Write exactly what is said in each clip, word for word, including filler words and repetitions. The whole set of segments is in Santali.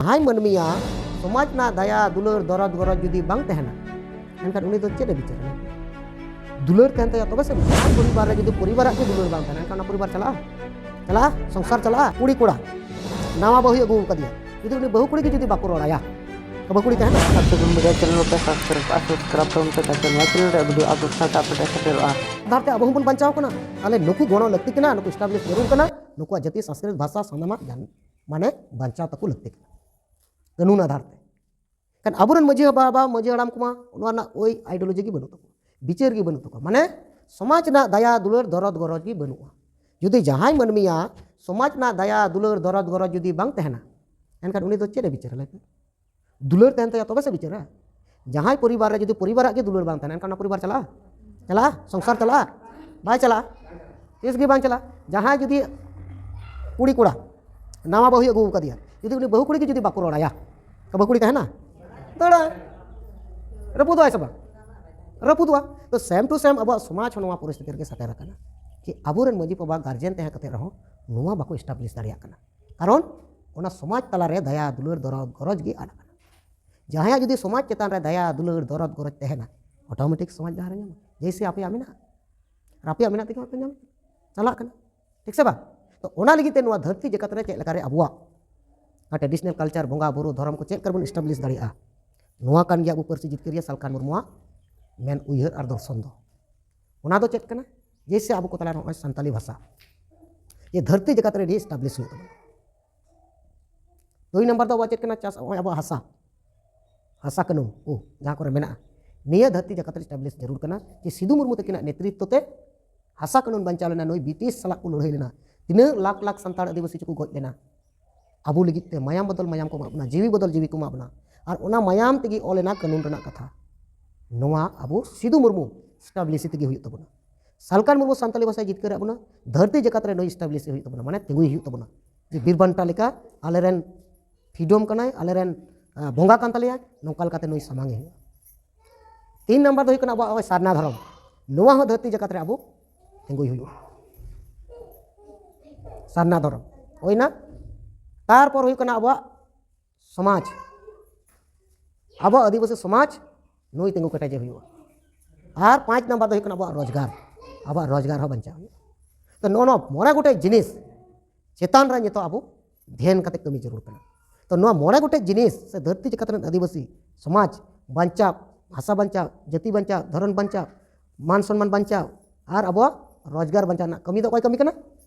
ᱡᱟᱦᱟᱸᱭ ᱢᱟᱹᱱᱢᱤᱭᱟᱜ ᱥᱚᱢᱟᱡᱽ ᱨᱮᱱᱟᱜ ᱫᱟᱭᱟ, ᱫᱩᱞᱟᱹᱲ, ᱫᱚᱨᱚᱫ, ᱜᱚᱨᱚᱡᱽ ᱡᱩᱫᱤ ᱵᱟᱝ ᱛᱟᱦᱮᱱᱟ, ᱮᱱᱠᱷᱟᱱ ᱩᱱᱤ ᱫᱚ ᱪᱮᱫ ᱮ ᱵᱤᱪᱟᱹᱨᱟ? ᱫᱩᱞᱟᱹᱲ ᱛᱟᱦᱮᱱ ᱛᱟᱭᱟ ᱛᱚᱵᱮ ᱥᱮ ᱵᱤᱪᱟᱹᱨᱟ᱾ ᱯᱚᱨᱤᱵᱟᱨ ᱨᱮ ᱡᱩᱫᱤ ᱯᱚᱨᱤᱵᱟᱨᱟᱜ ᱜᱮ ᱫᱩᱞᱟᱹᱲ ᱵᱟᱝ ᱛᱟᱦᱮᱱᱟ, ᱮᱱᱠᱷᱟᱱ ᱚᱱᱟ ᱯᱚᱨᱤᱵᱟᱨ ᱪᱟᱞᱟᱜᱼᱟ? ᱪᱟᱞᱟᱜᱼᱟ? ᱥᱚᱝᱥᱟᱨ ᱪᱟᱞᱟᱜᱼᱟ? ᱠᱩᱲᱤ ᱠᱚᱲᱟ ᱱᱟᱣᱟ ᱵᱟᱹᱦᱩᱭ ᱟᱹᱜᱩ ᱟᱠᱟᱫᱮᱭᱟ, ᱡᱩᱫᱤ ᱩᱱᱤ ᱵᱟᱹᱦᱩ ᱠᱩᱲᱤ ᱜᱮ ᱡᱩᱫᱤ ᱵᱟᱠᱚ ᱨᱚᱲ ᱟᱭᱟ, ᱵᱟᱹᱦᱩ ᱠᱩᱲᱤ ᱛᱟᱦᱮᱱᱟ? ᱟᱨ ᱥᱟᱹᱜᱩᱱ ᱢᱤᱰᱤᱭᱟ ᱪᱮᱱᱮᱞ ᱯᱮ ᱥᱟᱵᱥᱠᱨᱟᱭᱤᱵ ᱠᱟᱜᱼᱟ, ᱥᱟᱵᱥᱠᱨᱟᱭᱤᱵ ᱛᱟᱵᱚᱱ ᱯᱮ, ᱛᱟᱠᱤ ᱱᱚᱣᱟ ᱪᱮᱱᱮᱞ ᱨᱮ ᱵᱷᱤᱰᱤᱭᱳ ᱟᱯᱰᱮᱴ ᱥᱟᱶᱛᱮ ᱟᱯᱰᱮᱴ ᱥᱮᱴᱮᱨᱚᱜᱼᱟ᱾ ᱟᱫᱷᱟᱨ ᱛᱮ ᱟᱵᱚ ᱦᱚᱸᱵᱚᱱ ᱵᱟᱧᱪᱟᱣ ᱠᱟᱱᱟ, ᱛᱟᱦᱞᱮ ᱱᱩᱠᱩ ᱜᱚᱲᱚ ᱞᱟᱹᱠᱛᱤ ᱠᱟᱱᱟ, ᱱᱩᱠᱩ ᱮᱥᱴᱟᱵᱞᱤᱥ ᱡᱟᱹᱨᱩᱲ ᱠᱟᱱᱟ, ᱱᱩᱠᱩᱣᱟᱜ ᱡᱟᱹᱛᱤ, ᱥᱚᱝᱥᱠᱨᱤᱛ, ᱵᱷᱟᱥᱟ, ᱥᱟᱱᱟᱢᱟᱜ ᱡᱟᱱ-, ᱢᱟᱱᱮ ᱵᱟᱧᱪᱟᱣ ᱛᱟᱠᱚ ᱞᱟᱹᱠᱛᱤ ᱠᱟᱱᱟ ᱠᱟᱹᱱᱩᱱ ᱟᱫᱷᱟᱨ ᱛᱮ᱾ ᱠᱷᱟᱱ ᱟᱵᱚᱨᱮᱱ ᱢᱟᱹᱡᱷᱤ ᱵᱟᱵᱟ, ᱢᱟᱹᱡᱷᱤ ᱦᱟᱲᱟᱢ ᱠᱚᱢᱟ ᱱᱚᱣᱟ ᱨᱮᱱᱟᱜ ᱳᱭ ᱟᱭᱰᱤᱭᱳᱞᱚᱡᱤ ᱜᱮ ᱵᱟᱹᱱᱩᱜ ᱛᱟᱠᱚᱣᱟ, ᱵᱤᱪᱟᱹᱨ ᱜᱮ ᱵᱟᱹᱱᱩᱜ ᱛᱟᱠᱚᱣᱟ, ᱢᱟᱱᱮ ᱥᱚᱢᱟᱡᱽ ᱨᱮᱱᱟᱜ ᱫᱟᱭᱟ, ᱫᱩᱞᱟᱹᱲ, ᱫᱚᱨᱚᱫ, ᱜᱚᱨᱚᱡᱽ ᱜᱮ ᱵᱟᱹᱱᱩᱜᱼᱟ᱾ ᱡᱩᱫᱤ ᱡᱟᱦᱟᱸᱭ ᱢᱟᱹᱱᱢᱤᱭᱟᱜ ᱥᱚᱢᱟᱡᱽ ᱨᱮᱱᱟᱜ ᱫᱟᱭᱟ, ᱫᱩᱞᱟᱹᱲ, ᱫᱚᱨᱚᱫ, ᱜᱚᱨᱚᱡᱽ ᱡᱩᱫᱤ ᱵᱟᱝ ᱛᱟᱦᱮᱱᱟ, ᱮᱱᱠᱷᱟᱱ ᱩᱱᱤ ᱫᱚ ᱪᱮᱫ ᱮ ᱵᱤᱪᱟᱹᱨᱟ, ᱞᱟᱹᱭ ᱯᱮ? ᱫᱩᱞᱟᱹᱲ ᱛᱟᱦᱮᱱ ᱛᱟᱭᱟ ᱛᱚᱵᱮ ᱥᱮ ᱵᱤᱪᱟᱹᱨᱟ᱾ ᱡᱟᱦᱟᱸᱭ ᱯᱚᱨᱤᱵᱟᱨ ᱨᱮ ᱡᱩᱫᱤ ᱯᱚᱨᱤᱵᱟᱨᱟᱜ ᱜᱮ ᱫᱩᱞᱟᱹᱲ ᱵᱟᱝ ᱛᱟᱦᱮᱱᱟ, ᱮᱱᱠᱷᱟᱱ ᱚᱱᱟ ᱯᱚᱨᱤᱵᱟᱨ ᱪᱟᱞᱟᱜᱼᱟ? ᱪᱟᱞᱟᱜᱼᱟ? ᱥᱚᱝᱥᱟᱨ ᱪᱟᱞᱟᱜᱼᱟ? ᱵᱟᱭ ᱪᱟᱞᱟᱜᱼᱟ, ᱛᱤᱥ ᱜᱮ ᱵᱟᱝ ᱪᱟᱞᱟᱜᱼᱟ᱾ ᱡᱟᱦᱟᱸᱭ ᱡᱩᱫᱤ ᱠᱩᱲᱤ ᱠᱚᱲᱟ ᱱᱟᱣᱟ ᱵᱟᱹᱦᱩᱭ ᱟᱹᱜᱩ ᱟᱠᱟᱫᱮᱭᱟ, ᱡᱩᱫᱤ ᱩᱱᱤ ᱵᱟᱹᱦᱩ ᱠᱩᱲᱤ ᱜᱮ ᱡᱩᱫᱤ ᱵᱟᱠᱚ ᱨᱚᱲ ᱟᱭᱟ, ᱵᱟᱹᱦᱩ ᱠᱩᱲᱤ ᱛᱟᱦᱮᱱᱟ? ᱫᱟᱹᱲᱟᱭ᱾ ᱨᱟᱹᱯᱩᱫᱚᱜᱼᱟᱭ ᱥᱮ ᱵᱟᱝ? ᱨᱟᱹᱯᱩᱫᱚᱜᱼᱟ᱾ ᱛᱚ, ᱥᱮᱢ ᱴᱩ ᱥᱮᱢ ᱟᱵᱚᱣᱟᱜ ᱥᱚᱢᱟᱡᱽ ᱦᱚᱸ ᱱᱚᱣᱟ ᱯᱚᱨᱤᱥᱛᱷᱤᱛᱤ ᱨᱮᱜᱮ ᱥᱮᱴᱮᱨ ᱟᱠᱟᱱᱟ, ᱡᱮ ᱟᱵᱚᱨᱮᱱ ᱢᱟᱹᱡᱷᱤ ᱵᱟᱵᱟ ᱜᱟᱨᱡᱮᱱ ᱛᱟᱦᱮᱸ ᱠᱟᱛᱮ ᱨᱮᱦᱚᱸ ᱱᱚᱣᱟ ᱵᱟᱠᱚ ᱮᱥᱴᱟᱵᱞᱤᱥ ᱫᱟᱲᱮᱭᱟᱜ ᱠᱟᱱᱟ᱾ ᱠᱟᱨᱚᱱ ᱚᱱᱟ ᱥᱚᱢᱟᱡᱽ ᱛᱟᱞᱟᱨᱮ ᱫᱟᱭᱟ, ᱫᱩᱞᱟᱹᱲ, ᱫᱚᱨᱚᱫ, ᱜᱚᱨᱚᱡᱽ ᱜᱮ ᱟᱫ ᱟᱠᱟᱱᱟ᱾ ᱡᱟᱦᱟᱸᱭᱟᱜ ᱡᱩᱫᱤ ᱥᱚᱢᱟᱡᱽ ᱪᱮᱛᱟᱱ ᱨᱮ ᱫᱟᱭᱟ, ᱫᱩᱞᱟᱹᱲ, ᱫᱚᱨᱚᱫ, ᱜᱚᱨᱚᱡᱽ ᱛᱟᱦᱮᱱᱟ, ᱚᱴᱳᱢᱮᱴᱤᱠ ᱥᱚᱢᱟᱡᱽ ᱰᱟᱦᱟᱨᱮ ᱧᱟᱢᱟ᱾ ᱡᱮᱭᱥᱮ ᱟᱯᱮᱭᱟᱜ ᱢᱮᱱᱟᱜᱼᱟ, ᱟᱨ ᱟᱯᱮᱭᱟᱜ ᱢᱮᱱᱟᱜ ᱛᱮᱜᱮ ᱟᱯᱮ ᱧᱟᱢ ᱪᱟᱞᱟᱜ ᱠᱟᱱᱟ, ᱴᱷᱤᱠ ᱥᱮ ᱵᱟᱝ? ᱛᱚ, ᱚᱱᱟ ᱞᱟᱹᱜᱤᱫ ᱛᱮ ᱱᱚᱣᱟ ᱫᱷᱟᱹᱨᱛᱤ ᱡᱟᱠᱟᱛ ᱨᱮ ᱪᱮᱫ ᱞᱮᱠᱟᱨᱮ ᱟᱵᱚᱣᱟᱜ ᱚᱱᱟ ᱴᱨᱮᱰᱤᱥᱚᱱᱟᱞ ᱠᱟᱞᱪᱟᱨ, ᱵᱚᱸᱜᱟ ᱵᱩᱨᱩ, ᱫᱷᱚᱨᱚᱢ ᱠᱚ ᱪᱮᱫ ᱞᱮᱠᱟ ᱵᱚᱱ ᱮᱥᱴᱟᱵᱞᱤᱥ ᱫᱟᱲᱮᱭᱟᱜᱼᱟ, ᱱᱚᱣᱟ ᱠᱟᱱ ᱜᱮᱭᱟ ᱟᱵᱚ ᱯᱟᱹᱨᱥᱤ ᱡᱤᱛᱠᱟᱹᱨᱤᱭᱟᱹ ᱥᱟᱞᱠᱷᱟᱱ ᱢᱩᱨᱢᱩᱣᱟᱜ ᱢᱮᱱ ᱩᱭᱦᱟᱹᱨ ᱟᱨ ᱫᱚᱨᱥᱚᱱ ᱫᱚ᱾ ᱚᱱᱟ ᱫᱚ ᱪᱮᱫ ᱠᱟᱱᱟ? ᱡᱮᱭᱥᱮ ᱟᱵᱚ ᱠᱚ ᱛᱟᱞᱟᱨᱮ ᱱᱚᱜᱼᱚᱭ ᱥᱟᱱᱛᱟᱞᱤ ᱵᱷᱟᱥᱟ, ᱡᱮ ᱫᱷᱟᱹᱨᱛᱤ ᱡᱟᱠᱟᱛ ᱨᱮ ᱨᱤ ᱮᱥᱴᱟᱵᱞᱤᱥ ᱦᱩᱭᱩᱜ ᱛᱟᱵᱚᱱᱟ᱾ ᱫᱩᱭ ᱱᱟᱢᱵᱟᱨ ᱫᱚ ᱟᱵᱚᱣᱟᱜ ᱪᱮᱫ ᱠᱟᱱᱟ? ᱪᱟᱥ, ᱱᱚᱜᱼᱚᱭ ᱟᱵᱚᱣᱟᱜ ᱦᱟᱥᱟ, ᱦᱟᱥᱟ ᱠᱟᱹᱱᱩᱱ ᱠᱚ ᱡᱟᱦᱟᱸ ᱠᱚᱨᱮ ᱢᱮᱱᱟᱜᱼᱟ, ᱱᱤᱭᱟᱹ ᱫᱷᱟᱹᱨᱛᱤ ᱡᱟᱠᱟᱛ ᱨᱮ ᱮᱥᱴᱟᱵᱞᱤᱥ ᱡᱟᱹᱨᱩᱲ ᱠᱟᱱᱟ᱾ ᱡᱮ ᱥᱤᱫᱩ ᱢᱩᱨᱢᱩ ᱛᱟᱹᱠᱤᱱᱟᱜ ᱱᱮᱛᱨᱤᱛᱵ ᱛᱮ ᱦᱟᱥᱟ ᱠᱟᱹᱱᱩᱱ ᱵᱟᱧᱪᱟᱣ ᱞᱮᱱᱟ, ᱱᱩᱭ ᱵᱨᱤᱴᱤᱥ ᱥᱟᱞᱟᱜ ᱠᱚ ᱞᱟᱹᱲᱦᱟᱹᱭ ᱞᱮᱱᱟ, ᱛᱤᱱᱟᱹᱜ ᱞᱟᱠᱷ ᱞᱟᱠᱷ ᱥᱟᱱᱛᱟᱲ ᱟᱹᱫᱤᱵᱟᱹᱥᱤ ᱪᱚᱠᱚ ᱜᱚᱡ ᱞᱮᱱᱟ᱾ ᱟᱵᱚ ᱞᱟᱹᱜᱤᱫ ᱛᱮ ᱢᱟᱭᱟᱢ ᱵᱚᱫᱚᱞ ᱢᱟᱭᱟᱢ ᱠᱚ ᱮᱢᱟᱜ ᱵᱚᱱᱟ, ᱡᱤᱣᱤ ᱵᱚᱫᱚᱞ ᱡᱤᱣᱤ ᱠᱚ ᱮᱢᱟᱜ ᱵᱚᱱᱟ, ᱟᱨ ᱚᱱᱟ ᱢᱟᱭᱟᱢ ᱛᱮᱜᱮ ᱚᱞ ᱮᱱᱟ ᱠᱟᱹᱱᱩᱱ ᱨᱮᱱᱟᱜ ᱠᱟᱛᱷᱟ᱾ ᱱᱚᱣᱟ ᱟᱵᱚ ᱥᱤᱫᱩ ᱢᱩᱨᱢᱩ ᱮᱥᱴᱟᱵᱞᱤᱥ ᱛᱮᱜᱮ ᱦᱩᱭᱩᱜ ᱛᱟᱵᱚᱱᱟ᱾ ᱥᱟᱞᱠᱷᱟᱱ ᱢᱩᱨᱢᱩ ᱥᱟᱱᱛᱟᱞᱤ ᱵᱷᱟᱥᱟᱭ ᱡᱤᱛᱠᱟᱹᱨᱟᱜ ᱵᱚᱱᱟ, ᱫᱷᱟᱹᱨᱛᱤ ᱡᱟᱠᱟᱛ ᱨᱮ ᱱᱩᱭ ᱮᱥᱴᱟᱵᱞᱤᱥ ᱦᱩᱭᱩᱜ ᱛᱟᱵᱚᱱᱟ, ᱢᱟᱱᱮ ᱛᱤᱸᱜᱩᱭ ᱦᱩᱭᱩᱜ ᱛᱟᱵᱚᱱᱟ᱾ ᱡᱮ ᱵᱤᱨ ᱵᱟᱱᱴᱟ ᱞᱮᱠᱟ ᱟᱞᱮᱨᱮᱱ ᱯᱷᱨᱤᱰᱚᱢ ᱠᱟᱱᱟᱭ, ᱟᱞᱮᱨᱮᱱ, ᱟᱸ, ᱵᱚᱸᱜᱟ ᱠᱟᱱ ᱛᱟᱞᱮᱭᱟ, ᱱᱚᱝᱠᱟ ᱞᱮᱠᱟᱛᱮ ᱱᱩᱭ ᱥᱟᱢᱟᱝ ᱮ ᱦᱩᱭᱩᱜᱼᱟ᱾ ᱛᱤᱱ ᱱᱟᱢᱵᱟᱨ ᱫᱚ ᱦᱩᱭᱩᱜ ᱠᱟᱱᱟ ᱟᱵᱚᱣᱟᱜ ᱱᱚᱜᱼᱚᱭ ᱥᱟᱨᱱᱟ ᱫᱷᱚᱨᱚᱢ᱾ ᱱᱚᱣᱟ ᱦᱚᱸ ᱫᱷᱟᱹᱨᱛᱤ ᱡᱟᱠᱟᱛ ᱨᱮ ᱟᱵᱚ ᱛᱤᱸᱜᱩᱭ ᱦᱩᱭᱩᱜᱼᱟ᱾ ᱥᱟᱨᱱᱟ ᱫᱷᱚᱨᱚᱢ ᱦᱩᱭᱱᱟ᱾ ᱛᱟᱨᱯᱚᱨ ᱦᱩᱭᱩᱜ ᱠᱟᱱᱟ ᱟᱵᱚᱣᱟᱜ ᱥᱚᱢᱟᱡᱽ, ᱟᱵᱚ ᱟᱹᱫᱤᱵᱟᱹᱥᱤ ᱥᱚᱢᱟᱡᱽ ᱱᱩᱭ ᱛᱤᱸᱜᱩ ᱠᱮᱴᱮᱡᱮ ᱦᱩᱭᱩᱜᱼᱟ᱾ ᱟᱨ ᱯᱟᱸᱪ ᱱᱟᱢᱵᱟᱨ ᱫᱚ ᱦᱩᱭᱩᱜ ᱠᱟᱱᱟ ᱟᱵᱚᱣᱟᱜ ᱨᱳᱡᱽᱜᱟᱨ, ᱟᱵᱚᱣᱟᱜ ᱨᱳᱡᱽᱜᱟᱨ ᱦᱚᱸ ᱵᱟᱧᱪᱟᱣ ᱦᱩᱭᱩᱜᱼᱟ᱾ ᱛᱚ ᱱᱚᱜᱼᱚ ᱱᱚᱣᱟ ᱢᱚᱬᱮ ᱜᱚᱴᱮᱡ ᱡᱤᱱᱤᱥ ᱪᱮᱛᱟᱱ ᱨᱮ ᱱᱤᱛᱚᱜ ᱟᱵᱚ ᱫᱷᱮᱭᱟᱱ ᱠᱟᱛᱮ ᱠᱟᱹᱢᱤ ᱡᱟᱹᱨᱩᱲ ᱠᱟᱱᱟ᱾ ᱛᱚ ᱱᱚᱣᱟ ᱢᱚᱬᱮ ᱜᱚᱴᱮᱡ ᱡᱤᱱᱤᱥ ᱥᱮ ᱫᱷᱟᱹᱨᱛᱤ ᱡᱟᱠᱟᱛ ᱨᱮᱱ ᱟᱹᱫᱤᱵᱟᱹᱥᱤ ᱥᱚᱢᱟᱡᱽ ᱵᱟᱧᱪᱟᱣ, ᱵᱷᱟᱥᱟ ᱵᱟᱧᱪᱟᱣ, ᱡᱟᱹᱛᱤ ᱵᱟᱧᱪᱟᱣ, ᱫᱷᱚᱨᱚᱢ ᱵᱟᱧᱪᱟᱣ, ᱢᱟᱱ ᱥᱚᱱᱢᱟᱱ ᱵᱟᱧᱪᱟᱣ ᱟᱨ ᱟᱵᱚᱣᱟᱜ ᱨᱳᱡᱽᱜᱟᱨ ᱵᱟᱧᱪᱟᱣ ᱨᱮᱱᱟᱜ ᱠᱟᱹᱢᱤ ᱫᱚ ᱚᱠᱚᱭ ᱠᱟᱹᱢᱤ ᱠᱟᱱᱟ?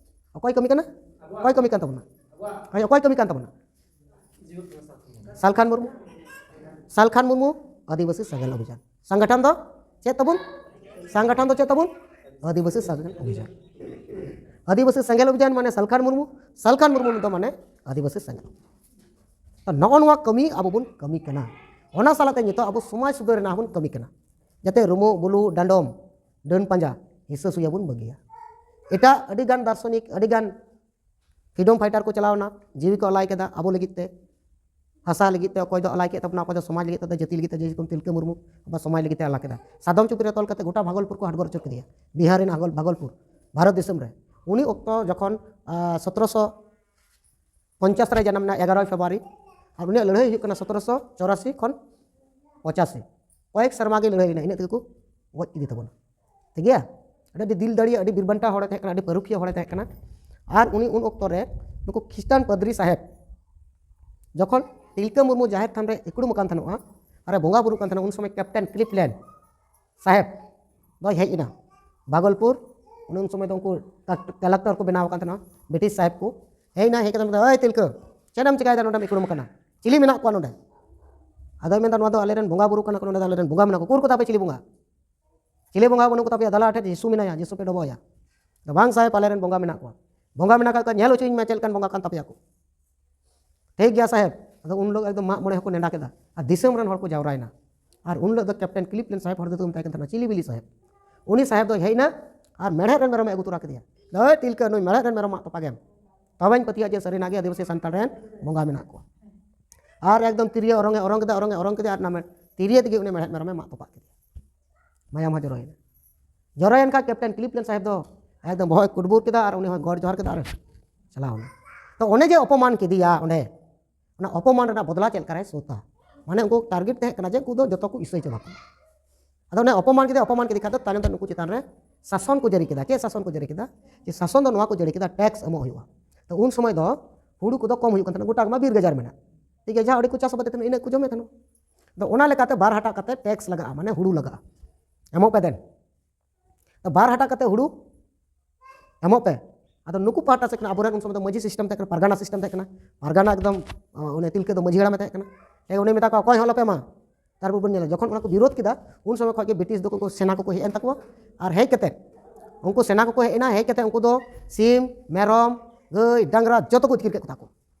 ᱚᱠᱚᱭ ᱠᱟᱹᱢᱤ ᱠᱟᱱᱟ? ᱚᱠᱚᱭ ᱠᱟᱹᱢᱤ ᱠᱟᱱ ᱛᱟᱵᱚᱱᱟ? ᱦᱳᱭ, ᱚᱠᱚᱭ ᱠᱟᱹᱢᱤ ᱠᱟᱱ ᱛᱟᱵᱚᱱᱟ? ᱥᱟᱞᱠᱷᱟᱱ ᱢᱩᱨᱢᱩ᱾ ᱥᱟᱞᱠᱷᱟᱱ ᱢᱩᱨᱢᱩ, ᱟᱹᱫᱤᱵᱟᱹᱥᱤ ᱥᱮᱸᱜᱮᱞ ᱚᱵᱷᱤᱡᱟᱱ᱾ ᱥᱚᱝᱜᱚᱴᱷᱚᱱ ᱫᱚ ᱪᱮᱫ ᱛᱟᱵᱚᱱ? ᱥᱚᱝᱜᱚᱴᱷᱚᱱ ᱫᱚ ᱪᱮᱫ ᱛᱟᱵᱚᱱ? ᱟᱹᱫᱤᱵᱟᱹᱥᱤ ᱥᱮᱸᱜᱮᱞ ᱚᱵᱷᱤᱡᱟᱱ᱾ ᱟᱹᱫᱤᱵᱟᱹᱥᱤ ᱥᱮᱸᱜᱮᱞ ᱚᱵᱷᱤᱡᱟᱱ ᱢᱟᱱᱮ ᱥᱟᱞᱠᱷᱟᱱ ᱢᱩᱨᱢᱩ, ᱥᱟᱞᱠᱷᱟᱱ ᱢᱩᱨᱢᱩ ᱫᱚ ᱢᱟᱱᱮ ᱟᱹᱫᱤᱵᱟᱹᱥᱤ ᱥᱮᱸᱜᱮᱞ᱾ ᱛᱚ ᱱᱚᱜᱼᱚ ᱱᱚᱣᱟ ᱠᱟᱹᱢᱤ ᱟᱵᱚ ᱵᱚᱱ ᱠᱟᱹᱢᱤ ᱠᱟᱱᱟ᱾ ᱚᱱᱟ ᱥᱟᱞᱟᱜ ᱛᱮ ᱱᱤᱛᱚᱜ ᱟᱵᱚ ᱥᱚᱢᱟᱡᱽ ᱥᱩᱫᱷᱟᱹᱨ ᱨᱮᱱᱟᱜ ᱦᱚᱸᱵᱚᱱ ᱠᱟᱹᱢᱤ ᱠᱟᱱᱟ, ᱡᱟᱛᱮ ᱨᱩᱢᱩᱜ ᱵᱩᱞᱩᱜ ᱰᱟᱸᱰᱚᱢ ᱰᱟᱹᱱ ᱯᱟᱸᱡᱟ ᱦᱤᱥᱟᱹ ᱥᱩᱭᱟᱹ ᱵᱚᱱ ᱵᱟᱹᱜᱤᱭᱟ᱾ ᱮᱴᱟᱜ ᱟᱹᱰᱤ ᱜᱟᱱ ᱫᱟᱨᱥᱚᱱᱤᱠ, ᱟᱹᱰᱤ ᱜᱟᱱ ᱯᱷᱨᱤᱰᱚᱢ ᱯᱷᱟᱭᱴᱟᱨ ᱠᱚ ᱪᱟᱞᱟᱣ ᱮᱱᱟ, ᱡᱤᱣᱤ ᱠᱚ ᱟᱞᱟᱭ ᱠᱮᱫᱟ ᱟᱵᱚ ᱞᱟᱹᱜᱤᱫ ᱛᱮ, ᱦᱟᱥᱟ ᱞᱟᱹᱜᱤᱫ ᱛᱮ ᱚᱠᱚᱭ ᱫᱚ ᱟᱞᱟᱭ ᱠᱮᱫ ᱛᱟᱵᱚᱱᱟ, ᱚᱠᱚᱭ ᱫᱚ ᱥᱚᱢᱟᱡᱽ ᱞᱟᱹᱜᱤᱫ ᱛᱮ, ᱡᱟᱹᱛᱤ ᱞᱟᱹᱜᱤᱫ ᱛᱮ, ᱡᱮᱨᱚᱠᱚᱢ ᱛᱤᱞᱠᱟᱹ ᱢᱩᱨᱢᱩ ᱟᱵᱚ ᱥᱚᱢᱟᱡᱽ ᱞᱟᱹᱜᱤᱫ ᱛᱮ ᱟᱞᱟ ᱠᱮᱫᱟ᱾ ᱥᱟᱫᱚᱢ ᱪᱩᱯᱤ ᱨᱮ ᱛᱚᱞ ᱠᱟᱛᱮ ᱜᱚᱴᱟ ᱵᱷᱟᱜᱚᱞᱯᱩᱨ ᱠᱚ ᱦᱟᱴᱜᱚᱨ ᱦᱚᱪᱚ ᱠᱮᱫᱮᱭᱟ, ᱵᱤᱦᱟᱨ ᱨᱮᱱ ᱦᱟᱜᱚᱞ ᱵᱷᱟᱜᱚᱞᱯᱩᱨ, ᱵᱷᱟᱨᱚᱛ ᱫᱤᱥᱚᱢ ᱨᱮ᱾ ᱩᱱᱤ ᱚᱠᱛᱚ ᱡᱚᱠᱷᱚᱱ ᱟᱸ, ᱥᱚᱛᱨᱚᱥᱚ ᱯᱚᱧᱪᱟᱥ ᱨᱮ ᱡᱟᱱᱟᱢ ᱮᱱᱟ, ᱮᱜᱟᱨᱚᱭ ᱯᱷᱮᱵᱽᱨᱩᱣᱟᱨᱤ, ᱟᱨ ᱩᱱᱤᱭᱟᱜ ᱞᱟᱹᱲᱦᱟᱹᱭ ᱦᱩᱭᱩᱜ ᱠᱟᱱᱟ ᱥᱚᱛᱨᱚᱥᱚ ᱪᱚᱨᱟᱥᱤ ᱠᱷᱚᱱ ᱯᱚᱸᱪᱟᱥᱤ᱾ ᱠᱚᱭᱮᱠ ᱥᱮᱨᱢᱟ ᱜᱮ ᱞᱟᱹᱲᱦᱟᱹᱭ ᱞᱮᱱᱟ, ᱤᱱᱟᱹᱜ ᱛᱮᱜᱮ ᱠᱚ ᱜᱚᱡ ᱠᱮᱫᱮ ᱛᱟᱵᱚᱱᱟ᱾ ᱴᱷᱤᱠ ᱜᱮᱭᱟ? ᱟᱹᱰᱤ ᱫᱤᱞ ᱫᱟᱲᱮᱭᱟᱜ, ᱟᱹᱰᱤ ᱵᱤᱨᱵᱟᱱᱴᱟ ᱦᱚᱲᱮ ᱛᱟᱦᱮᱸ ᱠᱟᱱᱟ, ᱟᱹᱰᱤ ᱯᱟᱹᱨᱩᱠᱷᱤᱭᱟᱹ ᱦᱚᱲᱮ ᱛᱟᱦᱮᱸ ᱠᱟᱱᱟ᱾ ᱟᱨ ᱩᱱᱤ ᱩᱱ ᱚᱠᱛᱚ ᱨᱮ ᱱᱩᱠᱩ ᱠᱷᱨᱤᱥᱴᱟᱱ ᱯᱟᱫᱽᱨᱤ ᱥᱟᱦᱮᱵᱽ ᱡᱚᱠᱷᱚᱱ ᱛᱤᱞᱠᱟᱹ ᱢᱩᱨᱢᱩ ᱡᱟᱦᱮᱨ ᱛᱷᱟᱱ ᱨᱮ ᱤᱠᱲᱩᱢ ᱟᱠᱟᱱ ᱛᱟᱦᱮᱱᱚᱜᱼᱟ, ᱟᱨᱮ ᱵᱚᱸᱜᱟ ᱵᱩᱨᱩᱜ ᱠᱟᱱ ᱛᱟᱦᱮᱱᱟ, ᱩᱱ ᱥᱚᱢᱚᱭ ᱠᱮᱯᱴᱮᱱ ᱠᱞᱤᱯᱞᱮᱱᱰ ᱥᱟᱦᱮᱵᱽ ᱫᱚᱭ ᱦᱮᱡ ᱮᱱᱟ ᱵᱷᱟᱜᱚᱞᱯᱩᱨ᱾ ᱩᱱᱤ ᱩᱱ ᱥᱚᱢᱚᱭ ᱫᱚ ᱩᱱᱠᱩ ᱠᱟᱞ-, ᱠᱟᱞᱮᱠᱴᱚᱨ ᱠᱚ ᱵᱮᱱᱟᱣ ᱟᱠᱟᱱ ᱛᱟᱦᱮᱱᱟ, ᱵᱨᱤᱴᱤᱥ ᱥᱟᱦᱮᱵᱽ ᱠᱚ᱾ ᱦᱮᱡ ᱮᱱᱟ, ᱦᱮᱡ ᱠᱟᱛᱮ ᱢᱮᱱᱫᱟ, "ᱳᱭ ᱛᱤᱞᱠᱟᱹ, ᱪᱮᱫ ᱮᱢ ᱪᱤᱠᱟᱹᱭᱮᱫᱟ ᱱᱚᱰᱮᱢ ᱤᱠᱲᱩᱢ ᱟᱠᱟᱱᱟ? ᱪᱤᱞᱤ ᱢᱮᱱᱟᱜ ᱠᱚᱣᱟ ᱱᱚᱰᱮ?" ᱟᱫᱚᱭ ᱢᱮᱱᱫᱟ, "ᱱᱚᱣᱟ ᱫᱚ ᱟᱞᱮᱨᱮᱱ ᱵᱚᱸᱜᱟ ᱵᱩᱨᱩ ᱠᱟᱱᱟ ᱠᱚ, ᱱᱚᱰᱮ ᱫᱚ ᱟᱞᱮᱨᱮᱱ ᱵᱚᱸᱜᱟ ᱢᱮᱱᱟᱜ ᱠᱚᱣᱟ᱾ ᱩᱠᱩᱨ ᱠᱚ ᱛᱟᱯᱮ ᱪᱤᱞᱤ ᱵᱚᱸᱜᱟ? ᱪᱤᱞᱤ ᱵᱚᱸᱜᱟ ᱵᱟᱹᱱᱩᱜ ᱠᱚ ᱛᱟᱯᱮᱭᱟ? ᱫᱟᱞᱟ ᱟᱴᱷᱮᱱ ᱡᱤᱥᱩ ᱢᱮᱱᱟᱭᱟ, ᱡᱤᱥᱩ ᱯᱮ ᱰᱚᱵᱚᱜ ᱟᱭᱟ?" ᱟᱫᱚ, "ᱵᱟᱝ ᱥᱟᱦᱮᱵᱽ, ᱟᱞᱮᱨᱮᱱ ᱵᱚᱸᱜᱟ ᱢᱮᱱᱟᱜ ᱠᱚᱣᱟ᱾ ᱵᱚᱸᱜᱟ ᱢᱮᱱᱟᱜ ᱠᱟᱜ ᱠᱚᱣᱟ, ᱧᱮᱞ ᱦᱚᱪᱚᱧ ᱢᱮ ᱪᱮᱫ ᱞᱮᱠᱟᱱ ᱵᱚᱸᱜᱟ ᱠᱟᱱ ᱛᱟᱯᱮᱭᱟ ᱠᱚ᱾ ᱴᱷᱤᱠ ᱜᱮᱭᱟ ᱥᱟᱦᱮᱵᱽ?" ᱟᱫᱚ ᱩᱱ ᱦᱤᱞᱳᱜ ᱮᱠᱫᱚᱢ ᱢᱟᱜ ᱢᱚᱬᱮ ᱦᱚᱸᱠᱚ ᱱᱮᱰᱟ ᱠᱮᱫᱟ ᱟᱨ ᱫᱤᱥᱚᱢ ᱨᱮᱱ ᱦᱚᱲ ᱠᱚ ᱡᱟᱣᱨᱟᱭᱮᱱᱟ᱾ ᱟᱨ ᱩᱱ ᱦᱤᱞᱳᱜ ᱫᱚ ᱠᱮᱯᱴᱮᱱ ᱠᱞᱤᱯᱞᱮᱱᱰ ᱥᱟᱦᱮᱵᱽ, ᱦᱚᱲ ᱫᱚᱠᱚ ᱢᱮᱛᱟᱭ ᱠᱟᱱ ᱛᱟᱦᱮᱱᱟ ᱪᱤᱞᱤ ᱵᱤᱞᱤ ᱥᱟᱦᱮᱵᱽ᱾ ᱩᱱᱤ ᱥᱟᱦᱮᱵᱽ ᱫᱚᱭ ᱦᱮᱡ ᱮᱱᱟ ᱟᱨ ᱢᱮᱲᱦᱮᱫ ᱨᱮᱱ ᱢᱮᱨᱚᱢᱮ ᱟᱹᱜᱩ ᱛᱚᱨᱟ ᱠᱮᱫᱮᱭᱟ᱾ "ᱳᱭ ᱛᱤᱞᱠᱟᱹ, ᱱᱩᱭ ᱢᱮᱲᱦᱮᱫ ᱨᱮᱱ ᱢᱮᱨᱚᱢ ᱢᱟᱜ ᱛᱚᱯᱟᱜᱮᱢ, ᱛᱚᱵᱮᱧ ᱯᱟᱹᱛᱭᱟᱹᱜᱼᱟ ᱡᱮ ᱥᱟᱹᱨᱤᱱᱟᱜ ᱜᱮ ᱟᱹᱫᱤᱵᱟᱹᱥᱤ ᱥᱟᱱᱛᱟᱲ ᱨᱮᱱ ᱵᱚᱸᱜᱟ ᱢᱮᱱᱟᱜ ᱠᱚᱣᱟ᱾" ᱟᱨ ᱮᱠᱫᱚᱢ ᱛᱤᱨᱭᱳ ᱚᱨᱚᱝ ᱮ ᱚᱨᱚᱝ ᱠᱮᱫᱟ, ᱚᱨᱚᱝ ᱮ ᱚᱨᱚᱝ ᱠᱮᱫᱟ, ᱟᱨ ᱚᱱᱟ ᱢᱮ-, ᱛᱤᱨᱭᱳ ᱛᱮᱜᱮ ᱩᱱᱤ ᱢᱮᱲᱦᱮᱫ ᱢᱮᱨᱚᱢᱮ ᱢᱟᱜ ᱛᱚᱯᱟᱜ ᱠᱮᱫᱮᱭᱟ᱾ ᱢᱟᱭᱟᱢ ᱦᱚᱸ ᱡᱚᱨᱚᱭᱮᱱᱟ᱾ ᱡᱚᱨᱚᱭᱮᱱ ᱠᱷᱟᱱ ᱠᱮᱯᱴᱮᱱ ᱠᱞᱤᱯᱞᱮᱱᱰ ᱥᱟᱦᱮᱵᱽ ᱫᱚ ᱮᱠᱫᱚᱢ ᱵᱚᱦᱚᱜ ᱮ ᱠᱩᱰᱵᱩᱨ ᱠᱮᱫᱟ ᱟᱨ ᱩᱱᱤ ᱦᱚᱸ ᱜᱚᱰ ᱡᱚᱦᱟᱨ ᱠᱮᱫᱟ ᱟᱨ ᱪᱟᱞᱟᱣ ᱮᱱᱟ᱾ ᱛᱚ ᱚᱱᱮ ᱡᱮ ᱚᱯᱚᱢᱟᱱ ᱠᱮᱫᱮᱭᱟ ᱚᱸᱰᱮ, ᱚᱱᱟ ᱚᱯᱚᱢᱟᱱ ᱨᱮᱱᱟᱜ ᱵᱚᱫᱞᱟ ᱪᱮᱫ ᱞᱮᱠᱟᱨᱮ ᱥᱳᱫᱷᱟ᱾ ᱢᱟᱱᱮ ᱩᱱᱠᱩ ᱴᱟᱨᱜᱮᱴ ᱛᱟᱦᱮᱸ ᱠᱟᱱᱟ ᱡᱮ ᱩᱱᱠᱩ ᱫᱚ ᱡᱚᱛᱚ ᱠᱚ ᱤᱥᱟᱹᱭ ᱪᱟᱵᱟ ᱠᱚᱣᱟ᱾ ᱟᱫᱚ ᱚᱱᱮ ᱚᱯᱚᱢᱟᱱ ᱠᱮᱫᱮ, ᱚᱯᱚᱢᱟᱱ ᱠᱮᱫᱮ ᱠᱷᱟᱱ ᱫᱚ ᱛᱟᱭᱱᱚᱢ ᱛᱮ ᱱᱩᱠᱩ ᱪᱮᱛᱟᱱ ᱨᱮ ᱥᱟᱥᱚᱱ ᱠᱚ ᱡᱟᱹᱨᱤ ᱠᱮᱫᱟ᱾ ᱪᱮᱫ ᱥᱟᱥᱚᱱ ᱠᱚ ᱡᱟᱹᱨᱤ ᱠᱮᱫᱟ? ᱡᱮ ᱥᱟᱥᱚᱱ ᱫᱚ ᱱᱚᱣᱟ ᱠᱚ ᱡᱟᱹᱨᱤ ᱠᱮᱫᱟ, ᱴᱮᱠᱥ ᱮᱢᱚᱜ ᱦᱩᱭᱩᱜᱼᱟ᱾ ᱛᱚ ᱩᱱ ᱥᱚᱢᱚᱭ ᱫᱚ ᱦᱩᱲᱩ ᱠᱚᱫᱚ ᱠᱚᱢ ᱦᱩᱭᱩᱜ ᱠᱟᱱ ᱛᱟᱦᱮᱱᱟ, ᱜᱚᱴᱟ ᱢᱟ ᱵᱤᱨ ᱜᱟᱡᱟᱲ ᱢᱮᱱᱟᱜ᱾ ᱴᱷᱤᱠ ᱜᱮᱭᱟ, ᱡᱟᱦᱟᱸ ᱟᱹᱰᱤ ᱠᱚ ᱪᱟᱥ ᱟᱵᱟᱫ ᱛᱟᱦᱮᱱᱟ, ᱤᱱᱟᱹᱜ ᱠᱚ ᱡᱚᱢᱮᱫ ᱛᱟᱦᱮᱱᱟ᱾ ᱟᱫᱚ ᱚᱱᱟ ᱞᱮᱠᱟᱛᱮ ᱵᱟᱨ ᱦᱟᱴᱟᱜ ᱠᱟᱛᱮ ᱴᱮᱠᱥ ᱞᱟᱜᱟᱜᱼᱟ, ᱢᱟᱱᱮ ᱦᱩᱲᱩ ᱞᱟᱜᱟᱜᱼᱟ, ᱮᱢᱚᱜ ᱯᱮ ᱫᱮᱱ᱾ ᱛᱚ ᱵᱟᱨ ᱦᱟᱴᱟᱜ ᱠᱟᱛᱮ ᱦᱩᱲᱩ ᱮᱢᱚᱜ ᱯᱮ᱾ ᱟᱫᱚ ᱱᱩᱠᱩ ᱯᱟᱦᱴᱟ ᱥᱮᱫ ᱠᱷᱚᱱᱟᱜ ᱟᱵᱚᱨᱮᱱ ᱩᱱ ᱥᱚᱢᱚᱭ ᱫᱚ ᱢᱟᱹᱡᱷᱤ ᱥᱤᱥᱴᱮᱢ ᱛᱟᱦᱮᱸ ᱠᱟᱱᱟ, ᱯᱟᱨᱜᱟᱱᱟ ᱥᱤᱥᱴᱮᱢ ᱛᱟᱦᱮᱸ ᱠᱟᱱᱟ᱾ ᱯᱟᱨᱜᱟᱱᱟ ᱮᱠᱫᱚᱢ, ᱚ, ᱩᱱᱤ ᱛᱤᱞᱠᱟᱹ ᱫᱚ ᱢᱟᱹᱡᱷᱤ ᱦᱟᱲᱟᱢᱮ ᱛᱟᱦᱮᱸ ᱠᱟᱱᱟ᱾ ᱮ, ᱩᱱᱤ ᱢᱮᱛᱟ ᱠᱚᱣᱟ, "ᱚᱠᱚᱭ ᱦᱚᱸ ᱟᱞᱚᱯᱮ ᱮᱢᱟ᱾" ᱛᱟᱨᱯᱚᱨ ᱵᱚᱱ ᱧᱮᱞᱟ, ᱡᱚᱠᱷᱚᱱ ᱚᱱᱟ ᱠᱚ ᱵᱤᱨᱳᱫᱷ ᱠᱮᱫᱟ, ᱩᱱ ᱥᱚᱢᱚᱭ ᱠᱷᱚᱱ ᱜᱮ ᱵᱨᱤᱴᱤᱥ ᱫᱚ ᱩᱱᱠᱩ ᱥᱮᱱᱟ ᱠᱚᱠᱚ ᱦᱮᱡ ᱮᱱ ᱛᱟᱠᱚᱣᱟ᱾ ᱟᱨ ᱦᱮᱡ ᱠᱟᱛᱮ, ᱩᱱᱠᱩ ᱥᱮᱱᱟ ᱠᱚᱠᱚ ᱦᱮᱡ ᱮᱱᱟ, ᱦᱮᱡ ᱠᱟᱛᱮ ᱩᱱᱠᱩ ᱫᱚ ᱥᱤᱢ, ᱢᱮᱨᱚᱢ, ᱜᱟᱹᱭ, ᱰᱟᱝᱨᱟ ᱡᱚᱛᱚ ᱠᱚ ᱤᱛᱠᱤᱨ ᱠᱮᱫ ᱠᱚ ᱛᱟᱠᱚ᱾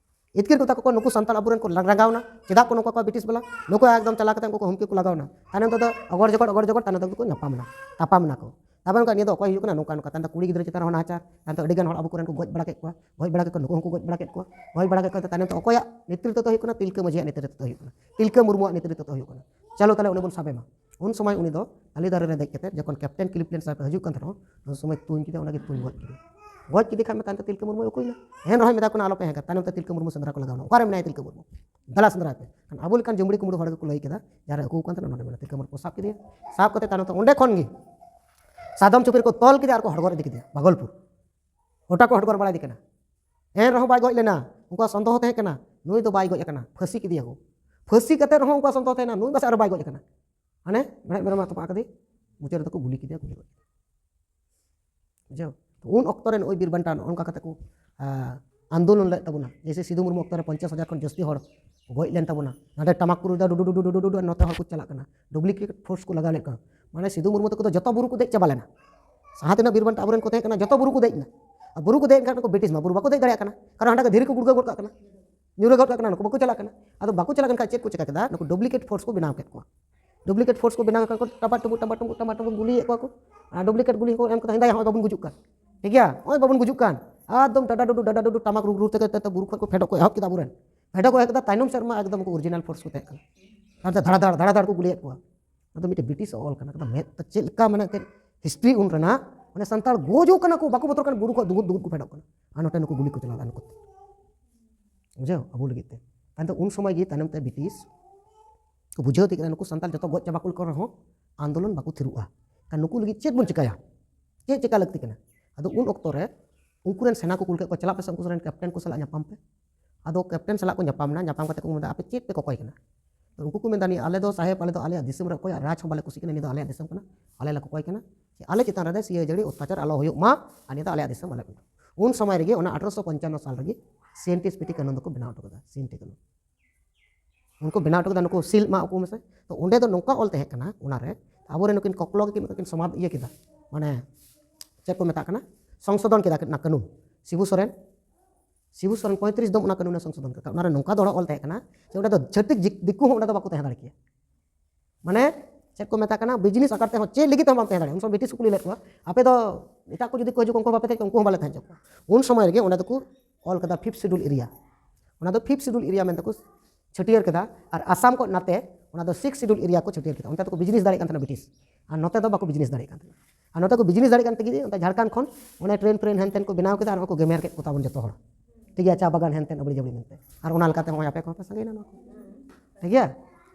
ᱤᱛᱠᱤᱨ ᱠᱚ ᱛᱟᱠᱚ ᱠᱚ, ᱱᱩᱠᱩ ᱥᱟᱱᱛᱟᱲ ᱟᱵᱚᱨᱮᱱ ᱠᱚ ᱨᱟᱸᱜᱟᱣᱱᱟ᱾ ᱪᱮᱫᱟᱜ ᱠᱚ ᱱᱚᱝᱠᱟ ᱠᱚᱣᱟ ᱵᱨᱤᱴᱤᱥ ᱵᱟᱞᱟ? ᱱᱩᱠᱩ ᱮᱠᱫᱚᱢ ᱪᱟᱞᱟᱣ ᱠᱟᱛᱮ ᱩᱱᱠᱩ ᱠᱚ ᱦᱩᱢᱠᱤ ᱠᱚ ᱞᱟᱜᱟᱣᱱᱟ᱾ ᱛᱟᱭᱱᱚᱢ ᱛᱮᱫᱚ ᱚᱜᱚᱨ ᱡᱚᱜᱚᱲ, ᱚᱜᱚᱨ ᱡᱚᱜᱚᱲ, ᱛᱟᱭᱱᱚᱢ ᱛᱮᱫᱚ ᱠᱚ ᱧᱟᱯᱟᱢᱱᱟ, ᱛᱟᱯᱟᱢᱱᱟ ᱠᱚ᱾ ᱛᱟᱯᱟᱢ ᱠᱟᱛᱮ ᱱᱤᱭᱟᱹ ᱫᱚ ᱚᱠᱚᱭ ᱦᱩᱭᱩᱜ ᱠᱟᱱᱟ? ᱱᱚᱝᱠᱟ ᱱᱚᱝᱠᱟ᱾ ᱛᱟᱭᱱᱚᱢ ᱛᱮ ᱠᱩᱲᱤ ᱜᱤᱫᱽᱨᱟᱹ ᱪᱮᱛᱟᱱ ᱨᱮᱦᱚᱸ ᱱᱟᱦᱟᱪᱟᱨ᱾ ᱛᱟᱭᱱᱚᱢ ᱛᱮ ᱟᱹᱰᱤ ᱜᱟᱱ ᱦᱚᱲ ᱟᱵᱚ ᱠᱚᱨᱮᱱ ᱠᱚ ᱜᱚᱡ ᱵᱟᱲᱟ ᱠᱮᱫ ᱠᱚᱣᱟ, ᱜᱚᱡ ᱵᱟᱲᱟ ᱠᱮᱫ ᱠᱚᱣᱟ, ᱱᱩᱠᱩ ᱦᱚᱸᱠᱚ ᱜᱚᱡ ᱵᱟᱲᱟ ᱠᱮᱫ ᱠᱚᱣᱟ᱾ ᱜᱚᱡ ᱵᱟᱲᱟ ᱠᱮᱫ ᱠᱚᱣᱟ, ᱛᱟᱭᱱᱚᱢ ᱛᱮ ᱚᱠᱚᱭᱟᱜ ᱱᱮᱛᱨᱤᱛᱵ ᱫᱚ ᱦᱩᱭᱩᱜ ᱠᱟᱱᱟ? ᱛᱤᱞᱠᱟᱹ ᱢᱟᱹᱡᱷᱤᱭᱟᱜ ᱱᱮᱛᱨᱤᱛᱵ ᱫᱚ ᱦᱩᱭᱩᱜ ᱠᱟᱱᱟ, ᱛᱤᱞᱠᱟᱹ ᱢᱩᱨᱢᱩᱣᱟᱜ ᱱᱮᱛᱨᱤᱛᱵ ᱫᱚ ᱦᱩᱭᱩᱜ ᱠᱟᱱᱟ᱾ ᱪᱚᱞᱚ ᱛᱟᱦᱞᱮ ᱩᱱᱤ ᱵᱚᱱ ᱥᱟᱵᱮ ᱢᱟ᱾ ᱩᱱ ᱥᱚᱢᱚᱭ ᱩᱱᱤ ᱫᱚ ᱛᱟᱞᱮ ᱫᱟᱨᱮ ᱨᱮ ᱫᱮᱡ ᱠᱟᱛᱮ ᱡᱚᱠᱷᱚᱱ ᱠᱮᱯᱴᱮᱱ ᱠᱞᱤᱯᱞᱮᱱᱰ ᱥᱟᱦᱮᱵ ᱮ ᱦᱤᱡᱩᱜ ᱠᱟᱱ ᱛᱟᱦᱮᱱᱟ, ᱩᱱ ᱥᱚᱢᱚᱭ ᱛᱩᱧ ᱠᱮᱫᱟ, ᱚᱸᱰᱮ ᱜᱮ ᱛᱩᱧ ᱜᱚᱡ ᱠᱮᱫᱮᱭᱟ᱾ ᱜᱚᱡ ᱠᱮᱫᱮ ᱠᱷᱟᱱ ᱢᱮᱛᱟᱭ ᱛᱤᱞᱠᱟᱹ ᱢᱩᱨᱢᱩᱭ ᱩᱠᱩᱭᱮᱱᱟ᱾ ᱮᱱ ᱨᱮᱦᱚᱸᱭ ᱢᱮᱛᱟ ᱠᱚ ᱠᱟᱱᱟ, "ᱟᱞᱚᱯᱮ ᱦᱮᱸ ᱠᱟᱱᱟ᱾" ᱛᱟᱭᱱᱚᱢ ᱛᱮ ᱛᱤᱞᱠᱟᱹ ᱢᱩᱨᱢᱩ ᱥᱮᱸᱫᱽᱨᱟ ᱠᱚ ᱞᱟᱜᱟᱣ ᱮᱱᱟ, "ᱚᱠᱟᱨᱮ ᱢᱮᱱᱟᱭᱟ ᱛᱤᱞᱠᱟᱹ ᱢᱩᱨᱢᱩ? ᱫᱮᱞᱟ ᱥᱮᱸᱫᱽᱨᱟᱭ ᱯᱮ᱾" ᱠᱷᱟᱱ ᱟᱵᱚ ᱞᱮᱠᱟᱱ ᱡᱩᱢᱲᱤ ᱠᱩᱢᱲᱩ ᱦᱚᱲ ᱜᱮᱠᱚ ᱞᱟᱹᱭ ᱠᱮᱫᱟ, ᱡᱟᱦᱟᱸᱨᱮ ᱩᱠᱩ ᱠᱟᱱ ᱛᱟᱦᱮᱱᱟ, ᱱᱚᱰᱮ ᱢᱮᱱᱟᱭᱟ, ᱛᱤᱞᱠᱟᱹ ᱢᱩᱨᱢᱩ ᱠᱚ ᱥᱟᱵ ᱠᱮᱫᱮᱭᱟ᱾ ᱥᱟᱵ ᱠᱟᱛᱮ ᱛᱟᱭᱱᱚᱢ ᱛᱮ ᱚᱸᱰᱮ ᱠᱷᱚᱱ ᱜᱮ ᱥᱟᱫᱚᱢ ᱪᱩᱯᱤ ᱨᱮᱠᱚ ᱛᱚᱞ ᱠᱮᱫᱮᱭᱟ ᱟᱨ ᱠᱚ ᱦᱚᱲᱜᱚᱨ ᱤᱫᱤ ᱠᱮᱫᱮᱭᱟ ᱵᱷᱟᱜᱚᱞᱯᱩᱨ᱾ ᱜᱚᱴᱟ ᱠᱚ ᱦᱚᱲᱜᱚᱨ ᱵᱟᱲᱟ ᱤᱫᱤ ᱠᱟᱱᱟ᱾ ᱮᱱ ᱨᱮᱦᱚᱸ ᱵᱟᱭ ᱜᱚᱡ ᱞᱮᱱᱟ᱾ ᱩᱱᱠᱩᱣᱟᱜ ᱥᱚᱱᱫᱮᱦᱚ ᱛᱟᱦᱮᱸ ᱠᱟᱱᱟ, ᱱᱩᱭ ᱫᱚ ᱵᱟᱭ ᱜᱚᱡ ᱟᱠᱟᱱᱟ, ᱯᱷᱟᱹᱥᱤ ᱠᱮᱫᱮᱭᱟ ᱠᱚ᱾ ᱯᱷᱟᱹᱥᱤ ᱠᱟᱛᱮ ᱨᱮᱦᱚᱸ ᱩᱱᱠᱩᱣᱟᱜ ᱥᱚᱱᱫᱮᱦᱚ ᱛᱟᱦᱮᱸ ᱠᱟᱱᱟ, ᱱᱩᱭ ᱯᱟᱥᱮᱡ ᱟᱨᱚ ᱵᱟᱭ ᱜᱚᱡ ᱟᱠᱟᱱᱟ᱾ ᱦᱟᱱᱮ ᱢᱮᱲᱦᱮᱫ ᱢᱮᱨᱚᱢ ᱮ ᱛᱚᱯᱟᱜ ᱠᱟᱫᱮ, ᱢᱩᱪᱟᱹᱫ ᱨᱮᱫᱚ ᱠᱚ ᱜᱩᱞᱤ ᱠᱮᱫᱮᱭᱟ, ᱜᱩᱞᱤ ᱜᱚᱡ ᱠᱮᱫᱮᱭᱟ᱾ ᱵᱩᱡᱷᱟᱹᱣ? ᱛᱚ ᱩᱱ ᱚᱠᱛᱚ ᱨᱮ ᱱᱩᱭ ᱵᱤᱨ ᱵᱟᱱᱴᱟ ᱱᱚᱜᱼᱚ ᱱᱚᱝᱠᱟ ᱠᱟᱛᱮ ᱠᱚ, ᱟ, ᱟᱱᱫᱳᱞᱚᱱ ᱞᱮᱫ ᱛᱟᱵᱚᱱᱟ᱾ ᱡᱮᱭᱥᱮ ᱥᱤᱫᱩ ᱢᱩᱨᱢᱩ ᱚᱠᱛᱚ ᱨᱮ ᱯᱚᱧᱪᱟᱥ ᱦᱟᱡᱟᱨ ᱠᱷᱚᱱ ᱡᱟᱹᱥᱛᱤ ᱦᱚᱲ ᱠᱚ ᱜᱚᱡ ᱞᱮᱱ ᱛᱟᱵᱚᱱᱟ᱾ ᱱᱚᱰᱮ ᱴᱟᱢᱟᱠ ᱠᱚ ᱨᱩᱭᱫᱟ, ᱰᱩᱰᱩ, ᱰᱩᱰᱩ, ᱰᱩᱰᱩ, ᱰᱩᱰᱩ, ᱟᱨ ᱱᱚᱛᱮ ᱦᱚᱲ ᱠᱚ ᱪᱟᱞᱟᱜ ᱠᱟᱱᱟ᱾ ᱰᱩᱯᱞᱤᱠᱮᱴ ᱯᱷᱳᱨᱥ ᱠᱚ ᱞᱟᱜᱟᱣ ᱞᱮᱫ ᱠᱚᱣᱟ᱾ ᱢᱟᱱᱮ ᱥᱤᱫᱩ ᱢᱩᱨᱢᱩ ᱛᱟᱠᱚ ᱫᱚ ᱡᱚᱛᱚ ᱵᱩᱨᱩ ᱠᱚ ᱫᱮᱡ ᱪᱟᱵᱟ ᱞᱮᱱᱟ᱾ ᱡᱟᱦᱟᱸ ᱛᱤᱱᱟᱹᱜ ᱵᱤᱨ ᱵᱟᱱᱴᱟ ᱟᱵᱚᱨᱮᱱ ᱠᱚ ᱛᱟᱦᱮᱸ ᱠᱟᱱᱟ, ᱡᱚᱛᱚ ᱵᱩᱨᱩ ᱠᱚ ᱫᱮᱡ ᱮᱱᱟ᱾ ᱟᱨ ᱵᱩᱨᱩ ᱠᱚ ᱫᱮᱡ ᱮᱱ ᱠᱷᱟᱱ ᱩᱱᱠᱩ ᱵᱨᱤᱴᱤᱥ ᱢᱟ ᱵᱩᱨᱩ ᱵᱟᱠᱚ ᱫᱮᱡ ᱫᱟᱲᱮᱭᱟᱜ ᱠᱟᱱᱟ, ᱠᱟᱨᱚᱱ ᱦᱟᱸᱰᱮ ᱫᱷᱤᱨᱤ ᱠᱚ ᱜᱩᱲᱜᱟᱹ ᱜᱚᱫ ᱠᱟᱜ ᱠᱟᱱᱟ, ᱧᱩᱨᱦᱟᱹ ᱜᱚᱫ ᱠᱟᱜ ᱠᱟᱱᱟ, ᱱᱩᱠᱩ ᱵᱟᱠᱚ ᱪᱟᱞᱟᱜ ᱠᱟᱱᱟ᱾ ᱟᱫᱚ ᱵᱟᱠᱚ ᱪᱟᱞᱟᱜ ᱠᱟᱱ ᱠᱷᱟᱡ ᱪᱮᱫ ᱠᱚ ᱪᱮᱠᱟ ᱠᱮᱫᱟ? ᱱᱩᱠᱩ ᱰᱩᱯᱞᱤᱠᱮᱴ ᱯᱷᱳᱨᱥ ᱠᱚ ᱵᱮᱱᱟᱣ ᱠᱮᱫ ᱠᱚᱣᱟ᱾ ᱰᱩᱯᱞᱤᱠᱮᱴ ᱯᱷᱳᱨᱥ ᱠᱚ ᱵᱮᱱᱟᱣ ᱠᱟᱱ ᱠᱚ ᱴᱟᱯᱟᱴᱩᱯᱩ, ᱴᱟᱯᱟᱴᱩᱯᱩ, ᱴᱟᱯᱟᱴᱩᱯᱩ ᱜᱩᱞᱤᱭᱮᱫ ᱠᱚᱣᱟ ᱠᱚ᱾ ᱟᱨ ᱰᱩᱯᱞᱤᱠᱮᱴ ᱜᱩᱞᱤ ᱦᱚᱸᱠᱚ ᱮᱢ ᱠᱟᱫᱟ, ᱦᱮᱸᱫᱟ ᱦᱚᱸᱜᱼᱚᱭ ᱵᱟᱵᱚᱱ ᱜᱩᱡᱩᱜ ᱠᱟᱱ᱾ ᱴᱷᱤᱠ ᱜᱮᱭᱟ? ᱱᱚᱜᱼᱚᱭ ᱵᱟᱵᱚᱱ ᱜᱩᱡᱩᱜ ᱠᱟᱱ᱾ ᱮᱠᱫᱚᱢ ᱰᱟᱰᱟ ᱰᱩᱰᱩ, ᱰᱟᱰᱟ ᱰᱩᱰᱩ ᱴᱟᱢᱟᱠ ᱨᱩ ᱨᱩ ᱛᱮᱜᱮ ᱛᱮ ᱵᱩᱨᱩ ᱠᱷᱚᱱ ᱠᱚ ᱯᱷᱮᱰᱚᱜ ᱠᱚ ᱮᱦᱚᱵ ᱠᱮᱫᱟ ᱟᱵᱚᱨᱮᱱ᱾ ᱯᱷᱮᱰᱚᱜ ᱠᱚ ᱮᱦᱚᱵ ᱠᱮᱫᱟ, ᱛᱟᱭᱱᱚᱢ ᱥᱮᱫ ᱢᱟ ᱮᱠᱫᱚᱢ ᱩᱱᱠᱩ ᱚᱨᱤᱡᱤᱱᱟᱞ ᱯᱷᱳᱨᱥ ᱠᱚ ᱛᱟᱦᱮᱸ ᱠᱟᱱᱟ᱾ ᱟᱨ ᱫᱷᱟᱲᱟ ᱫᱷᱟᱲ, ᱫᱷᱟᱲᱟ ᱫᱷᱟᱲ ᱠᱚ ᱜᱩᱞᱤᱭᱮᱫ ᱠᱚᱣᱟ᱾ ᱟᱫᱚ ᱢᱤᱫᱴᱮᱱ ᱵᱨᱤᱴᱤᱥ ᱚᱞ ᱠᱟᱱᱟ, ᱟᱫᱚ ᱢᱮᱫ ᱛᱮ ᱪᱮᱫ ᱞᱮᱠᱟ ᱢᱟᱱᱮ ᱮᱱᱛᱮᱫ ᱦᱤᱥᱴᱨᱤ ᱩᱱ ᱨᱮᱱᱟᱜ, ᱢᱟᱱᱮ ᱥᱟᱱᱛᱟᱲ ᱜᱚᱡᱚᱜ ᱠᱟᱱᱟ ᱠᱚ, ᱵᱟᱠᱚ ᱵᱚᱛᱚᱨ ᱠᱟᱱᱟ, ᱵᱩᱨᱩ ᱠᱷᱚᱱ ᱫᱩᱜᱩᱫ ᱫᱩᱜᱩᱫ ᱠᱚ ᱯᱷᱮᱰᱚᱜ ᱠᱟᱱᱟ᱾ ᱟᱨ ᱱᱚᱛᱮ ᱱᱩᱠᱩ ᱜᱩᱞᱤ ᱠᱚ ᱪᱟᱞᱟᱣᱫᱟ ᱱᱩᱠᱩ᱾ ᱵᱩᱡᱷᱟᱹᱣ? ᱟᱵᱚ ᱞᱟᱹᱜᱤᱫ ᱛᱮ᱾ ᱟᱫᱚ ᱩᱱ ᱥᱚᱢᱚᱭ ᱜᱮ ᱛᱟᱭᱱᱚᱢ ᱛᱮ ᱵᱨᱤᱴᱤᱥ ᱠᱚ ᱵᱩᱡᱷᱟᱹᱣ ᱛᱮ ᱠᱟᱱᱟ, ᱱᱩᱠᱩ ᱥᱟᱱᱛᱟᱲ ᱡᱚᱛᱚ ᱜᱚᱡ ᱪᱟᱵᱟ ᱠᱚ ᱨᱮᱦᱚᱸ ᱟᱱᱫᱳᱞᱚᱱ ᱵᱟᱠᱚ ᱛᱷᱤᱨᱩᱜᱼᱟ᱾ ᱠᱷᱟᱱ ᱱᱩᱠᱩ ᱞᱟᱹᱜᱤᱫ ᱪᱮᱫ ᱵᱚᱱ ᱪᱮᱠᱟᱭᱟ? ᱪᱮᱫ ᱪᱮᱠᱟ ᱞᱟᱹᱠᱛᱤ ᱠᱟᱱᱟ? ᱟᱫᱚ ᱩᱱ ᱚᱠᱛᱚ ᱨᱮ ᱩᱱᱠᱩ ᱨᱮᱱ ᱥᱮᱱᱟ ᱠᱚ ᱠᱩᱞ ᱠᱮᱫ ᱠᱚᱣᱟ, ᱪᱟᱞᱟᱜ ᱯᱮ ᱥᱮ ᱩᱱᱠᱩ ᱨᱮᱱ ᱠᱮᱯᱴᱮᱱ ᱠᱚ ᱥᱟᱞᱟᱜ ᱧᱟᱯᱟᱢ ᱯᱮ᱾ ᱟᱫᱚ ᱠᱮᱯᱴᱮᱱ ᱥᱟᱞᱟᱜ ᱠᱚ ᱧᱟᱯᱟᱢ ᱮᱱᱟ᱾ ᱧᱟᱯᱟᱢ ᱠᱟᱛᱮ ᱠᱚ ᱢᱮᱱᱫᱟ, "ᱟᱯᱮ ᱪᱮᱫ ᱯᱮ ᱠᱚᱠᱚᱭ ᱠᱟᱱᱟ?" ᱛᱚ ᱩᱱᱠᱩ ᱠᱚ ᱢᱮᱱᱫᱟ, "ᱱᱤᱭᱟᱹ ᱟᱞᱮ ᱫᱚ ᱥᱟᱦᱮᱵᱽ, ᱟᱞᱮ ᱫᱚ ᱟᱞᱮᱭᱟᱜ ᱫᱤᱥᱚᱢ ᱨᱮ ᱚᱠᱚᱭᱟᱜ ᱨᱟᱡᱽ ᱦᱚᱸ ᱵᱟᱞᱮ ᱠᱩᱥᱤᱜ ᱠᱟᱱᱟ, ᱱᱤᱭᱟᱹ ᱫᱚ ᱟᱞᱮᱭᱟᱜ ᱫᱤᱥᱚᱢ ᱠᱟᱱᱟ, ᱟᱞᱮ ᱞᱮ ᱠᱚᱠᱚᱭ ᱠᱟᱱᱟ ᱡᱮ ᱟᱞᱮ ᱪᱮᱛᱟᱱ ᱨᱮ ᱥᱤᱭᱟᱹ ᱡᱟᱹᱲᱤ ᱚᱛᱛᱟᱪᱟᱨ ᱟᱞᱚ ᱦᱩᱭᱩᱜ ᱢᱟ, ᱟᱨ ᱱᱤᱭᱟᱹ ᱫᱚ ᱟᱞᱮᱭᱟᱜ ᱫᱤᱥᱚᱢ ᱟᱞᱮ ᱠᱟᱱᱟ᱾" ᱩᱱ ᱥᱚᱢᱚᱭ ᱨᱮᱜᱮ ᱚᱱᱟ ᱟᱴᱷᱨᱚᱥᱚ ᱯᱚᱧᱪᱟᱱᱱᱚ ᱥᱟᱞ ᱨᱮᱜᱮ ᱥᱤ N T S P T ᱠᱟᱹᱱᱩᱱ ᱫᱚᱠᱚ ᱵᱮᱱᱟᱣ ᱦᱚᱴᱚ ᱠᱟᱫᱟ, ᱥᱤ ᱮᱱ ᱴᱤ ᱠᱟᱹᱱᱩᱱ᱾ ᱩᱱᱠᱩ ᱵᱮᱱᱟᱣ ᱦᱚᱴᱚ ᱠᱮᱫᱟ, ᱱᱩᱠᱩ ᱥᱤᱞ ᱮᱢᱟ ᱠᱚ ᱢᱮᱥᱮ᱾ ᱛᱚ ᱚᱸᱰᱮ ᱫᱚ ᱱᱚᱝᱠᱟ ᱚᱞ ᱛᱟᱦᱮᱸ ᱠᱟᱱᱟ, ᱚᱱᱟᱨᱮ ᱟᱵᱚᱨᱮᱱ ᱱᱩᱠᱤᱱ ᱠᱚᱠᱞᱚ ᱜᱮᱠᱤᱱ ᱠᱤᱱ ᱥᱚᱢᱟᱫ ᱤᱭᱟᱹ ᱠᱮᱫᱟ, ᱢᱟᱱᱮ ᱪᱮᱫ ᱠᱚ ᱢᱮᱛᱟᱜ ᱠᱟᱱᱟ, ᱥᱚᱝᱥᱳᱫᱷᱚᱱ ᱠᱮᱫᱟ ᱚᱱᱟ ᱠᱟᱹᱱᱩᱱ᱾ ᱥᱤᱵᱩ ᱥᱚᱨᱮᱱ, ᱥᱤᱵᱩ ᱥᱚᱨᱮᱱ ᱯᱚᱸᱭᱛᱨᱤᱥ ᱫᱚᱢ ᱚᱱᱟ ᱠᱟᱹᱱᱩᱱᱮ ᱥᱚᱝᱥᱳᱫᱷᱚᱱ ᱠᱮᱫᱟ᱾ ᱚᱱᱟᱨᱮ ᱱᱚᱝᱠᱟ ᱫᱚᱦᱲᱟ ᱚᱞ ᱛᱟᱦᱮᱸ ᱠᱟᱱᱟ ᱡᱮ ᱚᱸᱰᱮ ᱫᱚ ᱪᱷᱟᱹᱛᱤᱠ ᱡᱤᱠ-, ᱫᱤᱠᱩ ᱦᱚᱸ ᱚᱸᱰᱮ ᱫᱚ ᱵᱟᱠᱚ ᱛᱟᱦᱮᱸ ᱫᱟᱲᱮ ᱠᱮᱭᱟ᱾ ᱢᱟᱱᱮ ᱪᱮᱫ ᱠᱚ ᱢᱮᱛᱟᱜ ᱠᱟᱱᱟ, ᱵᱤᱡᱽᱱᱮᱥ ᱟᱠᱟᱨ ᱛᱮᱦᱚᱸ ᱪᱮᱫ ᱞᱟᱹᱜᱤᱫ ᱛᱮᱦᱚᱸ ᱵᱟᱢ ᱛᱟᱦᱮᱸ ᱫᱟᱲᱮᱭᱟᱜᱼᱟ᱾ ᱩᱱ ᱥᱚᱢᱚᱭ ᱵᱨᱤᱴᱤᱥ ᱠᱚ ᱠᱩᱞᱤ ᱞᱮᱫ ᱠᱚᱣᱟ, "ᱟᱯᱮ ᱫᱚ ᱮᱴᱟᱜ ᱠᱚ ᱡᱩᱫᱤ ᱠᱚ ᱦᱤᱡᱩᱜ ᱠᱚ ᱩᱱᱠᱩ ᱦᱚᱸ ᱵᱟᱯᱮ ᱛᱟᱦᱮᱸ ᱦᱚᱪᱚ ᱠᱚᱣᱟ?" ᱩᱱ ᱥᱚᱢᱚᱭ ᱨᱮᱜᱮ ᱚᱸᱰᱮ ᱫᱚᱠᱚ ᱚᱞ ᱠᱟᱫᱟ ᱯᱷᱤᱯᱛᱷ ᱥᱤᱰᱩᱞ ᱮᱨᱤᱭᱟ᱾ ᱚᱱᱟ ᱫᱚ ᱯᱷᱤᱯᱛᱷ ᱥᱤᱰᱩᱞ ᱮᱨᱤᱭᱟ ᱢᱮᱱᱛᱮ ᱠᱚ ᱪᱷᱟᱹᱴᱭᱟᱹᱨ ᱠᱮᱫᱟ᱾ ᱟᱨ ᱟᱥᱟᱢ ᱠᱚ ᱱᱟᱛᱮ ᱚᱱᱟ ᱫᱚ ᱥᱤᱠᱥ ᱥᱤᱰᱩᱞ ᱮᱨᱤᱭᱟ ᱠᱚ ᱪᱷᱟᱹᱴᱭᱟᱹᱨ ᱠᱮᱫᱟ᱾ ᱚᱱᱛᱮ ᱫᱚᱠᱚ ᱵᱤᱡᱽᱱᱮᱥ ᱫᱟᱲᱮᱭᱟᱜ ᱠᱟᱱ ᱛᱟᱦᱮᱱᱟ ᱵᱨᱤᱴᱤᱥ, ᱟᱨ ᱱᱚᱛᱮ ᱫᱚ ᱵᱟᱠᱚ ᱵᱤᱡᱽᱱᱮᱥ ᱫᱟᱲᱮᱭᱟᱜ ᱠᱟᱱ ᱛᱟᱦᱮᱱᱟ᱾ ᱟᱨ ᱱᱚᱛᱮ ᱠᱚ ᱵᱤᱡᱽᱱᱮᱥ ᱫᱟᱲᱮᱭᱟᱜ ᱠᱟᱱ ᱛᱮᱜᱮ ᱚᱱᱛᱮ ᱡᱷᱟᱲᱠᱷᱚᱸᱰ ᱠᱷᱚᱱ ᱚᱱᱮ ᱴᱨᱮᱱ ᱯᱷᱨᱮᱱ ᱦᱮᱱᱛᱮᱱ ᱠᱚ ᱵᱮᱱᱟᱣ ᱠᱮᱫᱟ, ᱟᱨ ᱱᱚᱣᱟ ᱠᱚ ᱜᱮᱢᱮᱨ ᱠᱮᱫ ᱠᱚ ᱛᱟᱵᱚᱱ ᱡᱚᱛᱚ ᱦᱚᱲ᱾ ᱴᱷᱤᱠ ᱜᱮᱭᱟ, ᱪᱟ ᱵᱟᱜᱟᱱ ᱦᱮᱱᱛᱮᱱ ᱟᱵᱲᱤ ᱡᱟᱵᱲᱤ ᱢᱮᱱᱛᱮ᱾ ᱟᱨ ᱚᱱᱟ ᱞᱮᱠᱟᱛᱮ ᱦᱚᱸᱜᱼᱚᱭ ᱟᱯᱮ ᱠᱚᱦᱚᱸ ᱯᱮ ᱥᱟᱸᱜᱮᱭᱮᱱᱟ ᱱᱚᱣᱟ ᱠᱚ᱾ ᱴᱷᱤᱠ ᱜᱮᱭᱟ,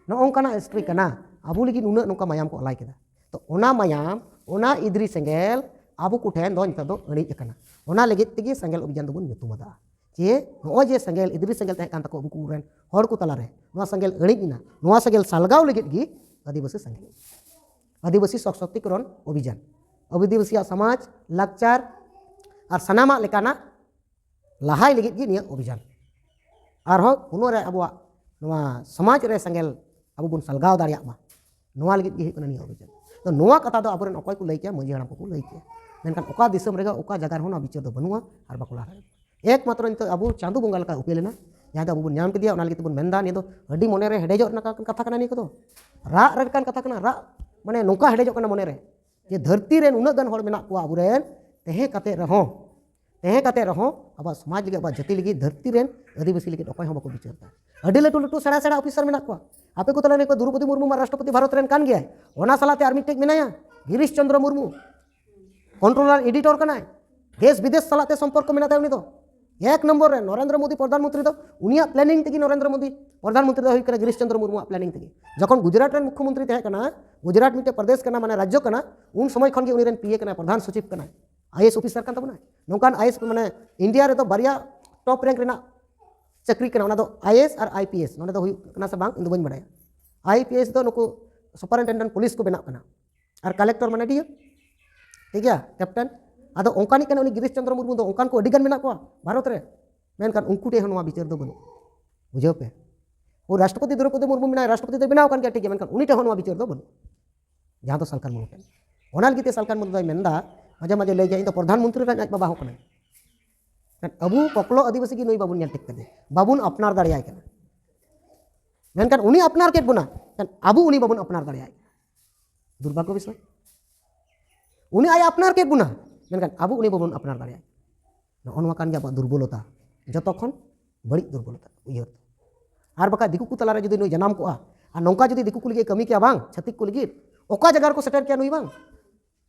ᱱᱚᱜᱼᱚ ᱱᱚᱝᱠᱟᱱᱟᱜ ᱦᱤᱥᱴᱨᱤ ᱠᱟᱱᱟ᱾ ᱟᱵᱚ ᱞᱟᱹᱜᱤᱫ ᱱᱩᱱᱟᱹᱜ ᱱᱚᱝᱠᱟ ᱢᱟᱭᱟᱢ ᱠᱚ ᱟᱞᱟᱭ ᱠᱮᱫᱟ᱾ ᱛᱚ ᱚᱱᱟ ᱢᱟᱭᱟᱢ, ᱚᱱᱟ ᱤᱫᱨᱤ ᱥᱮᱸᱜᱮᱞ ᱟᱵᱚ ᱠᱚᱴᱷᱮᱱ ᱫᱚ ᱱᱤᱛᱚᱜ ᱫᱚ ᱟᱹᱬᱤᱡ ᱟᱠᱟᱱᱟ᱾ ᱚᱱᱟ ᱞᱟᱹᱜᱤᱫ ᱛᱮᱜᱮ ᱥᱮᱸᱜᱮᱞ ᱚᱵᱷᱤᱡᱟᱱ ᱫᱚᱵᱚᱱ ᱧᱩᱛᱩᱢ ᱟᱫᱟ᱾ ᱡᱮ ᱱᱚᱜᱼᱚᱭ ᱡᱮ ᱥᱮᱸᱜᱮᱞ, ᱤᱫᱨᱤ ᱥᱮᱸᱜᱮᱞ ᱛᱟᱦᱮᱸ ᱠᱟᱱ ᱛᱟᱠᱚ ᱟᱵᱚ ᱠᱚᱨᱮᱱ ᱦᱚᱲ ᱠᱚ ᱛᱟᱞᱟᱨᱮ, ᱱᱚᱣᱟ ᱥᱮᱸᱜᱮᱞ ᱟᱹᱬᱤᱡ ᱮᱱᱟ᱾ ᱱᱚᱣᱟ ᱥᱮᱸᱜᱮᱞ ᱥᱟᱞᱜᱟᱣ ᱞᱟᱹᱜᱤᱫ ᱜᱮ ᱟᱹᱫᱤᱵᱟᱹᱥᱤ ᱥᱮᱸᱜᱮᱞ, ᱟᱹᱫᱤᱵᱟᱹᱥᱤ ᱥᱚᱥᱚᱠᱛᱤᱠᱚᱨᱚᱱ ᱚᱵᱷᱤᱡᱟᱱ, ᱟᱹᱫᱤᱵᱟᱹᱥᱤᱭᱟᱜ ᱥᱚᱢᱟᱡᱽ, ᱞᱟᱠᱪᱟᱨ ᱟᱨ ᱥᱟᱱᱟᱢᱟᱜ ᱞᱮᱠᱟᱱᱟᱜ ᱞᱟᱦᱟᱭ ᱞᱟᱹᱜᱤᱫ ᱜᱮ ᱱᱤᱭᱟᱹ ᱚᱵᱷᱤᱡᱟᱱ᱾ ᱟᱨᱦᱚᱸ ᱩᱱᱟᱹᱜ ᱨᱮ ᱟᱵᱚᱣᱟᱜ ᱱᱚᱣᱟ ᱥᱚᱢᱟᱡᱽ ᱨᱮ ᱥᱮᱸᱜᱮᱞ ᱟᱵᱚ ᱵᱚᱱ ᱥᱟᱞᱜᱟᱣ ᱫᱟᱲᱮᱭᱟᱜ ᱢᱟ, ᱱᱚᱣᱟ ᱞᱟᱹᱜᱤᱫ ᱜᱮ ᱦᱩᱭᱩᱜ ᱠᱟᱱᱟ ᱱᱤᱭᱟᱹ ᱚᱵᱷᱤᱡᱟᱱ᱾ ᱛᱚ ᱱᱚᱣᱟ ᱠᱟᱛᱷᱟ ᱫᱚ ᱟᱵᱚᱨᱮᱱ ᱚᱠᱚᱭ ᱠᱚ ᱞᱟᱹᱭ ᱠᱮᱭᱟ? ᱢᱟᱹᱡᱷᱤ ᱦᱟᱲᱟᱢ ᱠᱚᱠᱚ ᱞᱟᱹᱭ ᱠᱮᱭᱟ᱾ ᱢᱮᱱᱠᱷᱟᱱ ᱚᱠᱟ ᱫᱤᱥᱚᱢ ᱨᱮᱜᱮ ᱚᱠᱟ ᱡᱟᱭᱜᱟ ᱨᱮᱦᱚᱸ ᱱᱚᱣᱟ ᱵᱤᱪᱟᱹᱨ ᱫᱚ ᱵᱟᱹᱱᱩᱜᱼᱟ ᱟᱨ ᱵᱟᱠᱚ ᱞᱟᱦᱟ ᱫᱟᱲᱮᱭᱟᱜᱼᱟ᱾ ᱮᱠᱢᱟᱛᱨᱚ ᱱᱤᱛᱚᱜ ᱟᱵᱚ ᱪᱟᱸᱫᱳ ᱵᱚᱸᱜᱟ ᱞᱮᱠᱟ ᱩᱯᱮᱞ ᱮᱱᱟ, ᱡᱟᱦᱟᱸ ᱫᱚ ᱟᱵᱚ ᱵᱚᱱ ᱧᱟᱢ ᱠᱮᱫᱮᱭᱟ, ᱚᱱᱟ ᱞᱟᱹᱜᱤᱫ ᱛᱮᱵᱚᱱ ᱢᱮᱱᱫᱟ, ᱱᱤᱭᱟᱹ ᱫᱚ ᱟᱹᱰᱤ ᱢᱚᱱᱮᱨᱮ ᱦᱮᱰᱮᱡᱚᱜ ᱨᱮᱱᱟᱜ ᱠᱟᱛᱷᱟ ᱠᱟᱱᱟ᱾ ᱱᱤᱭᱟᱹ ᱠᱚᱫᱚ ᱨᱟᱜ ᱨᱮᱱᱟᱜ ᱠᱟᱛᱷᱟ ᱠᱟᱱᱟ, ᱨᱟᱜ ᱢᱟᱱᱮ ᱱᱚᱝᱠᱟ ᱦᱮᱰᱮᱡᱚᱜ ᱠᱟᱱᱟ ᱢᱚᱱᱮᱨᱮ, ᱡᱮ ᱫᱷᱟᱹᱨᱛᱤ ᱨᱮ ᱱᱩᱱᱟᱹᱜ ᱜᱟᱱ ᱦᱚᱲ ᱢᱮᱱᱟᱜ ᱠᱚᱣᱟ ᱟᱵᱚᱨᱮᱱ, ᱛᱟᱦᱮᱸ ᱠᱟᱛᱮ ᱨᱮᱦᱚᱸ, ᱛᱟᱦᱮᱸ ᱠᱟᱛᱮ ᱨᱮᱦᱚᱸ ᱟᱵᱚᱣᱟᱜ ᱥᱚᱢᱟᱡᱽ ᱞᱟᱹᱜᱤᱫ, ᱟᱵᱚᱣᱟᱜ ᱡᱟᱹᱛᱤ ᱞᱟᱹᱜᱤᱫ, ᱫᱷᱟᱹᱨᱛᱤ ᱨᱮᱱ ᱟᱹᱫᱤᱵᱟᱹᱥᱤ ᱞᱟᱹᱜᱤᱫ ᱚᱠᱚᱭ ᱦᱚᱸ ᱵᱟᱠᱚ ᱵᱤᱪᱟᱹᱨ ᱮᱫᱟ᱾ ᱟᱹᱰᱤ ᱞᱟᱹᱴᱩ ᱞᱟᱹᱴᱩ ᱥᱮᱬᱟ ᱥᱮᱬᱟ ᱚᱯᱷᱤᱥᱟᱨ ᱢᱮᱱᱟᱜ ᱠᱚᱣᱟ᱾ ᱟᱯᱮ ᱠᱚ ᱛᱟᱞᱟ ᱨᱮ ᱫᱨᱚᱣᱯᱚᱫᱤ ᱢᱩᱨᱢᱩ ᱢᱟ ᱨᱟᱥᱴᱨᱚᱯᱚᱛᱤ ᱵᱷᱟᱨᱚᱛ ᱨᱮᱱ ᱠᱟᱱ ᱜᱮᱭᱟᱭ, ᱚᱱᱟ ᱥᱟᱞᱟᱜ ᱛᱮ ᱟᱨ ᱢᱤᱫᱴᱮᱡ ᱢᱮᱱᱟᱭᱟ ᱜᱤᱨᱤᱥ ᱪᱚᱱᱫᱨᱚ ᱢᱩᱨᱢᱩ, ᱠᱚᱱᱴᱨᱳᱞᱟᱨ ᱮᱰᱤᱴᱚᱨ ᱠᱟᱱᱟᱭ, ᱫᱮᱥ ᱵᱤᱫᱮᱥ ᱥᱟᱞᱟᱜ ᱛᱮ ᱥᱚᱢᱯᱚᱨᱠᱚ ᱢᱮᱱᱟᱜ ᱛᱟᱭᱟ ᱩᱱᱤ ᱫᱚ᱾ ᱮᱠ ᱱᱚᱢᱵᱚᱨ ᱨᱮ ᱱᱚᱨᱮᱱᱫᱨᱚ ᱢᱳᱫᱤ ᱯᱨᱚᱫᱷᱟᱱ ᱢᱚᱱᱛᱨᱤ ᱫᱚ, ᱩᱱᱤᱭᱟᱜ ᱯᱞᱮᱱᱤᱝ ᱛᱮᱜᱮ ᱱᱚᱨᱮᱱᱫᱨᱚ ᱢᱳᱫᱤ ᱯᱨᱚᱫᱷᱟᱱ ᱢᱚᱱᱛᱨᱤ ᱫᱚ ᱦᱩᱭᱩᱜ ᱠᱟᱱᱟ ᱜᱤᱨᱤᱥ ᱪᱚᱱᱫᱨᱚ ᱢᱩᱨᱢᱩᱣᱟᱜ ᱯᱞᱮᱱᱤᱝ ᱛᱮᱜᱮ᱾ ᱡᱚᱠᱷᱚᱱ ᱜᱩᱡᱽᱨᱟᱴ ᱨᱮᱱ ᱢᱩᱠᱷᱭᱚᱢᱚᱱᱛᱨᱤ ᱛᱟᱦᱮᱸ ᱠᱟᱱᱟ, ᱜᱩᱡᱽᱨᱟᱴ ᱢᱤᱫᱴᱮᱡ ᱯᱨᱚᱫᱮᱥ ᱠᱟᱱᱟ, ᱢᱟᱱᱮ ᱨᱟᱡᱽᱡᱚ ᱠᱟᱱᱟ, ᱩᱱ ᱥᱚᱢᱚᱭ ᱠᱷᱚᱱ ᱜᱮ ᱩᱱᱤ ᱨᱮᱱ ᱯᱤ ᱮ ᱠᱟᱱᱟᱭ, ᱯᱨᱚᱫᱷᱟᱱ ᱥᱚᱪᱤᱵᱽ ᱠᱟᱱᱟᱭ, ᱟᱭ ᱮ ᱮᱥ ᱚᱯᱷᱤᱥᱟᱨ ᱠᱟᱱ ᱛᱟᱵᱚᱱᱟᱭ᱾ ᱱᱚᱝᱠᱟᱱ ᱟᱭ ᱮ ᱮᱥ, ᱢᱟᱱᱮ ᱤᱱᱰᱤᱭᱟ ᱨᱮᱫᱚ ᱵᱟᱨᱭᱟ ᱴᱚᱯ ᱨᱮᱝᱠ ᱨᱮᱱᱟᱜ ᱪᱟᱹᱠᱨᱤ ᱠᱟᱱᱟ, ᱚᱱᱟ ᱫᱚ I A S or I P S. ᱱᱚᱰᱮ ᱫᱚ ᱦᱩᱭᱩᱜ ᱠᱟᱱᱟ ᱥᱮ ᱵᱟᱝ, ᱤᱧ ᱫᱚ ᱵᱟᱹᱧ ᱵᱟᱲᱟᱭᱟ᱾ ᱟᱭ ᱯᱤ ᱮᱥ ᱫᱚ ᱱᱩᱠᱩ ᱥᱩᱯᱟᱨᱤᱱᱴᱮᱱᱰᱮᱱᱴ ᱯᱩᱞᱤᱥ ᱠᱚ ᱵᱮᱱᱟᱜ ᱠᱟᱱᱟ, ᱟᱨ ᱠᱟᱞᱮᱠᱴᱚᱨ ᱢᱟᱱᱮ ᱰᱤ ᱮᱢ, ᱴᱷᱤᱠ ᱜᱮᱭᱟ, ᱠᱮᱯᱴᱮᱱ᱾ ᱟᱫᱚ ᱚᱱᱠᱟᱱᱤᱡ ᱠᱟᱱᱟ ᱩᱱᱤ ᱜᱤᱨᱤᱥ ᱪᱚᱱᱫᱨᱚ ᱢᱩᱨᱢᱩ ᱫᱚ, ᱚᱱᱠᱟᱱ ᱠᱚ ᱟᱹᱰᱤ ᱜᱟᱱ ᱢᱮᱱᱟᱜ ᱠᱚᱣᱟ ᱵᱷᱟᱨᱚᱛ ᱨᱮ, ᱢᱮᱱᱠᱷᱟᱱ ᱩᱱᱠᱩ ᱴᱷᱮᱱ ᱦᱚᱸ ᱱᱚᱣᱟ ᱵᱤᱪᱟᱹᱨ ᱫᱚ ᱵᱟᱹᱱᱩᱜ᱾ ᱵᱩᱡᱷᱟᱹᱣ ᱯᱮ, ᱳ ᱨᱟᱥᱴᱨᱚᱯᱚᱛᱤ ᱫᱨᱚᱣᱯᱚᱫᱤ ᱢᱩᱨᱢᱩ ᱢᱮᱱᱟᱭ, ᱨᱟᱥᱴᱨᱚᱯᱚᱛᱤ ᱫᱚ ᱵᱮᱱᱟᱣ ᱠᱟᱱ ᱜᱮᱭᱟ, ᱴᱷᱤᱠ ᱜᱮᱭᱟ, ᱢᱮᱱᱠᱷᱟᱱ ᱩᱱᱤ ᱴᱷᱮᱱ ᱦᱚᱸ ᱱᱚᱣᱟ ᱵᱤᱪᱟᱹᱨ ᱫᱚ ᱵᱟᱹᱱᱩᱜ, ᱡᱟᱦᱟᱸ ᱫᱚ ᱥᱟᱞᱠᱷᱟᱱ ᱢᱩᱨᱢᱩ ᱴᱷᱮᱱ᱾ ᱚᱱᱟ ᱞᱟᱹᱜᱤᱫ ᱛᱮ ᱥᱟᱞᱠᱷᱟᱱ ᱢᱩᱨᱢᱩ ᱫᱚᱭ ᱢᱮᱱᱫᱟ, ᱢᱟᱡᱷᱮ ᱢᱟᱡᱷᱮ ᱞᱟᱹᱭ ᱜᱮᱭᱟ, "ᱤᱧ ᱫᱚ ᱯᱨᱚᱫᱷᱟᱱ ᱢᱚᱱᱛᱨᱤ ᱨᱮᱱ ᱟᱡ ᱵᱟᱵᱟ ᱦᱚᱸ ᱠᱟᱱᱟᱭ, ᱟᱵᱚ ᱠᱚᱠᱞᱚ ᱟᱹᱫᱤᱵᱟᱹᱥᱤ ᱜᱮ ᱱᱩᱭ ᱵᱟᱵᱚᱱ ᱧᱮᱞ ᱴᱷᱤᱠ ᱠᱟᱫᱮᱭᱟ, ᱵᱟᱵᱚᱱ ᱟᱯᱱᱟᱨ ᱫᱟᱲᱮᱭᱟᱭ ᱠᱟᱱᱟ, ᱢᱮᱱᱠᱷᱟᱱ ᱩᱱᱤ ᱟᱯᱱᱟᱨ ᱠᱮᱫ ᱵᱚᱱᱟ, ᱢᱮᱱᱠᱷᱟᱱ ᱟᱵᱚ ᱩᱱᱤ ᱵᱟᱵᱚᱱ ᱟᱯᱱᱟᱨ ᱫᱟᱲᱮᱭᱟᱭ ᱠᱟᱱᱟ᱾ ᱫᱩᱨᱵᱷᱟᱜᱽᱜᱚ ᱵᱤᱥᱚᱭ, ᱩᱱᱤ ᱟᱡ ᱟᱯᱱᱟᱨ ᱠᱮᱫ ᱵᱚᱱᱟ, ᱢᱮᱱᱠᱷᱟᱱ ᱟᱵᱚ ᱩᱱᱤ ᱵᱟᱵᱚᱱ ᱟᱯᱱᱟᱨ ᱫᱟᱲᱮᱭᱟᱭ ᱠᱟᱱᱟ᱾" ᱱᱚᱜᱼᱚ ᱱᱚᱣᱟ ᱠᱟᱱ ᱜᱮᱭᱟ ᱟᱵᱚᱣᱟᱜ ᱫᱩᱨᱵᱚᱞᱚᱛᱟ, ᱡᱚᱛᱚ ᱠᱷᱚᱱ ᱵᱟᱹᱲᱤᱡ ᱫᱩᱨᱵᱚᱞᱚᱛᱟ ᱩᱭᱦᱟᱹᱨ᱾ ᱟᱨ ᱵᱟᱠᱷᱟᱡ ᱫᱤᱠᱩ ᱠᱚ ᱛᱟᱞᱟᱨᱮ ᱡᱩᱫᱤ ᱱᱩᱭ ᱡᱟᱱᱟᱢ ᱠᱚᱜᱼᱟ, ᱟᱨ ᱱᱚᱝᱠᱟ ᱡᱩᱫᱤ ᱫᱤᱠᱩ ᱠᱚ ᱞᱟᱹᱜᱤᱫ ᱠᱟᱹᱢᱤ ᱠᱮᱭᱟ ᱵᱟᱝ, ᱪᱷᱟᱹᱛᱤᱠ ᱠᱚ ᱞᱟᱹᱜᱤᱫ, ᱚᱠᱟ ᱡᱟᱭᱜᱟ ᱨᱮᱠᱚ ᱥᱮᱴᱮᱨ ᱠᱮᱭᱟ ᱱᱩᱭ ᱵᱟᱝ?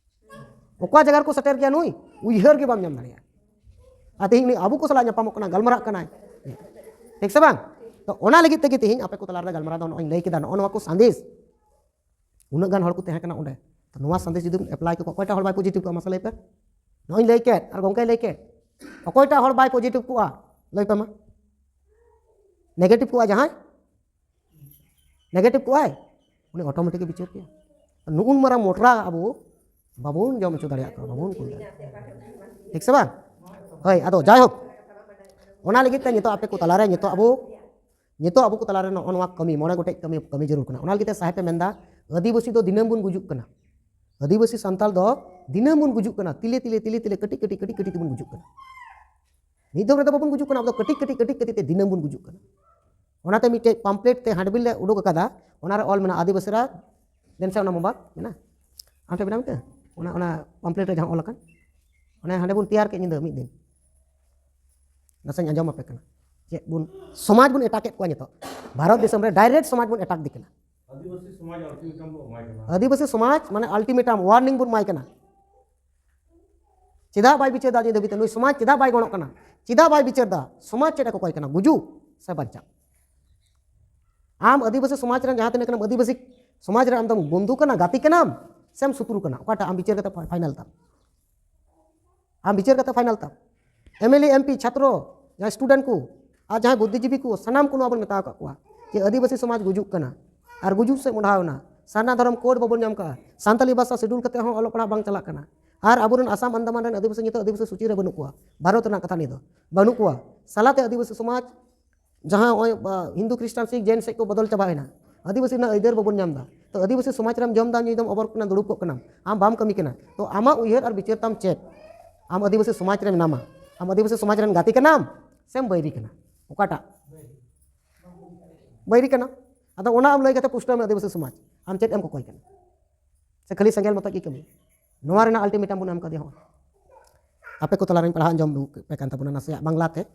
ᱚᱠᱟ ᱡᱟᱭᱜᱟ ᱨᱮᱠᱚ ᱥᱮᱴᱮᱨ ᱠᱮᱭᱟ ᱱᱩᱭ? ᱩᱭᱦᱟᱹᱨ ᱜᱮ ᱵᱟᱢ ᱧᱟᱢ ᱫᱟᱲᱮᱭᱟᱜᱼᱟ᱾ ᱟᱨ ᱛᱮᱦᱮᱧ ᱩᱱᱤ ᱟᱵᱚ ᱠᱚ ᱥᱟᱞᱟᱜ ᱧᱟᱯᱟᱢᱚᱜ ᱠᱟᱱᱟ, ᱜᱟᱞᱢᱟᱨᱟᱜ ᱠᱟᱱᱟᱭ, ᱴᱷᱤᱠ ᱥᱮ ᱵᱟᱝ? ᱛᱚ ᱚᱱᱟ ᱞᱟᱹᱜᱤᱫ ᱛᱮᱜᱮ ᱛᱮᱦᱮᱧ ᱟᱯᱮ ᱠᱚ ᱛᱟᱞᱟᱨᱮ ᱜᱟᱞᱢᱟᱨᱟᱣ ᱫᱚ ᱱᱚᱜᱼᱚᱭ ᱞᱟᱹᱭ ᱠᱮᱫᱟ, ᱱᱚᱜᱼᱚ ᱱᱚᱣᱟ ᱠᱚ ᱥᱟᱸᱫᱮᱥ᱾ ᱩᱱᱟᱹᱜ ᱜᱟᱱ ᱦᱚᱲ ᱠᱚ ᱛᱟᱦᱮᱸ ᱠᱟᱱᱟ ᱚᱸᱰᱮ᱾ ᱛᱚ ᱱᱚᱣᱟ ᱥᱟᱸᱫᱮᱥ ᱡᱩᱫᱤ ᱵᱚᱱ ᱮᱯᱞᱟᱭ ᱠᱮᱠᱚ, ᱚᱠᱚᱭᱴᱟᱜ ᱦᱚᱲ ᱵᱟᱭ ᱯᱚᱡᱤᱴᱤᱵᱷ ᱠᱚᱜᱼᱟ? ᱢᱟᱥᱮ ᱞᱟᱹᱭ ᱯᱮ᱾ ᱱᱚᱜᱼᱚᱭ ᱞᱟᱹᱭ ᱠᱮᱫ ᱟᱨ ᱜᱚᱝᱠᱮᱭ ᱞᱟᱹᱭ ᱠᱮᱫ, ᱚᱠᱚᱭᱴᱟᱜ ᱦᱚᱲ ᱵᱟᱭ ᱯᱚᱡᱤᱴᱤᱵᱷ ᱠᱚᱜᱼᱟ? ᱞᱟᱹᱭ ᱯᱮ ᱢᱟ᱾ ᱱᱮᱜᱮᱴᱤᱵᱷ ᱠᱚᱜᱼᱟ ᱡᱟᱦᱟᱸᱭ, ᱱᱮᱜᱮᱴᱤᱵᱷ ᱠᱚᱜᱼᱟᱭ, ᱩᱱᱤ ᱚᱴᱳᱢᱮᱴᱤᱠ ᱵᱤᱪᱟᱹᱨ ᱠᱮᱭᱟ᱾ ᱱᱩᱜᱼᱩ ᱢᱟᱨᱟᱝ ᱢᱚᱴᱨᱟ ᱟᱵᱚ ᱵᱟᱵᱚᱱ ᱡᱚᱢ ᱦᱚᱪᱚ ᱫᱟᱲᱮᱭᱟᱜ ᱠᱚᱣᱟ, ᱵᱟᱵᱚᱱ ᱠᱩᱞ ᱫᱟᱲᱮᱭᱟᱜ ᱠᱚᱣᱟ᱾ ᱴᱷᱤᱠ ᱥᱮ ᱵᱟᱝ? ᱦᱳᱭ, ᱟᱫᱚ ᱡᱟᱭᱦᱳᱠ, ᱚᱱᱟ ᱞᱟᱹᱜᱤᱫ ᱛᱮ ᱱᱤᱛᱚᱜ ᱟᱯᱮ ᱠᱚ ᱛᱟᱞᱟᱨᱮ ᱱᱤᱛᱚᱜ ᱟᱵᱚ, ᱱᱤᱛᱚᱜ ᱟᱵᱚ ᱠᱚ ᱛᱟᱞᱟᱨᱮ ᱱᱚᱜᱼᱚ ᱱᱚᱣᱟ ᱠᱟᱹᱢᱤ, ᱢᱚᱬᱮ ᱜᱚᱴᱮᱡ ᱠᱟᱹᱢᱤ, ᱠᱟᱹᱢᱤ ᱡᱟᱹᱨᱩᱲ ᱠᱟᱱᱟ᱾ ᱚᱱᱟ ᱞᱟᱹᱜᱤᱫ ᱛᱮ ᱥᱟᱦᱮᱵ ᱮ ᱢᱮᱱᱫᱟ, ᱟᱹᱫᱤᱵᱟᱹᱥᱤ ᱫᱚ ᱫᱤᱱᱟᱹᱢ ᱵᱚᱱ ᱜᱩᱡᱩᱜ ᱠᱟᱱᱟ᱾ ᱟᱹᱫᱤᱵᱟᱹᱥᱤ ᱥᱟᱱᱛᱟᱲ ᱫᱚ ᱫᱤᱱᱟᱹᱢ ᱵᱚᱱ ᱜᱩᱡᱩᱜ ᱠᱟᱱᱟ, ᱛᱤᱞᱮ ᱛᱤᱞᱮ ᱛᱤᱞᱮ ᱛᱤᱞᱮ ᱠᱟᱹᱴᱤᱡ ᱠᱟᱹᱴᱤᱡ ᱠᱟᱹᱴᱤᱡ ᱠᱟᱹᱴᱤᱡ ᱛᱮᱵᱚᱱ ᱜᱩᱡᱩᱜ ᱠᱟᱱᱟ᱾ ᱢᱤᱫ ᱫᱚᱢ ᱨᱮᱫᱚ ᱵᱟᱵᱚᱱ ᱜᱩᱡᱩᱜ ᱠᱟᱱᱟ, ᱟᱵᱚ ᱫᱚ ᱠᱟᱹᱴᱤᱡ ᱠᱟᱹᱴᱤᱡ ᱠᱟᱹᱴᱤᱡ ᱠᱟᱹᱴᱤᱡ ᱛᱮ ᱫᱤᱱᱟᱹᱢ ᱵᱚᱱ ᱜᱩᱡᱩᱜ ᱠᱟᱱᱟ᱾ ᱚᱱᱟᱛᱮ ᱢᱤᱫᱴᱮᱡ ᱯᱟᱢᱯᱞᱮᱴ ᱛᱮ ᱦᱟᱸᱰᱵᱤᱞ ᱞᱮ ᱩᱰᱩᱠ ᱟᱠᱟᱫᱟ, ᱚᱱᱟᱨᱮ ᱚᱞ ᱢᱮᱱᱟᱜᱼᱟ, ᱟᱹᱫᱤᱵᱟᱹᱥᱤ ᱨᱟ-, ᱫᱮᱱ ᱥᱮ ᱚᱱᱟ ᱢᱳᱵᱟᱭᱤᱞ ᱢᱮᱱᱟᱜᱼᱟ, ᱟᱢ ᱴᱷᱮᱱ ᱢᱮᱱᱟᱜᱼᱟ ᱢᱤᱫᱴᱮᱱ? ᱚᱱᱟ, ᱚᱱᱟ ᱯᱟᱢᱯᱞᱮᱴ ᱨᱮ ᱡᱟᱦᱟᱸ ᱚᱞ ᱟᱠᱟᱱ, ᱚᱱᱮ ᱦᱟᱸᱰᱮ ᱵᱚᱱ ᱛᱮᱭᱟᱨ ᱠᱮᱫ ᱧᱤᱫᱟᱹ ᱢᱤᱫ ᱫᱤᱱ, ᱱᱟᱥᱮᱧ ᱟᱸᱡᱚᱢ ᱟᱯᱮ ᱠᱟᱱᱟ᱾ ᱪᱮᱫ ᱵᱚᱱ, ᱥᱚᱢᱟᱡᱽ ᱵᱚᱱ ᱮᱴᱟᱜ ᱮᱫ ᱠᱚᱣᱟ ᱱᱤᱛᱚᱜ᱾ ᱵᱷᱟᱨᱚᱛ ᱫᱤᱥᱚᱢ ᱨᱮ ᱰᱟᱭᱨᱮᱠᱴ ᱥᱚᱢᱟᱡᱽ ᱵᱚᱱ ᱮᱴᱟᱜ ᱫᱤ ᱠᱟᱱᱟ᱾ ᱟᱹᱫᱤᱵᱟᱹᱥᱤ ᱥᱚᱢᱟᱡᱽ ᱟᱞᱴᱤᱢᱮᱴᱟᱢ ᱵᱚᱱ ᱮᱢᱟᱭ ᱠᱟᱱᱟ᱾ ᱟᱹᱫᱤᱵᱟᱹᱥᱤ ᱥᱚᱢᱟᱡᱽ ᱢᱟᱱᱮ ᱟᱞᱴᱤᱢᱮᱴᱟᱢ, ᱳᱣᱟᱨᱱᱤᱝ ᱵᱚᱱ ᱮᱢᱟᱭ ᱠᱟᱱᱟ᱾ ᱪᱮᱫᱟᱜ ᱵᱟᱭ ᱵᱤᱪᱟᱹᱨ ᱫᱟ ᱱᱤᱛ ᱫᱷᱟᱹᱵᱤᱡ ᱛᱮ? ᱱᱩᱭ ᱥᱚᱢᱟᱡᱽ ᱪᱮᱫᱟᱜ ᱵᱟᱭ ᱜᱚᱲᱚᱜ ᱠᱟᱱᱟ? ᱪᱮᱫᱟᱜ ᱵᱟᱭ ᱵᱤᱪᱟᱹᱨ ᱫᱟ? ᱥᱚᱢᱟᱡᱽ ᱪᱮᱫ ᱮ ᱠᱚᱠᱚᱭ ᱠᱟᱱᱟ, ᱜᱩᱡᱩᱜ ᱥᱮ ᱵᱟᱧᱪᱟᱜ? ᱟᱢ ᱟᱹᱫᱤᱵᱟᱹᱥᱤ ᱥᱚᱢᱟᱡᱽ ᱨᱮᱱ ᱡᱟᱦᱟᱸ ᱛᱤᱱᱟᱹᱜ ᱠᱟᱱᱟᱢ, ᱟᱹᱫᱤᱵᱟᱹᱥᱤ ᱥᱚᱢᱟᱡᱽ ᱨᱮ ᱟᱢ ᱫᱚᱢ ᱵᱚᱱᱫᱷᱩ ᱠᱟᱱᱟ, ᱜᱟᱛᱮ ᱠᱟᱱᱟᱢ, ᱥᱮᱢ ᱥᱩᱛᱨᱩ ᱠᱟᱱᱟ? ᱚᱠᱟᱴᱟᱜ ᱟᱢ ᱵᱤᱪᱟᱹᱨ ᱠᱟᱛᱮ ᱯᱷᱟᱭᱱᱟᱞ ᱛᱟᱢ? ᱟᱢ ᱵᱤᱪᱟᱹᱨ ᱠᱟᱛᱮ ᱯᱷᱟᱭᱱᱟᱞ ᱛᱟᱢ᱾ M L A, M P, ᱪᱷᱟᱛᱨᱚ, ᱡᱟᱦᱟᱸᱭ ᱥᱴᱩᱰᱮᱱᱴ ᱠᱚ, ᱟᱨ ᱡᱟᱦᱟᱸᱭ ᱵᱩᱫᱽᱫᱷᱤᱡᱤᱵᱤ ᱠᱚ, ᱥᱟᱱᱟᱢ ᱠᱚ ᱱᱚᱣᱟ ᱵᱚᱱ ᱢᱮᱛᱟ ᱟᱠᱟᱫ ᱠᱚᱣᱟ ᱡᱮ ᱟᱹᱫᱤᱵᱟᱹᱥᱤ ᱥᱚᱢᱟᱡᱽ ᱜᱩᱡᱩᱜ ᱠᱟᱱᱟ ᱟᱨ ᱜᱩᱡᱩᱜ ᱥᱮᱫ ᱢᱚᱦᱰᱟᱣ ᱮᱱᱟ᱾ ᱥᱟᱨᱱᱟ ᱫᱷᱚᱨᱚᱢ ᱠᱳᱰ ᱵᱟᱵᱚᱱ ᱧᱟᱢ ᱠᱟᱜᱼᱟ, ᱥᱟᱱᱛᱟᱞᱤ ᱵᱷᱟᱥᱟ ᱥᱤᱰᱩᱞ ᱠᱟᱛᱮ ᱦᱚᱸ ᱚᱞᱚᱜ ᱯᱟᱲᱦᱟᱜ ᱵᱟᱝ ᱪᱟᱞᱟᱜ ᱠᱟᱱᱟ, ᱟᱨ ᱟᱵᱚᱨᱮᱱ ᱟᱥᱟᱢ ᱟᱱᱫᱟᱢᱟᱱ ᱨᱮᱱ ᱟᱹᱫᱤᱵᱟᱹᱥᱤ ᱱᱤᱛᱚᱜ ᱟᱹᱫᱤᱵᱟᱹᱥᱤ ᱥᱩᱪᱤ ᱨᱮ ᱵᱟᱹᱱᱩᱜ ᱠᱚᱣᱟ᱾ ᱵᱷᱟᱨᱚᱛ ᱨᱮᱱᱟᱜ ᱠᱟᱛᱷᱟ ᱱᱤᱭᱟᱹ ᱫᱚ ᱵᱟᱹᱱᱩᱜ ᱠᱚᱣᱟ᱾ ᱥᱟᱞᱟᱛᱮ ᱟᱹᱫᱤᱵᱟᱹᱥᱤ ᱥᱚᱢᱟᱡᱽ ᱡᱟᱦᱟᱸ ᱱᱚᱜᱼᱚᱭ, ᱟ, ᱦᱤᱱᱫᱩ, ᱠᱷᱨᱤᱥᱴᱟᱱ, ᱥᱤᱠᱷ, ᱡᱮᱱ ᱥᱮᱫ ᱠᱚ ᱵᱚᱫᱚᱞ ᱪᱟᱵᱟᱭᱮᱱᱟ, ᱟᱹᱫᱤᱵᱟᱹᱥᱤ ᱨᱮᱱᱟᱜ ᱟᱹᱭᱫᱟᱹᱨ ᱵᱟᱵᱚᱱ ᱧᱟᱢ ᱮᱫᱟ᱾ ᱛᱚ ᱟᱹᱫᱤᱵᱟᱹᱥᱤ ᱥᱚᱢᱟᱡᱽ ᱨᱮᱢ ᱡᱚᱢ ᱫᱟ, ᱧᱩᱭ ᱫᱟᱢ, ᱚᱵᱚᱨ ᱠᱟᱱᱟ, ᱫᱩᱲᱩᱵ ᱠᱚᱜ ᱠᱟᱱᱟᱢ, ᱟᱢ ᱵᱟᱢ ᱠᱟᱹᱢᱤ ᱠᱟᱱᱟ᱾ ᱛᱚ ᱟᱢᱟᱜ ᱩᱭᱦᱟᱹᱨ ᱟᱨ ᱵᱤᱪᱟᱹᱨ ᱛᱟᱢ ᱪᱮᱫ? ᱟᱢ ᱟᱹᱫᱤᱵᱟᱹᱥᱤ ᱥᱚᱢᱟᱡᱽ ᱨᱮ ᱢᱮᱱᱟᱢᱟ, ᱟᱢ ᱟᱹᱫᱤᱵᱟᱹᱥᱤ ᱥᱚᱢᱟᱡᱽ ᱨᱮᱱ ᱜᱟᱛᱮ ᱠᱟᱱᱟᱢ ᱥᱮᱢ ᱵᱟᱹᱭᱨᱤ ᱠᱟᱱᱟ? ᱚᱠᱟᱴᱟᱜ? ᱵᱟᱹᱭᱨᱤ ᱠᱟᱱᱟ᱾ ᱟᱫᱚ ᱚᱱᱟ ᱟᱢ ᱞᱟᱹᱭ ᱠᱟᱛᱮ ᱯᱩᱥᱴᱟᱹᱣ ᱢᱮ ᱟᱹᱫᱤᱵᱟᱹᱥᱤ ᱥᱚᱢᱟᱡᱽ, ᱟᱢ ᱪᱮᱫ ᱮᱢ ᱠᱚᱠᱚᱭ ᱠᱟᱱᱟ? ᱥᱮ ᱠᱷᱟᱹᱞᱤ ᱥᱮᱸᱜᱮᱞ ᱢᱚᱛᱚᱡ ᱜᱮ ᱠᱟᱹᱢᱤ? ᱱᱚᱣᱟ ᱨᱮᱱᱟᱜ ᱟᱞᱴᱤᱢᱮᱴᱟᱢ ᱵᱚᱱ ᱮᱢ ᱠᱟᱫᱮᱭᱟ᱾ ᱦᱚᱸ, ᱟᱯᱮ ᱠᱚ ᱛᱟᱞᱟᱨᱮᱧ ᱯᱟᱲᱦᱟᱣ ᱟᱸᱡᱚᱢ ᱯᱮ ᱠᱟᱱ ᱛᱟᱵᱚᱱᱟ ᱱᱟᱥᱮᱭᱟᱜ ᱵᱟᱝᱞᱟ ᱛᱮ,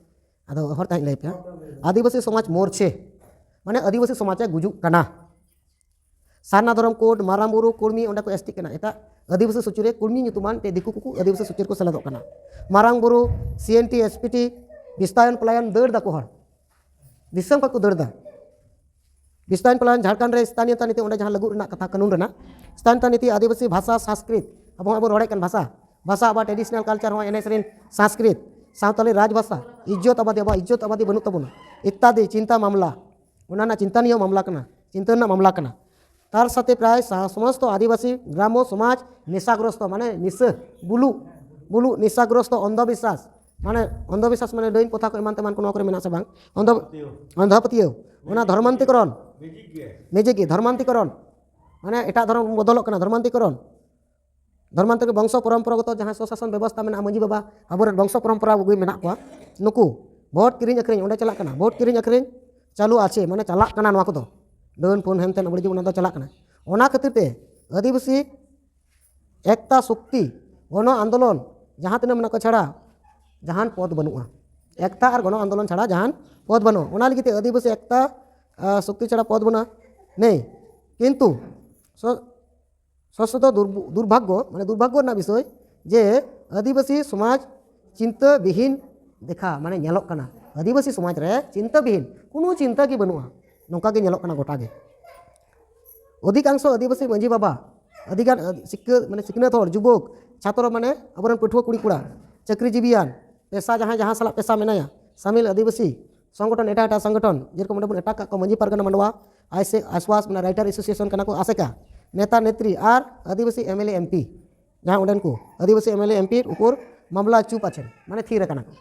ᱟᱫᱚ ᱦᱚᱲ ᱛᱮᱦᱟᱧ ᱞᱟᱹᱭ ᱯᱮᱭᱟ᱾ ᱟᱹᱫᱤᱵᱟᱹᱥᱤ ᱥᱚᱢᱟᱡᱽ ᱢᱚᱨᱪᱷᱮ, ᱢᱟᱱᱮ ᱟᱹᱫᱤᱵᱟᱹᱥᱤ ᱥᱚᱢᱟᱡᱽ ᱮ ᱜᱩᱡᱩᱜ ᱠᱟᱱᱟ᱾ ᱥᱟᱨᱱᱟ ᱫᱷᱚᱨᱚᱢ ᱠᱳᱰ, ᱢᱟᱨᱟᱝ ᱵᱩᱨᱩ, ᱠᱩᱲᱢᱤ, ᱚᱸᱰᱮ ᱠᱚ ᱮᱥᱴᱤᱜ ᱠᱟᱱᱟ᱾ ᱮᱴᱟᱜ ᱟᱹᱫᱤᱵᱟᱹᱥᱤ ᱥᱩᱪᱤ ᱨᱮ ᱠᱩᱲᱢᱤ ᱧᱩᱛᱩᱢᱟᱱ ᱛᱮ ᱫᱤᱠᱩ ᱠᱚᱠᱚ ᱟᱹᱫᱤᱵᱟᱹᱥᱤ ᱥᱩᱪᱤ ᱨᱮᱠᱚ ᱥᱮᱞᱮᱫᱚᱜ ᱠᱟᱱᱟ᱾ ᱢᱟᱨᱟᱝ ᱵᱩᱨᱩ, C N T, S P T, ᱵᱤᱥᱛᱟᱭᱚᱱ ᱯᱚᱞᱟᱭᱚᱱ, ᱫᱟᱹᱲ ᱫᱟᱠᱚ ᱦᱚᱲ᱾ ᱫᱤᱥᱚᱢ ᱠᱷᱚᱱ ᱠᱚ ᱫᱟᱹᱲ ᱫᱟ᱾ ᱵᱤᱥᱛᱟᱭᱚᱱ ᱯᱚᱞᱟᱭᱚᱱ, ᱡᱷᱟᱲᱠᱷᱚᱸᱰ ᱨᱮ ᱥᱛᱷᱟᱱᱤᱭᱚᱛᱟ ᱱᱤᱛᱤ, ᱚᱸᱰᱮ ᱡᱟᱦᱟᱸ ᱞᱟᱹᱜᱩ ᱨᱮᱱᱟᱜ ᱠᱟᱛᱷᱟ, ᱠᱟᱹᱱᱩᱱ ᱨᱮᱱᱟᱜ ᱥᱛᱷᱟᱱᱤᱭᱚᱛᱟ ᱱᱤᱛᱤ, ᱟᱹᱫᱤᱵᱟᱹᱥᱤ ᱵᱷᱟᱥᱟ, ᱥᱚᱝᱥᱠᱨᱤᱛ, ᱟᱵᱚ ᱦᱚᱸ ᱵᱚᱱ ᱨᱚᱲᱮᱫ ᱠᱟᱱ ᱵᱷᱟᱥᱟ, ᱵᱷᱟᱥᱟ ᱟᱵᱚᱣᱟᱜ traditional culture ᱦᱚᱸ, ᱮᱱᱮᱡ ᱥᱮᱨᱮᱧ ᱥᱚᱝᱥᱠᱨᱤᱛ, ᱥᱟᱶᱛᱟᱞᱤ ᱨᱟᱡᱽ ᱵᱷᱟᱥᱟ, ᱤᱡᱽᱡᱚᱛ ᱟᱵᱟᱫᱤ, ᱟᱵᱚᱣᱟᱜ ᱤᱡᱽᱡᱚᱛ ᱟᱵᱟᱫᱤ ᱵᱟᱹᱱᱩᱜ ᱛᱟᱵᱚᱱᱟ, ᱤᱛᱛᱟᱫᱤ ᱪᱤᱱᱛᱟ ᱢᱟᱢᱞᱟ, ᱚᱱᱟ ᱨᱮᱱᱟᱜ ᱪᱤᱱᱛᱟᱹᱱᱤᱭᱚ ᱢᱟᱢᱞᱟ ᱠᱟᱱᱟ, ᱪᱤᱱᱛᱟᱹ ᱨᱮᱱᱟᱜ ᱢᱟᱢᱞᱟ ᱠᱟᱱᱟ᱾ ᱛᱟᱨ ᱥᱟᱛᱷᱮ ᱯᱨᱟᱭ ᱥᱟ-, ᱥᱚᱢᱚᱥᱛᱚ ᱟᱹᱫᱤᱵᱟᱹᱥᱤ ᱜᱨᱟᱢᱚ ᱥᱚᱢᱟᱡᱽ ᱱᱮᱥᱟᱜᱨᱚᱥᱛᱚ, ᱢᱟᱱᱮ ᱱᱤᱥᱟᱹ, ᱵᱩᱞᱩᱜ, ᱵᱩᱞᱩᱜ ᱱᱮᱥᱟᱜᱨᱚᱥᱛᱚ, ᱚᱱᱫᱷᱚᱵᱤᱥᱥᱟᱥ, ᱢᱟᱱᱮ ᱚᱱᱫᱷᱚᱵᱤᱥᱥᱟᱥ ᱢᱟᱱᱮ ᱰᱟᱹᱱ ᱯᱚᱛᱷᱟ ᱠᱚ ᱮᱢᱟᱱ ᱛᱮᱢᱟᱱ ᱠᱚ, ᱱᱚᱣᱟ ᱠᱚᱨᱮ ᱢᱮᱱᱟᱜ ᱥᱮ ᱵᱟᱝ? ᱚᱱᱫᱷᱚ-, ᱯᱟᱹᱛᱭᱟᱹᱣ᱾ ᱚᱱᱫᱷᱚ ᱯᱟᱹᱛᱭᱟᱹᱣ, ᱚᱱᱟ ᱫᱷᱚᱨᱢᱟᱱᱛᱤᱠᱚᱨᱚᱱ, ᱢᱮᱡᱤᱠ ᱜᱮ᱾ ᱢᱮᱡᱤᱠ ᱜᱮ, ᱫᱷᱚᱨᱢᱟᱱᱛᱤᱠᱚᱨᱚᱱ, ᱢᱟᱱᱮ ᱮᱴᱟᱜ ᱫᱷᱚᱨᱚᱢ ᱵᱚᱫᱚᱞᱚᱜ ᱠᱟᱱᱟ, ᱫᱷᱚᱨᱢᱟᱱᱛᱤᱠᱚᱨᱚᱱ᱾ ᱫᱷᱚᱨᱢᱟᱱᱛᱚᱨ ᱵᱚᱝᱥᱚ ᱯᱚᱨᱚᱢᱯᱚᱨᱟᱜᱚᱛᱚ ᱡᱟᱦᱟᱸ ᱥᱚᱥᱟᱥᱚᱱ ᱵᱮᱵᱚᱥᱛᱷᱟ ᱢᱮᱱᱟᱜᱼᱟ, ᱢᱟᱹᱡᱷᱤ ᱵᱟᱵᱟ, ᱟᱵᱚᱨᱮᱱ ᱵᱚᱝᱥᱚ ᱯᱚᱨᱚᱢᱯᱚᱨᱟ ᱜᱮ ᱢᱮᱱᱟᱜ ᱠᱚᱣᱟ, ᱱᱩᱠᱩ ᱵᱷᱳᱴ ᱠᱤᱨᱤᱧ ᱟᱹᱠᱷᱨᱤᱧ ᱚᱸᱰᱮ ᱪᱟᱞᱟᱜ ᱠᱟᱱᱟ, ᱵᱷᱳᱴ ᱠᱤᱨᱤᱧ ᱟᱹᱠᱷᱨᱤᱧ ᱪᱟᱹᱞᱩ ᱟᱪᱷᱮ, ᱢᱟᱱᱮ ᱪᱟᱞᱟᱜ ᱠᱟᱱᱟ ᱱᱚᱣᱟ ᱠᱚᱫᱚ, ᱰᱟᱹᱱ ᱯᱷᱳᱱ ᱦᱮᱱ ᱛᱮᱱ ᱟᱵᱚ ᱡᱮᱢᱚᱱ ᱚᱱᱟ ᱫᱚ ᱪᱟᱞᱟᱜ ᱠᱟᱱᱟ᱾ ᱚᱱᱟ ᱠᱷᱟᱹᱛᱤᱨ ᱛᱮ ᱟᱹᱫᱤᱵᱟᱹᱥᱤ ᱮᱠᱛᱟ ᱥᱚᱠᱛᱤ ᱜᱚᱱᱚ ᱟᱱᱫᱳᱞᱚᱱ ᱡᱟᱦᱟᱸ ᱛᱤᱱᱟᱹᱜ ᱢᱮᱱᱟᱜ ᱠᱚ ᱪᱷᱟᱲᱟ ᱡᱟᱦᱟᱱ ᱯᱚᱫᱽ ᱵᱟᱹᱱᱩᱜᱼᱟ, ᱮᱠᱛᱟ ᱟᱨ ᱜᱚᱱᱚ ᱟᱱᱫᱳᱞᱚᱱ ᱪᱷᱟᱲᱟ ᱡᱟᱦᱟᱱ ᱯᱚᱫᱽ ᱵᱟᱹᱱᱩᱜᱼᱟ᱾ ᱚᱱᱟ ᱞᱟᱹᱜᱤᱫ ᱛᱮ ᱟᱹᱫᱤᱵᱟᱹᱥᱤ ᱮᱠᱛᱟ, ᱟ, ᱥᱚᱠᱛᱤ ᱪᱷᱟᱲᱟ ᱯᱚᱫᱽ ᱵᱟᱹᱱᱩᱜᱼᱟ, ᱱᱮᱭ᱾ ᱠᱤᱱᱛᱩ ᱥᱚ-, ᱥᱚᱥᱚᱛᱚ ᱫᱩᱨᱵᱷ-, ᱫᱩᱨᱵᱷᱟᱜᱽᱜᱚ, ᱢᱟᱱᱮ ᱫᱩᱨᱵᱷᱟᱜᱽᱜᱚ ᱨᱮᱱᱟᱜ ᱵᱤᱥᱚᱭ ᱡᱮ ᱟᱹᱫᱤᱵᱟᱹᱥᱤ ᱥᱚᱢᱟᱡᱽ ᱪᱤᱱᱛᱟᱹ ᱵᱤᱦᱤᱱ ᱫᱮᱠᱷᱟ, ᱢᱟᱱᱮ ᱧᱮᱞᱚᱜ ᱠᱟᱱᱟ ᱟᱹᱫᱤᱵᱟᱹᱥᱤ ᱥᱚᱢᱟᱡᱽ ᱨᱮ ᱪᱤᱱᱛᱟᱹ ᱵᱤᱦᱤᱱ, ᱠᱳᱱᱳ ᱪᱤᱱᱛᱟᱹ ᱜᱮ ᱵᱟᱹᱱᱩᱜᱼᱟ᱾ ᱱᱚᱝᱠᱟ ᱜᱮ ᱧᱮᱞᱚᱜ ᱠᱟᱱᱟ ᱜᱚᱴᱟ ᱜᱮ᱾ ᱚᱫᱷᱤᱠᱟᱝᱥᱚ ᱟᱹᱫᱤᱵᱟᱹᱥᱤ ᱢᱟᱹᱡᱷᱤ ᱵᱟᱵᱟ, ᱟᱹᱰᱤᱜᱟᱱ ᱥᱤᱠᱷᱟᱹ ᱢᱟᱱᱮ ᱥᱤᱠᱷᱱᱟᱹᱛ ᱦᱚᱲ, ᱡᱩᱵᱚᱠ ᱪᱷᱟᱛᱨᱚ, ᱢᱟᱱᱮ ᱟᱵᱚᱨᱮᱱ ᱯᱟᱹᱴᱷᱩᱣᱟᱹ ᱠᱩᱲᱤ ᱠᱚᱲᱟ, ᱪᱟᱹᱠᱨᱤ ᱡᱤᱵᱤᱭᱟᱱ, ᱯᱮᱥᱟ ᱡᱟᱦᱟᱸᱭ ᱡᱟᱦᱟᱸ ᱥᱟᱞᱟᱜ ᱯᱮᱥᱟ ᱢᱮᱱᱟᱭᱟ, ᱥᱟᱢᱤᱞ ᱟᱹᱫᱤᱵᱟᱹᱥᱤ ᱥᱚᱝᱜᱚᱴᱷᱚᱱ, ᱮᱴᱟᱜ ᱮᱴᱟᱜ ᱥᱚᱝᱜᱚᱴᱷᱚᱱ, ᱡᱮᱨᱚᱠᱚᱢ ᱚᱸᱰᱮ ᱵᱚᱱ ᱮᱴᱟᱜ ᱠᱟᱜ ᱠᱚᱣᱟ ᱢᱟᱹᱡᱷᱤ ᱯᱟᱨᱜᱟᱱᱟ ᱢᱟᱱᱰᱣᱟ, ᱟᱭᱥᱮ ᱟᱥᱣᱟᱥ, ᱢᱟᱱᱮ ᱨᱟᱭᱴᱟᱨ ᱮᱥᱳᱥᱤᱭᱮᱥᱚᱱ ᱠᱟᱱᱟ ᱠᱚ, ᱟᱥᱮᱠᱟ, ᱱᱮᱛᱟ ᱱᱮᱛᱨᱤ ᱟᱨ ᱟᱹᱫᱤᱵᱟᱹᱥᱤ M L A M P, ᱡᱟᱦᱟᱸ ᱚᱸᱰᱮᱱ ᱠᱚ ᱟᱹᱫᱤᱵᱟᱹᱥᱤ M L A M P ᱩᱯᱚᱨ ᱢᱟᱢᱞᱟ ᱪᱩᱯ ᱟᱪᱷᱮ, ᱢᱟᱱᱮ ᱛᱷᱤᱨ ᱟᱠᱟᱱᱟ ᱠᱚ᱾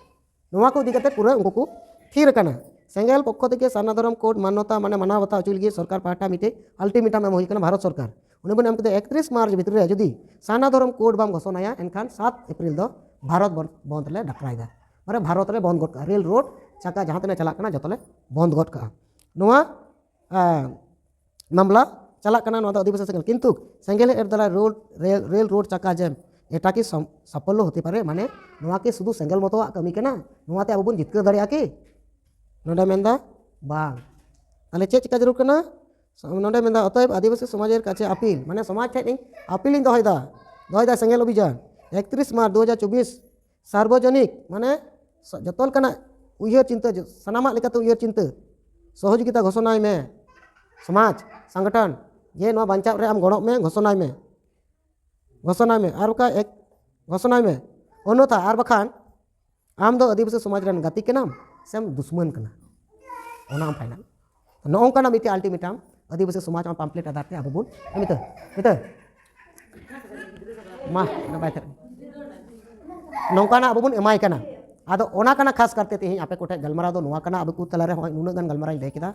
ᱱᱚᱣᱟ ᱠᱚ ᱤᱫᱤ ᱠᱟᱛᱮ ᱯᱩᱨᱟᱹ ᱩᱱᱠᱩ ᱠᱚ ᱛᱷᱤᱨ ᱟᱠᱟᱱᱟ᱾ ᱥᱮᱸᱜᱮᱞ ᱯᱚᱠᱠᱷᱚ ᱛᱷᱮᱠᱮ ᱥᱟᱨᱱᱟ ᱫᱷᱚᱨᱚᱢ ᱠᱳᱰ ᱢᱟᱱᱱᱚᱛᱟ, ᱢᱟᱱᱮ ᱢᱟᱱᱟᱣ ᱵᱟᱛᱟᱣ ᱦᱚᱪᱚ ᱞᱟᱹᱜᱤᱫ ᱥᱚᱨᱠᱟᱨ ᱯᱟᱦᱴᱟ ᱢᱤᱫᱴᱮᱡ ᱟᱞᱴᱤᱢᱮᱴᱟᱢ ᱮᱢ ᱦᱩᱭ ᱠᱟᱱᱟ ᱵᱷᱟᱨᱚᱛ ᱥᱚᱨᱠᱟᱨ᱾ ᱩᱱᱤ ᱵᱚᱱ ᱮᱢ ᱠᱮᱫᱟ ᱮᱠᱛᱨᱤᱥ ᱢᱟᱨᱪ ᱵᱷᱤᱛᱨᱤ ᱨᱮ ᱡᱩᱫᱤ ᱥᱟᱨᱱᱟ ᱫᱷᱚᱨᱚᱢ ᱠᱳᱰ ᱵᱟᱢ ᱜᱷᱳᱥᱚᱱᱟᱭᱟ, ᱮᱱᱠᱷᱟᱱ ᱥᱟᱛ ᱮᱯᱨᱤᱞ ᱫᱚ ᱵᱷᱟᱨᱚᱛ ᱵᱚᱱ-, ᱵᱚᱱᱫ ᱞᱮ ᱰᱟᱠᱨᱟᱭᱮᱫᱟ᱾ ᱢᱟᱱᱮ ᱵᱷᱟᱨᱚᱛ ᱞᱮ ᱵᱚᱱᱫ ᱜᱚᱫ ᱠᱟᱜᱼᱟ, ᱨᱮᱞ ᱨᱳᱰ ᱪᱟᱠᱟ ᱡᱟᱦᱟᱸ ᱛᱤᱱᱟᱹᱜ ᱪᱟᱞᱟᱜ ᱠᱟᱱᱟ ᱡᱚᱛᱚ ᱞᱮ ᱵᱚᱱᱫ ᱜᱚᱫ ᱠᱟᱜᱼᱟ᱾ ᱱᱚᱣᱟ ᱮ, ᱢᱟᱢᱞᱟ ᱪᱟᱞᱟᱜ ᱠᱟᱱᱟ, ᱱᱚᱣᱟ ᱫᱚ ᱟᱹᱫᱤᱵᱟᱹᱥᱤ ᱥᱮᱸᱜᱮᱞ᱾ ᱠᱤᱱᱛᱩ ᱥᱮᱸᱜᱮᱞ ᱮ ᱮᱨ ᱫᱟᱨᱟᱭ ᱨᱳᱰ, ᱨᱮᱞ, ᱨᱮᱞ ᱨᱳᱰ ᱪᱟᱠᱟ ᱡᱮ ᱮᱴᱟᱜ ᱠᱤ ᱥᱚᱢ-, ᱥᱟᱯᱷᱚᱞᱞᱚ ᱦᱚᱛᱮ ᱯᱟᱨᱮ, ᱢᱟᱱᱮ ᱱᱚᱣᱟ ᱠᱤ ᱥᱩᱫᱷᱩ ᱥᱮᱸᱜᱮᱞ ᱢᱚᱛᱚᱣᱟᱜ ᱠᱟᱹᱢᱤ ᱠᱟᱱᱟ? ᱱᱚᱣᱟᱛᱮ ᱟᱵᱚ ᱵᱚᱱ ᱡᱤᱛᱠᱟᱹᱨ ᱫᱟᱲᱮᱭᱟᱜᱼᱟ ᱠᱤ? ᱱᱚᱰᱮ ᱢᱮᱱᱫᱟ ᱵᱟᱝ᱾ ᱛᱟᱦᱞᱮ ᱪᱮᱫ ᱪᱤᱠᱟ ᱡᱟᱹᱨᱩᱲ ᱠᱟᱱᱟ? ᱱᱚᱰᱮ ᱢᱮᱱᱫᱟ, ᱚᱛᱚᱮᱵ ᱟᱹᱫᱤᱵᱟᱹᱥᱤ ᱥᱚᱢᱟᱡᱽ ᱮᱨ ᱠᱟᱪᱷᱮ ᱟᱯᱤᱞ, ᱢᱟᱱᱮ ᱥᱚᱢᱟᱡᱽ ᱴᱷᱮᱱ ᱤᱧ ᱟᱯᱤᱞ ᱤᱧ ᱫᱚᱦᱚᱭᱮᱫᱟ, ᱫᱚᱦᱚᱭᱮᱫᱟ ᱥᱮᱸᱜᱮᱞ ᱚᱵᱷᱤᱡᱟᱱ ᱮᱠᱛᱨᱤᱥ ᱢᱟᱨᱪ ᱫᱩ ᱦᱟᱡᱟᱨ ᱪᱚᱵᱵᱤᱥ ᱥᱟᱨᱵᱚᱡᱚᱱᱤᱠ, ᱢᱟᱱᱮ ᱥ-, ᱡᱚᱛᱚ ᱞᱮᱠᱟᱱᱟᱜ ᱩᱭᱦᱟᱹᱨ ᱪᱤᱱᱛᱟᱹ, ᱡᱚ-, ᱥᱟᱱᱟᱢᱟᱜ ᱞᱮᱠᱟᱛᱮ ᱩᱭᱦᱟᱹᱨ ᱪᱤᱱᱛᱟᱹ, ᱥᱚᱦᱚᱡᱳᱜᱤᱛᱟ ᱜᱷᱳᱥᱚᱱᱟᱭ ᱢᱮ, ᱥᱚᱢᱟᱡᱽ, ᱥᱚᱝᱜᱚᱴᱷᱚᱱ, ᱡᱮ ᱱᱚᱣᱟ ᱵᱟᱧᱪᱟᱣ ᱨᱮ ᱟᱢ ᱜᱚᱲᱚᱜ ᱢᱮ, ᱜᱷᱳᱥᱚᱱᱟᱭ ᱢᱮ, ᱜᱷᱳᱥᱚᱱᱟᱭ ᱢᱮ, ᱟᱨ ᱵᱟᱠᱷᱟᱡ ᱮᱠ-, ᱜᱷᱳᱥᱚᱱᱟᱭ ᱢᱮ, ᱚᱱᱱᱚᱛᱷᱟ, ᱟᱨ ᱵᱟᱠᱷᱟᱱ ᱟᱢ ᱫᱚ ᱟᱹᱫᱤᱵᱟᱹᱥᱤ ᱥᱚᱢᱟᱡᱽ ᱨᱮᱱ ᱜᱟᱛᱮ ᱠᱟᱱᱟᱢ ᱥᱮᱢ ᱫᱩᱥᱢᱟᱱ ᱠᱟᱱᱟ, ᱚᱱᱟ ᱟᱢ ᱯᱷᱟᱭᱱᱟᱞ᱾ ᱱᱚᱜᱼᱚ ᱱᱚᱝᱠᱟᱱᱟᱜ ᱢᱤᱫᱴᱮᱡ ᱟᱞᱴᱤᱢᱮᱴᱟᱢ ᱟᱹᱫᱤᱵᱟᱹᱥᱤ ᱥᱚᱢᱟᱡᱽ ᱟᱢ ᱯᱟᱢᱯᱞᱮᱴ ᱟᱫᱷᱟᱨ ᱛᱮ ᱟᱵᱚ ᱵᱚᱱ ᱢᱤᱛᱟᱹ, ᱢᱤᱛᱟᱹ᱾ ᱢᱟ, ᱱᱟᱯᱟᱭ ᱛᱮ᱾ ᱱᱚᱝᱠᱟᱱᱟᱜ ᱟᱵᱚ ᱵᱚᱱ ᱮᱢᱟᱭ ᱠᱟᱱᱟ᱾ ᱟᱫᱚ ᱚᱱᱟ ᱠᱟᱱᱟ ᱠᱷᱟᱥ ᱠᱟᱨᱛᱮ ᱛᱮᱦᱮᱧ ᱟᱯᱮ ᱠᱚᱴᱷᱮᱱ ᱜᱟᱞᱢᱟᱨᱟᱣ ᱫᱚ ᱱᱚᱣᱟ ᱠᱟᱱᱟ, ᱟᱵᱚ ᱠᱚ ᱛᱟᱞᱟᱨᱮ ᱦᱚᱸᱜᱼᱚᱭ ᱱᱩᱱᱟᱹᱜ ᱜᱟᱱ ᱜᱟᱞᱢᱟᱨᱟᱣ ᱤᱧ ᱞᱟᱹᱭ ᱠᱮᱫᱟ᱾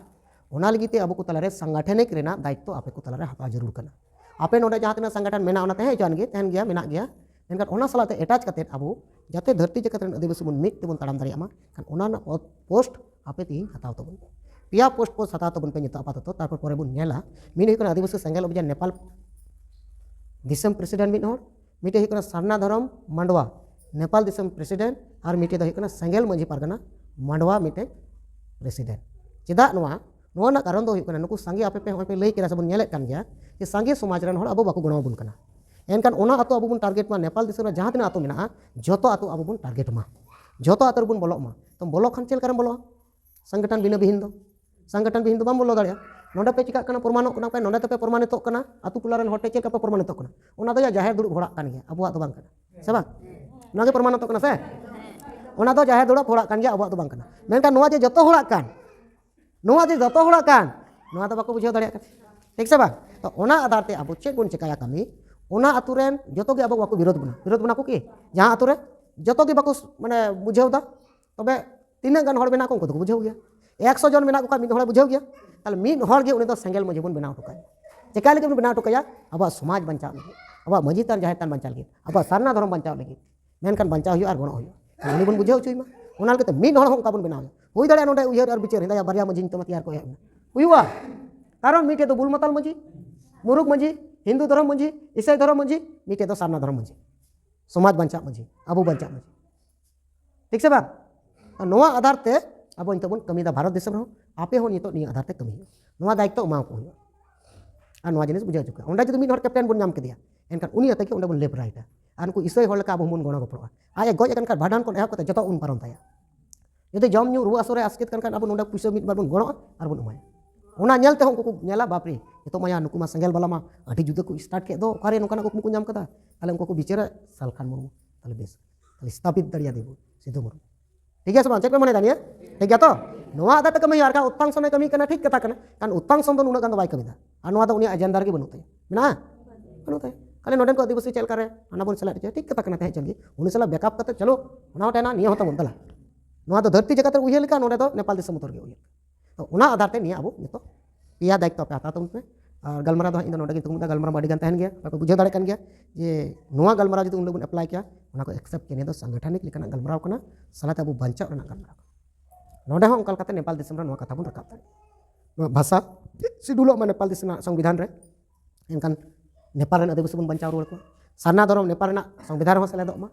ᱚᱱᱟ ᱞᱟᱹᱜᱤᱫ ᱛᱮ ᱟᱵᱚ ᱠᱚ ᱛᱟᱞᱟᱨᱮ ᱥᱟᱝᱜᱟᱴᱷᱟᱱᱤᱠ ᱨᱮᱱᱟᱜ ᱫᱟᱭᱤᱛᱛᱚ ᱟᱯᱮ ᱠᱚ ᱛᱟᱞᱟᱨᱮ ᱦᱟᱛᱟᱣ ᱡᱟᱹᱨᱩᱲ ᱠᱟᱱᱟ᱾ ᱟᱯᱮ ᱱᱚᱰᱮ ᱡᱟᱦᱟᱸ ᱛᱤᱱᱟᱹᱜ ᱥᱟᱝᱜᱟᱴᱷᱟᱱ ᱢᱮᱱᱟᱜ, ᱚᱱᱟ ᱛᱟᱦᱮᱸ ᱦᱚᱪᱚᱣᱟᱱ ᱜᱮ, ᱛᱟᱦᱮᱱ ᱜᱮᱭᱟ, ᱢᱮᱱᱟᱜ ᱜᱮᱭᱟ᱾ ᱢᱮᱱᱠᱷᱟᱱ ᱚᱱᱟ ᱥᱟᱞᱟᱜ ᱛᱮ ᱮᱴᱟᱪ ᱠᱟᱛᱮ ᱟᱵᱚ ᱡᱟᱛᱮ ᱫᱷᱟᱹᱨᱛᱤ ᱡᱟᱠᱟᱛ ᱨᱮᱱ ᱟᱹᱫᱤᱵᱟᱹᱥᱤ ᱵᱚᱱ ᱢᱤᱫ ᱛᱮᱵᱚᱱ ᱛᱟᱲᱟᱢ ᱫᱟᱲᱮᱭᱟᱜ ᱢᱟ, ᱠᱷᱟᱱ ᱚᱱᱟ ᱨᱮᱱᱟᱜ ᱯᱚ-, ᱯᱳᱥᱴ ᱟᱯᱮ ᱛᱮᱦᱮᱧ ᱦᱟᱛᱟᱣ ᱛᱟᱵᱚᱱ ᱯᱮ᱾ ᱯᱮᱭᱟ ᱯᱳᱥᱴ ᱯᱳᱥᱴ ᱦᱟᱛᱟᱣ ᱛᱟᱵᱚᱱ ᱯᱮ ᱱᱤᱛᱚᱜ ᱟᱯᱟᱛᱚᱛᱚ, ᱛᱟᱨᱯᱚᱨ ᱯᱚᱨᱮ ᱵᱚᱱ ᱧᱮᱞᱟ᱾ ᱢᱤᱫ ᱦᱩᱭᱩᱜ ᱠᱟᱱᱟ ᱟᱹᱫᱤᱵᱟᱹᱥᱤ ᱥᱮᱸᱜᱮᱞ ᱚᱵᱷᱤᱡᱟᱱ ᱱᱮᱯᱟᱞ ᱫᱤᱥᱚᱢ ᱯᱨᱮᱥᱤᱰᱮᱱᱴ ᱢᱤᱫ ᱦᱚᱲ, ᱢᱤᱫᱴᱮᱡ ᱦᱩᱭᱩᱜ ᱠᱟᱱᱟ ᱥᱟᱨᱱᱟ ᱫᱷᱚᱨᱚᱢ ᱢᱟᱱᱰᱣᱟ ᱱᱮᱯᱟᱞ ᱫᱤᱥᱚᱢ ᱯᱨᱮᱥᱤᱰᱮᱱᱴ, ᱟᱨ ᱢᱤᱫᱴᱮᱡ ᱫᱚ ᱦᱩᱭᱩᱜ ᱠᱟᱱᱟ ᱥᱮᱸᱜᱮᱞ ᱢᱟᱹᱡᱷᱤ ᱯᱟᱨᱜᱟᱱᱟ ᱢᱟᱱᱰᱣᱟ ᱢᱤᱫᱴᱮᱡ ᱯᱨᱮᱥᱤᱰᱮᱱᱴ᱾ ᱪᱮᱫᱟᱜ ᱱᱚᱣᱟ? ᱱᱚᱣᱟ ᱨᱮᱱᱟᱜ ᱠᱟᱨᱚᱱ ᱫᱚ ᱦᱩᱭᱩᱜ ᱠᱟᱱᱟ, ᱱᱩᱠᱩ ᱥᱟᱸᱜᱮ ᱟᱯᱮ ᱯᱮ ᱦᱚᱸᱜᱼᱚᱭ ᱯᱮ ᱞᱟᱹᱭ ᱠᱮᱫᱟ ᱥᱮ ᱵᱚᱱ ᱧᱮᱞᱮᱫ ᱠᱟᱱ ᱜᱮᱭᱟ ᱡᱮ ᱥᱟᱸᱜᱮ ᱥᱚᱢᱟᱡᱽ ᱨᱮᱱ ᱦᱚᱲ ᱟᱵᱚ ᱵᱟᱠᱚ ᱜᱚᱲᱚ ᱟᱵᱚᱱ ᱠᱟᱱᱟ᱾ ᱮᱱᱠᱷᱟᱱ ᱚᱱᱟ ᱟᱹᱛᱩ ᱟᱵᱚ ᱵᱚᱱ ᱴᱟᱨᱜᱮᱴ ᱢᱟ, ᱱᱮᱯᱟᱞ ᱫᱤᱥᱚᱢ ᱨᱮ ᱡᱟᱦᱟᱸ ᱛᱤᱱᱟᱹᱜ ᱟᱹᱛᱩ ᱢᱮᱱᱟᱜᱼᱟ, ᱡᱚᱛᱚ ᱟᱹᱛᱩ ᱟᱵᱚ ᱵᱚᱱ ᱴᱟᱨᱜᱮᱴ ᱢᱟ, ᱡᱚᱛᱚ ᱟᱹᱛᱩ ᱨᱮᱵᱚᱱ ᱵᱚᱞᱚᱜ ᱢᱟ᱾ ᱛᱚ ᱵᱚᱞᱚ ᱠᱷᱟᱱ ᱪᱮᱫ ᱞᱮᱠᱟᱨᱮᱢ ᱵᱚᱞᱚᱜᱼᱟ? ᱥᱚᱝᱜᱚᱴᱷᱚᱱ ᱵᱤᱱᱟᱹ ᱵᱤᱦᱤᱱ ᱫᱚ, ᱥᱚᱝᱜᱚᱴᱷᱚᱱ ᱵᱤᱦᱤᱱ ᱫᱚ ᱵᱟᱢ ᱵᱚᱞᱚ ᱫᱟᱲᱮᱭᱟᱜᱼᱟ᱾ ᱱᱚᱰᱮ ᱯᱮ ᱪᱤᱠᱟᱹᱜ ᱠᱟᱱᱟ, ᱯᱨᱚᱢᱟᱱᱚᱜ ᱠᱟᱱᱟ ᱯᱮ, ᱱᱚᱰᱮ ᱛᱟᱯᱮ ᱯᱨᱚᱢᱟᱱᱤᱛᱚᱜ ᱠᱟᱱᱟ, ᱟᱹᱛᱩ ᱴᱚᱞᱟ ᱨᱮᱱ ᱦᱚᱲ ᱴᱷᱮᱱ ᱪᱮᱫ ᱞᱮᱠᱟ ᱯᱮ ᱯᱨᱚᱢᱟᱱᱤᱛᱚᱜ ᱠᱟᱱᱟ? ᱚᱱᱟ ᱫᱚ ᱭᱟ ᱡᱟᱦᱮᱨ ᱫᱩᱲᱩᱵ ᱦᱚᱲᱟᱜ ᱠᱟᱱ ᱜᱮᱭᱟ, ᱟᱵᱚᱣᱟᱜ ᱫᱚ ᱵᱟᱝ ᱠᱟᱱᱟ, ᱥᱮ ᱵᱟᱝ? ᱚᱱᱟ ᱜᱮ ᱯᱨᱚᱢᱟᱱᱤᱛᱚᱜ ᱠᱟᱱᱟ ᱥᱮ? ᱚᱱᱟ ᱫᱚ ᱡᱟᱦᱮᱨ ᱫᱩᱲᱩᱵ ᱦᱚᱲᱟᱜ ᱠᱟᱱ ᱜᱮᱭᱟ, ᱟᱵᱚᱣᱟᱜ ᱫᱚ ᱵᱟᱝ ᱠᱟᱱᱟ᱾ ᱢᱮᱱᱠᱷᱟᱱ ᱱᱚᱣᱟ ᱡᱮ ᱡᱚᱛᱚ ᱦᱚᱲᱟᱜ ᱠᱟᱱ, ᱱᱚᱣᱟ ᱡᱮ ᱡᱚᱛᱚ ᱦᱚᱲᱟᱜ ᱠᱟᱱ, ᱱᱚᱣᱟ ᱫᱚ ᱵᱟᱠᱚ ᱵᱩᱡᱷᱟᱹᱣ ᱫᱟᱲᱮᱭᱟᱜ ᱠᱟᱱᱟ, ᱴᱷᱤᱠ ᱥᱮ ᱵᱟᱝ? ᱛᱚ ᱚᱱᱟ ᱟᱫᱷᱟᱨ ᱛᱮ ᱟᱵᱚ ᱪᱮᱫ ᱵᱚᱱ ᱪᱮᱠᱟᱭᱟ ᱠᱟᱹᱢᱤ, ᱚᱱᱟ ᱟᱹᱛᱩ ᱨᱮᱱ ᱡᱚᱛᱚ ᱜᱮ ᱟᱵᱚ ᱵᱟᱠᱚ ᱵᱤᱨᱳᱫ ᱵᱚᱱᱟ, ᱵᱤᱨᱳᱫ ᱵᱚᱱᱟ ᱠᱚ ᱠᱤ? ᱡᱟᱦᱟᱸ ᱟᱹᱛᱩ ᱨᱮ ᱡᱚᱛᱚ ᱜᱮ ᱵᱟᱠᱚ ᱢᱟᱱᱮ ᱵᱩᱡᱷᱟᱹᱣ ᱫᱟ, ᱛᱚᱵᱮ ᱛᱤᱱᱟᱹᱜ ᱜᱟᱱ ᱦᱚᱲ ᱢᱮᱱᱟᱜ ᱠᱚᱣᱟ, ᱩᱱᱠᱩ ᱫᱚᱠᱚ ᱵᱩᱡᱷᱟᱹᱣ ᱜᱮᱭᱟ᱾ ᱮᱠᱥᱚ ᱡᱚᱱ ᱢᱮᱱᱟᱜ ᱠᱚ ᱠᱷᱟᱱ ᱢᱤᱫ ᱦᱚᱲᱮ ᱵᱩᱡᱷᱟᱹᱣ ᱜᱮᱭᱟ, ᱛᱟᱦᱞᱮ ᱢᱤᱫ ᱦᱚᱲ ᱜᱮ ᱩᱱᱤ ᱫᱚ ᱥᱮᱸᱜᱮᱞ ᱢᱟᱹᱡᱷᱤ ᱵᱚᱱ ᱵᱮᱱᱟᱣ ᱦᱚᱴᱚ ᱠᱟᱭᱟ᱾ ᱪᱮᱠᱟ ᱞᱟᱹᱜᱤᱫ ᱵᱚᱱ ᱵᱮᱱᱟᱣ ᱦᱚᱴᱚ ᱠᱟᱭᱟ? ᱟᱵᱚᱣᱟᱜ ᱥᱚᱢᱟᱡᱽ ᱵᱟᱧᱪᱟᱣ ᱞᱟᱹᱜᱤᱫ, ᱟᱵᱚᱣᱟᱜ ᱢᱟᱹᱡᱷᱤ ᱛᱷᱟᱱ ᱡᱟᱦᱮᱨ ᱛᱷᱟᱱ ᱵᱟᱧᱪᱟᱣ ᱞᱟᱹᱜᱤᱫ, ᱟᱵᱚᱣᱟᱜ ᱥᱟᱨᱱᱟ ᱫᱷᱚᱨᱚᱢ ᱵᱟᱧᱪᱟᱣ ᱞᱟᱹᱜᱤᱫ᱾ ᱢᱮᱱᱠᱷᱟᱱ ᱵᱟᱧᱪᱟᱣ ᱦᱩᱭᱩᱜᱼᱟ ᱟᱨ ᱜᱚᱲᱚ ᱦᱩᱭᱩᱜᱼᱟ᱾ ᱛᱟᱦᱞᱮ ᱩᱱᱤ ᱵᱚᱱ ᱵᱩᱡᱷᱟᱹᱣ ᱦᱚᱪᱚᱭ ᱢᱟ᱾ ᱚᱱᱟ ᱞᱟᱹᱜᱤᱫ ᱛᱮ ᱢᱤᱫ ᱦᱚᱲ ᱦᱚᱸ ᱚᱱᱠᱟ ᱵᱚᱱ ᱵᱮᱱᱟᱣ ᱮᱭᱟ᱾ ᱦᱩᱭ ᱫᱟᱲᱮᱭᱟᱜᱼᱟ ᱱᱚᱰᱮ ᱩᱭᱦᱟᱹᱨ ᱟᱨ ᱵᱤᱪᱟᱹᱨ, ᱦᱮᱸᱫᱟᱭᱟ ᱵᱟᱨᱭᱟ ᱢᱟᱹᱡᱷᱤ ᱧᱩᱛᱩᱢ ᱛᱮᱭᱟᱨ ᱠᱚ ᱮᱦᱚᱵ ᱮᱱᱟ, ᱦᱩᱭᱩᱜᱼᱟ᱾ ᱠᱟᱨᱚᱱ ᱢᱤᱫᱴᱮᱡ ᱫᱚ ᱵᱩᱞ ᱢᱟᱛᱟᱞ ᱢᱟᱹᱡᱷᱤ, ᱢᱩᱨᱩᱠ ᱢᱟᱹᱡᱷᱤ, ᱦᱤᱱᱫᱩ ᱫᱷᱚᱨᱚᱢ ᱢᱟᱹᱡᱷᱤ, ᱤᱥᱟᱹᱭ ᱫᱷᱚᱨᱚᱢ ᱢᱟᱹᱡᱷᱤ, ᱢᱤᱫᱴᱮᱡ ᱫᱚ ᱥᱟᱨᱱᱟ ᱫᱷᱚᱨᱚᱢ ᱢᱟᱹᱡᱷᱤ᱾ ᱥᱚᱢᱟᱡᱽ ᱵᱟᱧᱪᱟᱜ ᱢᱟᱹᱡᱷᱤ, ᱟᱵᱚ ᱵᱟᱧᱪᱟᱜ ᱢᱟᱹᱡᱷᱤ, ᱴᱷᱤᱠ ᱥᱮ ᱵᱟᱝ? ᱟᱨ ᱱᱚᱣᱟ ᱟᱫᱷᱟᱨ ᱛᱮ ᱟᱵᱚ ᱱᱤᱛᱚᱜ ᱵᱚᱱ ᱠᱟᱹᱢᱤᱭᱮᱫᱟ ᱵᱷᱟᱨᱚᱛ ᱫᱤᱥᱚᱢ ᱨᱮᱦᱚᱸ᱾ ᱟᱯᱮ ᱦᱚᱸ ᱱᱤᱛᱚᱜ ᱱᱤᱭᱟᱹ ᱟᱫᱷᱟᱨ ᱛᱮ ᱠᱟᱹᱢᱤ ᱦᱩᱭᱩᱜᱼᱟ, ᱱᱚᱣᱟ ᱫᱟᱭᱤᱛᱛᱚ ᱮᱢᱟ ᱠᱚ ᱦᱩᱭᱩᱜᱼᱟ᱾ ᱟᱨ ᱱᱚᱣᱟ ᱡᱤᱱᱤᱥ ᱵᱩᱡᱷᱟᱹᱣ ᱦᱚᱪᱚ ᱠᱚᱣᱟ᱾ ᱚᱸᱰᱮ ᱡᱩᱫᱤ ᱢᱤᱫ ᱦᱚᱲ ᱠᱮᱯᱴᱮᱱ ᱵᱚᱱ ᱧᱟᱢ ᱠᱮᱫᱮᱭᱟ, ᱮᱱᱠᱷᱟᱱ ᱩᱱᱤ ᱟᱛᱮ ᱜᱮ ᱚᱸᱰᱮ ᱵᱚᱱ ᱞᱮᱯᱷᱴ ᱨᱟᱭᱤᱴᱟ᱾ ᱟᱨ ᱩᱱᱠᱩ ᱤᱥᱟᱹᱭ ᱦᱚᱲ ᱞᱮᱠᱟ ᱟᱵᱚ ᱦᱚᱸᱵᱚᱱ ᱜᱚᱲᱚ ᱜᱚᱯᱚᱲᱚᱜᱼᱟ᱾ ᱟᱡ ᱮ ᱜᱚᱡ ᱟᱠᱟᱱ ᱠᱷᱟᱱ ᱵᱷᱟᱸᱰᱟᱱ ᱠᱷᱚᱱ ᱮᱦᱚᱵ ᱠᱟᱛᱮ ᱡᱚᱛᱚ ᱵᱚᱱ ᱯᱟᱨᱚᱢ ᱛᱟᱭᱟ᱾ ᱡᱩᱫᱤ ᱡᱚᱢ ᱧᱩ ᱨᱩᱣᱟᱹ ᱦᱟᱹᱥᱩ ᱨᱮ ᱟᱥᱠᱮᱛ ᱠᱟᱱ ᱠᱷᱟᱱ ᱟᱵᱚ ᱱᱚᱰᱮ ᱯᱩᱭᱥᱟᱹ ᱢᱤᱫ ᱵᱟᱨ ᱵᱚᱱ ᱜᱚᱲᱚᱜᱼᱟ ᱟᱨ ᱵᱚᱱ ᱮᱢᱟᱭᱟ᱾ ᱚᱱᱟ ᱧᱮᱞ ᱛᱮᱦᱚᱸ ᱩᱱᱠᱩ ᱠᱚ ᱧᱮᱞᱟ, ᱵᱟᱯᱨᱮ, ᱱᱤᱛᱚᱜ ᱢᱟ ᱭᱟ ᱱᱩᱠᱩ ᱢᱟ ᱥᱮᱸᱜᱮᱞ ᱵᱟᱞᱟ ᱢᱟ ᱟᱹᱰᱤ ᱡᱩᱫᱟᱹ ᱠᱚ ᱥᱴᱟᱨᱴ ᱠᱮᱫ ᱫᱚ, ᱚᱠᱟᱨᱮ ᱱᱚᱝᱠᱟᱱᱟᱜ ᱠᱩᱠᱢᱩ ᱠᱚ ᱧᱟᱢ ᱠᱟᱫᱟ? ᱛᱟᱦᱞᱮ ᱩᱱᱠᱩ ᱠᱚ ᱵᱤᱪᱟᱹᱨᱟ ᱥᱟᱞᱠᱷᱟᱱ ᱢᱩᱨᱢᱩ, ᱛᱟᱦᱞᱮ ᱵᱮᱥ, ᱛᱟᱦᱞᱮ ᱥᱛᱷᱟᱯᱤᱛ ᱫᱟᱲᱮᱭᱟᱫᱮ ᱵᱚᱱ ᱥᱤᱫᱷᱩ ᱢᱩᱨᱢᱩ᱾ ᱴᱷᱤᱠ ᱜᱮᱭᱟ ᱥᱮ ᱵᱟᱝ? ᱪᱮᱫ ᱯᱮ ᱢᱚᱱᱮᱭᱮᱫᱟ ᱱᱤᱭᱟᱹ? ᱴᱷᱤᱠ ᱜᱮᱭᱟ ᱛᱚ? ᱱᱚᱣᱟ ᱟᱫᱷᱟᱨ ᱛᱮ ᱠᱟᱹᱢᱤ ᱦᱩᱭᱩᱜᱼᱟ᱾ ᱟᱨ ᱠᱷᱟᱱ ᱩᱛᱯᱟᱝ ᱥᱚᱱᱮ ᱠᱟᱹᱢᱤ ᱠᱟᱱᱟ, ᱴᱷᱤᱠ ᱠᱟᱛᱷᱟ ᱠᱟᱱᱟ᱾ ᱠᱷᱟᱱ ᱩᱛᱯᱟᱝ ᱥᱚᱱ ᱫᱚ ᱩᱱᱟᱹᱜ ᱜᱟᱱ ᱫᱚ ᱵᱟᱭ ᱠᱟᱹᱢᱤᱭᱮᱫᱟ᱾ ᱟᱨ ᱱᱚᱣᱟ ᱫᱚ ᱩᱱᱤᱭᱟᱜ ᱮᱡᱮᱱᱰᱟ ᱨᱮᱜᱮ ᱵᱟᱹᱱᱩᱜ ᱛᱟᱭᱟ᱾ ᱢᱮᱱᱟᱜᱼᱟ? ᱵᱟᱹᱱᱩᱜ ᱛᱟᱭᱟ᱾ ᱠᱷᱟᱹᱞᱤ ᱱᱚᱰᱮᱱ ᱠᱚ ᱟᱹᱫᱤᱵᱟᱹᱥᱤ ᱪᱮᱫ ᱞᱮᱠᱟᱨᱮ ᱦᱟᱱᱟ ᱵᱚᱱ ᱥᱮᱞᱮᱫ ᱦᱚᱪᱚᱭᱟ, ᱴᱷᱤᱠ ᱠᱟᱛᱷᱟ ᱠᱟᱱᱟ, ᱛᱟᱦᱮᱸ ᱦᱚᱪᱚᱱ ᱜᱮ᱾ ᱩᱱᱤ ᱥᱟᱞᱟᱜ ᱵᱮᱠᱟᱯ ᱠᱟᱛᱮ ᱪᱚᱞᱚ, ᱚᱱᱟ ᱦᱚᱸ ᱛᱟᱦᱮᱱᱟ, ᱱᱤᱭᱟᱹ ᱦᱚᱸ ᱛᱟᱵᱚᱱ ᱫᱮᱞᱟ᱾ ᱱᱚᱣᱟ ᱫᱚ ᱫᱷᱟᱹᱨᱛᱤ ᱡᱟᱠᱟᱛ ᱨᱮ ᱩᱭᱦᱟᱹᱨ ᱞᱮᱠᱟ, ᱱᱚᱰᱮ ᱫᱚ ᱱᱮᱯᱟᱞ ᱫᱤᱥᱚᱢ ᱩᱛᱟᱹᱨ ᱜᱮ ᱩᱭᱦᱟᱹᱨ᱾ ᱛᱚ ᱚᱱᱟ ᱟᱫᱷᱟᱨ ᱛᱮ ᱱᱤᱭᱟᱹ ᱟᱵᱚ ᱱᱤᱛᱚᱜ ᱯᱮᱭᱟ ᱫᱟᱭᱤᱛᱛᱚ ᱟᱯᱮ ᱦᱟᱛᱟᱣ ᱛᱟᱵᱚᱱ ᱯᱮ᱾ ᱟᱨ ᱜᱟᱞᱢᱟᱨᱟᱣ ᱫᱚ ᱦᱟᱸᱜ ᱤᱧ ᱫᱚ ᱱᱚᱰᱮ ᱜᱮᱧ ᱛᱷᱩᱠᱩᱢ ᱮᱫᱟ᱾ ᱜᱟᱞᱢᱟᱨᱟᱣ ᱢᱟ ᱟᱹᱰᱤ ᱜᱟᱱ ᱛᱟᱦᱮᱱ ᱜᱮᱭᱟ, ᱟᱯᱮ ᱯᱮ ᱵᱩᱡᱷᱟᱹᱣ ᱫᱟᱲᱮᱭᱟᱜ ᱠᱟᱱ ᱜᱮᱭᱟ ᱡᱮ ᱱᱚᱣᱟ ᱜᱟᱞᱢᱟᱨᱟᱣ ᱡᱩᱫᱤ ᱩᱱ ᱦᱤᱞᱳᱜ ᱵᱚᱱ ᱮᱯᱞᱟᱭ ᱠᱮᱭᱟ, ᱚᱱᱟ ᱠᱚ ᱮᱠᱥᱮᱯᱴ ᱠᱮᱭᱟ, ᱱᱤᱭᱟᱹ ᱫᱚ ᱥᱟᱝᱜᱚᱴᱷᱟᱱᱤᱠ ᱞᱮᱠᱟᱱᱟᱜ ᱜᱟᱞᱢᱟᱨᱟᱣ ᱠᱟᱱᱟ, ᱥᱟᱞᱟᱛᱮ ᱟᱵᱚ ᱵᱟᱧᱪᱟᱣ ᱨᱮᱱᱟᱜ ᱜᱟᱞᱢᱟᱨᱟᱣ ᱠᱟᱱᱟ᱾ ᱱᱚᱰᱮ ᱦᱚᱸ ᱚᱱᱠᱟ ᱞᱮᱠᱟᱛᱮ ᱱᱮᱯᱟᱞ ᱫᱤᱥᱚᱢ ᱨᱮ ᱱᱚᱣᱟ ᱠᱟᱛᱷᱟ ᱵᱚᱱ ᱨᱟᱠᱟᱵ ᱫᱟᱲᱮᱭᱟᱜᱼᱟ᱾ ᱱᱚᱣᱟ ᱵᱷᱟᱥᱟ ᱥᱤᱰᱩᱞᱚᱜ ᱢᱟ ᱱᱮᱯᱟᱞ ᱫᱤᱥᱚᱢ ᱨᱮᱱᱟᱜ ᱥᱚᱝᱵᱤᱫᱷᱟᱱ ᱨᱮ, ᱮᱱᱠᱷᱟᱱ ᱱᱮᱯᱟᱞ ᱨᱮᱱ ᱟᱹᱫᱤᱵᱟᱹᱥᱤ ᱵᱚᱱ ᱵᱟᱧᱪᱟᱣ ᱨᱩᱣᱟᱹᱲ ᱠᱚᱣᱟ᱾ ᱥᱟᱨᱱᱟ ᱫᱷᱚᱨᱚᱢ ᱱᱮᱯᱟᱞ ᱨᱮᱱᱟᱜ ᱥᱚᱝᱵᱤᱫᱷᱟᱱ ᱨᱮᱦᱚᱸ ᱥᱮᱞᱮᱫᱚᱜ ᱢᱟ,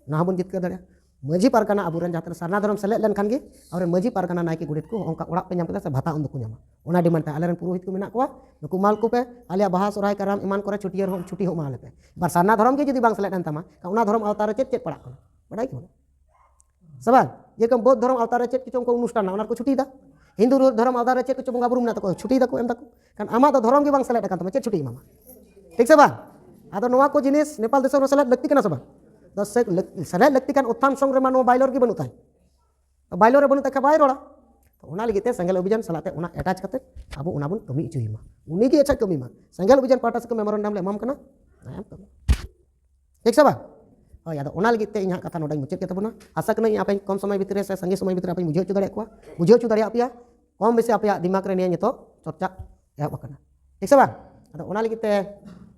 ᱚᱱᱟ ᱦᱚᱸᱵᱚᱱ ᱡᱤᱛᱠᱟᱹᱨ ᱫᱟᱲᱮᱭᱟᱜᱼᱟ᱾ ᱢᱟᱹᱡᱷᱤ ᱯᱟᱨᱜᱟᱱᱟ ᱟᱵᱚᱨᱮᱱ ᱡᱟᱦᱟᱸ ᱛᱤᱱᱟᱹᱜ ᱥᱟᱨᱱᱟ ᱫᱷᱚᱨᱚᱢ ᱥᱮᱞᱮᱫ ᱞᱮᱱᱠᱷᱟᱱ ᱜᱮ ᱟᱵᱚᱨᱮᱱ ᱢᱟᱹᱡᱷᱤ ᱯᱟᱨᱜᱟᱱᱟ ᱱᱟᱭᱠᱮ ᱜᱚᱰᱮᱛ ᱠᱚ ᱚᱱᱠᱟ ᱚᱲᱟᱜ ᱯᱮ ᱧᱟᱢ ᱠᱮᱫᱟ ᱥᱮ ᱵᱷᱟᱛᱟ ᱩᱱ ᱫᱚᱠᱚ ᱧᱟᱢᱟ᱾ ᱚᱱᱟ ᱰᱤᱢᱟᱱᱰ ᱛᱮ ᱟᱞᱮᱨᱮᱱ ᱯᱩᱨᱳᱦᱤᱛ ᱠᱚ ᱢᱮᱱᱟᱜ ᱠᱚᱣᱟ, ᱱᱩᱠᱩ ᱢᱟᱞ ᱠᱚᱯᱮ, ᱟᱞᱮᱭᱟᱜ ᱵᱟᱦᱟ ᱥᱚᱨᱦᱟᱭ ᱠᱟᱨᱟᱢ ᱮᱢᱟᱱ ᱠᱚᱨᱮ ᱪᱷᱩᱴᱤ ᱦᱚᱸ, ᱪᱷᱩᱴᱤ ᱦᱚᱸ ᱮᱢᱟ ᱟᱞᱮ ᱯᱮ᱾ ᱵᱟᱨ ᱥᱟᱨᱱᱟ ᱫᱷᱚᱨᱚᱢ ᱜᱮ ᱡᱩᱫᱤ ᱵᱟᱝ ᱥᱮᱞᱮᱫ ᱮᱱ ᱛᱟᱢᱟ, ᱠᱷᱟᱱ ᱚᱱᱟ ᱫᱷᱚᱨᱚᱢ ᱟᱣᱛᱟ ᱨᱮ ᱪᱮᱫ ᱪᱮᱫ ᱯᱟᱲᱟᱜ ᱠᱟᱱᱟ ᱵᱟᱰᱟᱭ ᱜᱮ ᱵᱟᱹᱱᱩᱜ ᱥᱮ ᱵᱟᱝ? ᱡᱮᱨᱚᱠᱚᱢ ᱵᱳᱫᱽ ᱫᱷᱚᱨᱚᱢ ᱟᱣᱛᱟ ᱨᱮ ᱪᱮᱫ ᱠᱚᱪᱚᱝ ᱠᱚ ᱚᱱᱩᱥᱴᱷᱟᱱ ᱚᱱᱟ ᱨᱮᱠᱚ ᱪᱷᱩᱴᱤᱭᱮᱫᱟ, ᱦᱤᱱᱫᱩ ᱫᱷᱚᱨᱚᱢ ᱟᱣᱛᱟ ᱨᱮ ᱪᱮᱫ ᱠᱚᱪᱚ ᱵᱚᱸᱜᱟ ᱵᱩᱨᱩ ᱢᱮᱱᱟᱜ ᱛᱟᱠᱚᱣᱟ, ᱪᱷᱩᱴᱤᱭᱮᱫᱟ ᱠᱚ, ᱮᱢ ᱫᱟᱠᱚ᱾ ᱠᱷᱟᱱ ᱟᱢᱟᱜ ᱫᱚ ᱫᱷᱚᱨᱚᱢ ᱜᱮ ᱵᱟᱝ ᱥᱮᱞᱮᱫ ᱟᱠᱟᱱ ᱛᱟᱢᱟ, ᱪᱮᱫ ᱪᱷᱩᱴᱤ ᱮᱢᱟᱢᱟ? ᱴᱷᱤᱠ ᱥᱮ ᱵᱟᱝ? ᱟᱫᱚ ᱱᱚᱣᱟ ᱠᱚ ᱡᱤᱱᱤᱥ ᱱᱮᱯᱟᱞ ᱫᱤᱥᱚᱢ ᱨᱮ ᱥᱮᱞᱮᱫ ᱞᱟᱹᱠᱛᱤ ᱠᱟᱱᱟ ᱥᱮ ᱵᱟᱝ? ᱫᱚ ᱥᱮ-, ᱞᱟᱹᱠ-, ᱥᱮᱞᱮᱫ ᱞᱟᱹᱠᱛᱤ ᱠᱟᱱ ᱩᱛᱛᱷᱟᱱ ᱥᱚᱝ ᱨᱮᱢᱟ ᱱᱚᱣᱟ ᱵᱟᱭᱞᱚᱨ ᱜᱮ ᱵᱟᱹᱱᱩᱜ ᱛᱟᱭ᱾ ᱵᱟᱭᱞᱚᱨ ᱨᱮ ᱵᱟᱹᱱᱩᱜ ᱛᱟᱭ ᱠᱷᱟᱱ ᱵᱟᱭ ᱨᱚᱲᱟ᱾ ᱛᱚ ᱚᱱᱟ ᱞᱟᱹᱜᱤᱫ ᱛᱮ ᱥᱮᱸᱜᱮᱞ ᱚᱵᱷᱤᱡᱟᱱ ᱥᱟᱞᱟᱜ ᱛᱮ ᱚᱱᱟ ᱮᱴᱟᱪ ᱠᱟᱛᱮ ᱟᱵᱚ ᱚᱱᱟ ᱵᱚᱱ ᱠᱟᱹᱢᱤ ᱦᱚᱪᱚᱭᱮ ᱢᱟ᱾ ᱩᱱᱤ ᱜᱮ ᱟᱪᱪᱷᱟ ᱠᱟᱹᱢᱤ ᱢᱟ᱾ ᱥᱮᱸᱜᱮᱞ ᱚᱵᱷᱤᱡᱟᱱ ᱯᱟᱦᱴᱟ ᱥᱮᱫ ᱠᱷᱚᱱ ᱢᱮᱢᱳᱨᱮᱱᱰᱟᱢ ᱞᱮ ᱮᱢᱟᱢ ᱠᱟᱱᱟ, ᱮᱢ ᱠᱟᱹᱢᱤ᱾ ᱴᱷᱤᱠ ᱥᱮ ᱵᱟᱝ? ᱦᱳᱭ, ᱟᱫᱚ ᱚᱱᱟ ᱞᱟᱹᱜᱤᱫ ᱛᱮ ᱤᱧ ᱦᱟᱸᱜ ᱠᱟᱛᱷᱟ ᱱᱚᱰᱮᱧ ᱢᱩᱪᱟᱹᱫ ᱠᱮᱫ ᱛᱟᱵᱚᱱᱟ᱾ ᱟᱥᱟ ᱠᱟᱹᱱᱟᱹᱧ ᱟᱯᱮ ᱠᱚᱢ ᱥᱚᱢᱚᱭ ᱵᱷᱤᱛᱨᱤ ᱨᱮ ᱥᱮ ᱥᱟᱸᱜᱮ ᱥᱚᱢᱚᱭ ᱵᱷᱤᱛᱨᱤ ᱨᱮ ᱟᱯᱮᱧ ᱵᱩᱡᱷᱟᱹᱣ ᱦᱚᱪᱚ ᱫᱟᱲᱮᱭᱟᱜ ᱠᱚᱣᱟ, ᱵᱩᱡᱷᱟᱹᱣ ᱦᱚᱪᱚ ᱫᱟᱲᱮᱭᱟᱜ ᱯᱮᱭᱟ᱾ ᱠᱚᱢ ᱵᱮᱥᱤ ᱟᱯᱮᱭᱟᱜ ᱫᱤᱢᱟᱜᱽ ᱨᱮ ᱱᱤᱭᱟᱹ ᱱᱤᱛᱚᱜ ᱪᱚᱨᱪᱟ ᱮᱦᱚᱵ ᱟᱠᱟᱱᱟ᱾ ᱴᱷᱤᱠ ᱥᱮ ᱵᱟᱝ? ᱟᱫᱚ ᱚᱱᱟ ᱞᱟᱹᱜᱤᱫ ᱛᱮ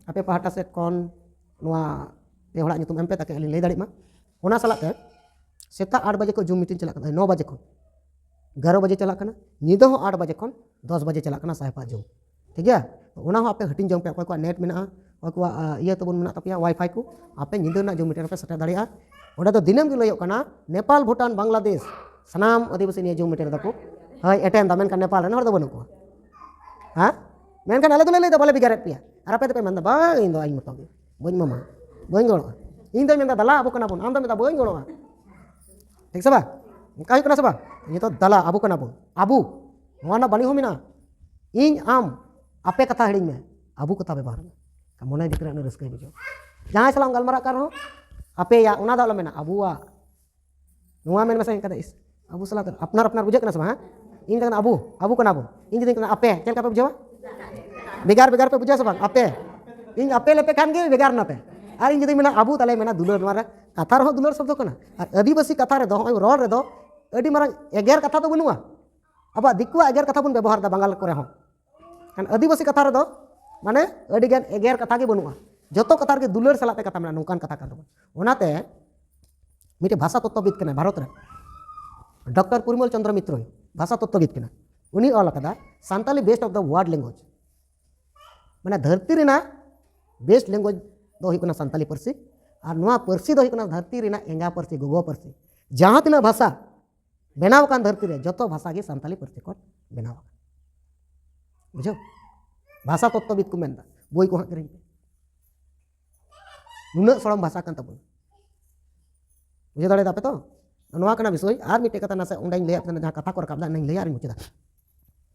ᱟᱯᱮ ᱯᱟᱦᱴᱟ ᱥᱮᱫ ᱠᱷᱚᱱ ᱱᱚᱣᱟ ᱯᱮ ᱦᱚᱲᱟᱜ ᱧᱩᱛᱩᱢ ᱮᱢ ᱯᱮ, ᱛᱟᱠᱤ ᱟᱹᱞᱤᱧ ᱞᱟᱹᱭ ᱫᱟᱲᱮᱭᱟᱜ ᱢᱟ᱾ ᱚᱱᱟ ᱥᱟᱞᱟᱜ ᱛᱮ ᱥᱮᱛᱟᱜ ᱟᱴ ᱵᱟᱡᱮ ᱠᱷᱚᱱ ᱡᱩᱢ ᱢᱤᱴᱤᱝ ᱪᱟᱞᱟᱜ ᱠᱟᱱᱟ, ᱱᱚ ᱵᱟᱡᱮ ᱠᱷᱚᱱ ᱮᱜᱟᱨᱚ ᱵᱟᱡᱮ ᱪᱟᱞᱟᱜ ᱠᱟᱱᱟ, ᱧᱤᱫᱟᱹ ᱦᱚᱸ ᱟᱴ ᱵᱟᱡᱮ ᱠᱷᱚᱱ ᱫᱚᱥ ᱵᱟᱡᱮ ᱪᱟᱞᱟᱜ ᱠᱟᱱᱟ ᱥᱟᱭᱯᱟ ᱡᱩᱢ᱾ ᱴᱷᱤᱠ ᱜᱮᱭᱟ? ᱛᱚ ᱚᱱᱟ ᱦᱚᱸ ᱟᱯᱮ ᱦᱟᱹᱴᱤᱧ ᱡᱚᱝ ᱯᱮ, ᱚᱠᱚᱭ ᱠᱚᱣᱟᱜ ᱱᱮᱴ ᱢᱮᱱᱟᱜᱼᱟ, ᱚᱠᱚᱭ ᱠᱚᱣᱟᱜ, ᱟ, ᱤᱭᱟᱹ ᱛᱟᱵᱚᱱ ᱢᱮᱱᱟᱜ ᱛᱟᱯᱮᱭᱟ, ᱣᱟᱭᱯᱷᱟᱭ ᱠᱚ, ᱟᱯᱮ ᱧᱤᱫᱟᱹ ᱨᱮᱱᱟᱜ ᱡᱩᱢ ᱢᱤᱴᱤᱝ ᱨᱮᱯᱮ ᱥᱮᱴᱮᱨ ᱫᱟᱲᱮᱭᱟᱜᱼᱟ᱾ ᱚᱸᱰᱮ ᱫᱚ ᱫᱤᱱᱟᱹᱢ ᱜᱮ ᱞᱟᱹᱭᱚᱜ ᱠᱟᱱᱟ, ᱱᱮᱯᱟᱞ, ᱵᱷᱩᱴᱟᱱ, ᱵᱟᱝᱞᱟᱫᱮᱥ, ᱥᱟᱱᱟᱢ ᱟᱹᱫᱤᱵᱟᱹᱥᱤ ᱱᱤᱭᱟᱹ ᱡᱩᱢ ᱢᱤᱴᱤᱝ ᱨᱮᱫᱚ ᱠᱚ, ᱦᱳᱭ, ᱮᱴᱮᱱᱰᱟ, ᱢᱮᱱᱠᱷᱟᱱ ᱱᱮᱯᱟᱞ ᱨᱮᱱ ᱦᱚᱲ ᱫᱚ ᱵᱟᱹᱱᱩᱜ ᱠᱚᱣᱟ᱾ ᱦᱮᱸ? ᱢᱮᱱᱠᱷᱟᱱ ᱟᱞᱮ ᱫᱚᱞᱮ ᱞᱟᱹᱭᱫᱟ, ᱵᱟᱞᱮ ᱵᱷᱮᱜᱟᱨᱮᱫ ᱯᱮᱭᱟ᱾ ᱟᱨ ᱟᱯᱮ ᱫᱚᱯᱮ ᱢᱮᱱᱫᱟ, "ᱵᱟᱝ, ᱤᱧ ᱫᱚ ᱤᱧ ᱢᱚᱛᱚ ᱜᱮ, ᱵᱟᱹᱧ ᱮᱢᱟᱢᱟ, ᱵᱟᱹᱧ ᱜᱚᱲᱚᱜᱼᱟ᱾" ᱤᱧ ᱫᱚᱧ ᱢᱮᱱᱫᱟ, "ᱫᱟᱞᱟ, ᱟᱵᱚ ᱠᱟᱱᱟ ᱵᱚᱱ", ᱟᱢ ᱫᱚᱢ ᱢᱮᱱᱫᱟ, "ᱵᱟᱹᱧ ᱜᱚᱲᱚᱜᱼᱟ᱾" ᱴᱷᱤᱠ ᱥᱮ ᱵᱟᱝ? ᱚᱱᱠᱟ ᱦᱩᱭᱩᱜ ᱠᱟᱱᱟ ᱥᱮ ᱵᱟᱝ? ᱱᱤᱛᱚᱜ ᱫᱟᱞᱟ, ᱟᱵᱚ ᱠᱟᱱᱟ ᱵᱚᱱ, ᱟᱵᱚ, ᱱᱚᱣᱟ ᱨᱮᱱᱟᱜ ᱵᱟᱹᱱᱤ ᱦᱚᱸ ᱢᱮᱱᱟᱜᱼᱟ᱾ ᱤᱧ, ᱟᱢ, ᱟᱯᱮ ᱠᱟᱛᱷᱟ ᱦᱤᱲᱤᱧ ᱢᱮ, ᱟᱵᱚ ᱠᱟᱛᱷᱟ ᱵᱮᱵᱚᱦᱟᱨ ᱢᱮ᱾ ᱢᱚᱱᱮ ᱵᱷᱤᱛᱨᱤ ᱨᱮ ᱨᱟᱹᱥᱠᱟᱹᱭ ᱵᱩᱡᱷᱟᱹᱣᱟ᱾ ᱡᱟᱦᱟᱸᱭ ᱥᱟᱞᱟᱜ ᱮᱢ ᱜᱟᱞᱢᱟᱨᱟᱜ ᱠᱟᱱ ᱨᱮᱦᱚᱸ, ᱟᱯᱮᱭᱟᱜ, ᱚᱱᱟ ᱫᱚ ᱟᱞᱚᱢ ᱢᱮᱱᱟ, ᱟᱵᱚᱣᱟᱜ᱾ ᱱᱚᱣᱟ ᱢᱮᱱ ᱢᱮᱥᱮ ᱤᱱᱠᱟ ᱫᱚ ᱤᱥ, ᱟᱵᱚ ᱥᱟᱞᱟᱜ ᱫᱚ ᱟᱯᱱᱟᱨ ᱟᱯᱱᱟᱨ ᱵᱩᱡᱷᱟᱹᱜ ᱠᱟᱱᱟ ᱥᱮ ᱵᱟᱝ, ᱦᱮᱸ? ᱤᱧ ᱫᱚ ᱟᱵᱚ, ᱟᱵᱚ ᱠᱟᱱᱟ ᱵᱚᱱ᱾ ᱤᱧ ᱡᱩᱫᱤᱧ ᱢᱮᱱᱟ ᱟᱯᱮ, ᱪᱮᱫ ᱞᱮᱠᱟ ᱯᱮ ᱵᱩᱡᱷᱟᱹᱣᱟ? ᱵᱷᱮᱜᱟᱨ ᱵᱷᱮᱜᱟᱨ ᱯᱮ ᱵᱩᱡᱷᱟᱹᱣᱟ ᱥᱮ ᱵᱟᱝ? ᱟᱯᱮ᱾ ᱤᱧ ᱟᱯᱮ ᱞᱮᱯᱮ ᱠᱷᱟᱱ ᱜᱮ ᱵᱷᱮᱜᱟᱨ ᱱᱟᱯᱮ᱾ ᱟᱨ ᱤᱧ ᱡᱩᱫᱤᱧ ᱢᱮᱱᱟ ᱟᱵᱚ, ᱛᱟᱦᱞᱮ ᱢᱮᱱᱟ ᱫᱩᱞᱟᱹᱲ᱾ ᱱᱚᱣᱟ ᱨᱮ ᱠᱟᱛᱷᱟ ᱨᱮᱦᱚᱸ ᱫᱩᱞᱟᱹᱲ ᱥᱚᱵᱫᱚ ᱠᱟᱱᱟ᱾ ᱟᱨ ᱟᱹᱫᱤᱵᱟᱹᱥᱤ ᱠᱟᱛᱷᱟ ᱨᱮᱫᱚ, ᱦᱚᱸᱜᱼᱚᱭ ᱨᱚᱲ ᱨᱮᱫᱚ ᱟᱹᱰᱤ ᱢᱟᱨᱟᱝ ᱮᱜᱮᱨ ᱠᱟᱛᱷᱟ ᱫᱚ ᱵᱟᱹᱱᱩᱜᱼᱟ᱾ ᱟᱵᱚᱣᱟᱜ ᱫᱤᱠᱩᱣᱟᱜ ᱮᱜᱮᱨ ᱠᱟᱛᱷᱟ ᱵᱚᱱ ᱵᱮᱵᱚᱦᱟᱨ ᱮᱫᱟ ᱵᱟᱝᱜᱟᱞ ᱠᱚᱨᱮ ᱦᱚᱸ᱾ ᱠᱷᱟᱱ ᱟᱹᱫᱤᱵᱟᱹᱥᱤ ᱠᱟᱛᱷᱟ ᱨᱮᱫᱚ ᱢᱟᱱᱮ ᱟᱹᱰᱤᱜᱟᱱ ᱮᱜᱮᱨ ᱠᱟᱛᱷᱟ ᱜᱮ ᱵᱟᱹᱱᱩᱜᱼᱟ᱾ ᱡᱚᱛᱚ ᱠᱟᱛᱷᱟ ᱨᱮᱜᱮ ᱫᱩᱞᱟᱹᱲ ᱥᱟᱞᱟᱜ ᱛᱮ ᱠᱟᱛᱷᱟ ᱢᱮᱱᱟᱜᱼᱟ, ᱱᱚᱝᱠᱟᱱ ᱠᱟᱛᱷᱟ ᱠᱟᱱ ᱛᱟᱵᱚᱱᱟ᱾ ᱚᱱᱟᱛᱮ ᱢᱤᱫᱴᱮᱱ ᱵᱷᱟᱥᱟ ᱛᱚᱛᱛᱚᱵᱤᱫ ᱠᱟᱱᱟᱭ ᱵᱷᱟᱨᱚᱛ ᱨᱮ, ᱰᱚᱠᱴᱚᱨ ᱯᱚᱨᱤᱢᱚᱞ ᱪᱚᱱᱫᱨᱚ ᱢᱤᱛᱨᱚ, ᱵᱷᱟᱥᱟ ᱛᱚᱛᱛᱚᱵᱤᱫ ᱠᱟᱱᱟᱭ᱾ ᱩᱱᱤ ᱚᱞ ᱟᱠᱟᱫᱟ, "Santali best of the world language", ᱢᱟᱱᱮ ᱫᱷᱟᱹᱨᱛᱤ ᱨᱮᱱᱟᱜ ᱵᱮᱥᱴ ᱞᱮᱝᱜᱩᱭᱮᱡᱽ ᱫᱚ ᱦᱩᱭᱩᱜ ᱠᱟᱱᱟ ᱥᱟᱱᱛᱟᱞᱤ ᱯᱟᱹᱨᱥᱤ᱾ ᱟᱨ ᱱᱚᱣᱟ ᱯᱟᱹᱨᱥᱤ ᱫᱚ ᱦᱩᱭᱩᱜ ᱠᱟᱱᱟ ᱫᱷᱟᱹᱨᱛᱤ ᱨᱮᱱᱟᱜ ᱮᱸᱜᱟ ᱯᱟᱹᱨᱥᱤ, ᱜᱚᱜᱚ ᱯᱟᱹᱨᱥᱤ᱾ ᱡᱟᱦᱟᱸ ᱛᱤᱱᱟᱹᱜ ᱵᱷᱟᱥᱟ ᱵᱮᱱᱟᱣ ᱟᱠᱟᱱ ᱫᱷᱟᱹᱨᱛᱤ ᱨᱮ, ᱡᱚᱛᱚ ᱵᱷᱟᱥᱟ ᱜᱮ ᱥᱟᱱᱛᱟᱞᱤ ᱯᱟᱹᱨᱥᱤ ᱠᱷᱚᱱ ᱵᱮᱱᱟᱣ ᱟᱠᱟᱱᱟ᱾ ᱵᱩᱡᱷᱟᱹᱣ? ᱵᱷᱟᱥᱟ ᱛᱚᱛᱛᱚᱵᱤᱫ ᱠᱚ ᱢᱮᱱᱫᱟ, ᱵᱳᱭ ᱠᱚ ᱦᱟᱸᱜ ᱠᱤᱨᱤᱧ ᱯᱮ᱾ ᱱᱩᱱᱟᱹᱜ ᱥᱚᱲᱚᱢ ᱵᱷᱟᱥᱟ ᱠᱟᱱ ᱛᱟᱵᱚᱱᱟ᱾ ᱵᱩᱡᱷᱟᱹᱣ ᱫᱟᱲᱮᱭᱟᱫᱟ ᱯᱮ ᱛᱚ? ᱱᱚᱣᱟ ᱠᱟᱱᱟ ᱵᱤᱥᱚᱭ᱾ ᱟᱨ ᱢᱤᱫᱴᱮᱡ ᱠᱟᱛᱷᱟ ᱱᱟᱥᱮ ᱚᱸᱰᱮᱧ ᱞᱟᱹᱭᱟᱫ ᱵᱮᱱᱟ, ᱡᱟᱦᱟᱸ ᱠᱟᱛᱷᱟ ᱠᱚ ᱨᱟᱠᱟᱵ ᱞᱮᱫᱟ, ᱚᱱᱟᱧ ᱞᱟᱹᱭᱟ ᱟᱨᱤᱧ ᱢᱩᱪᱟᱹᱫᱟ᱾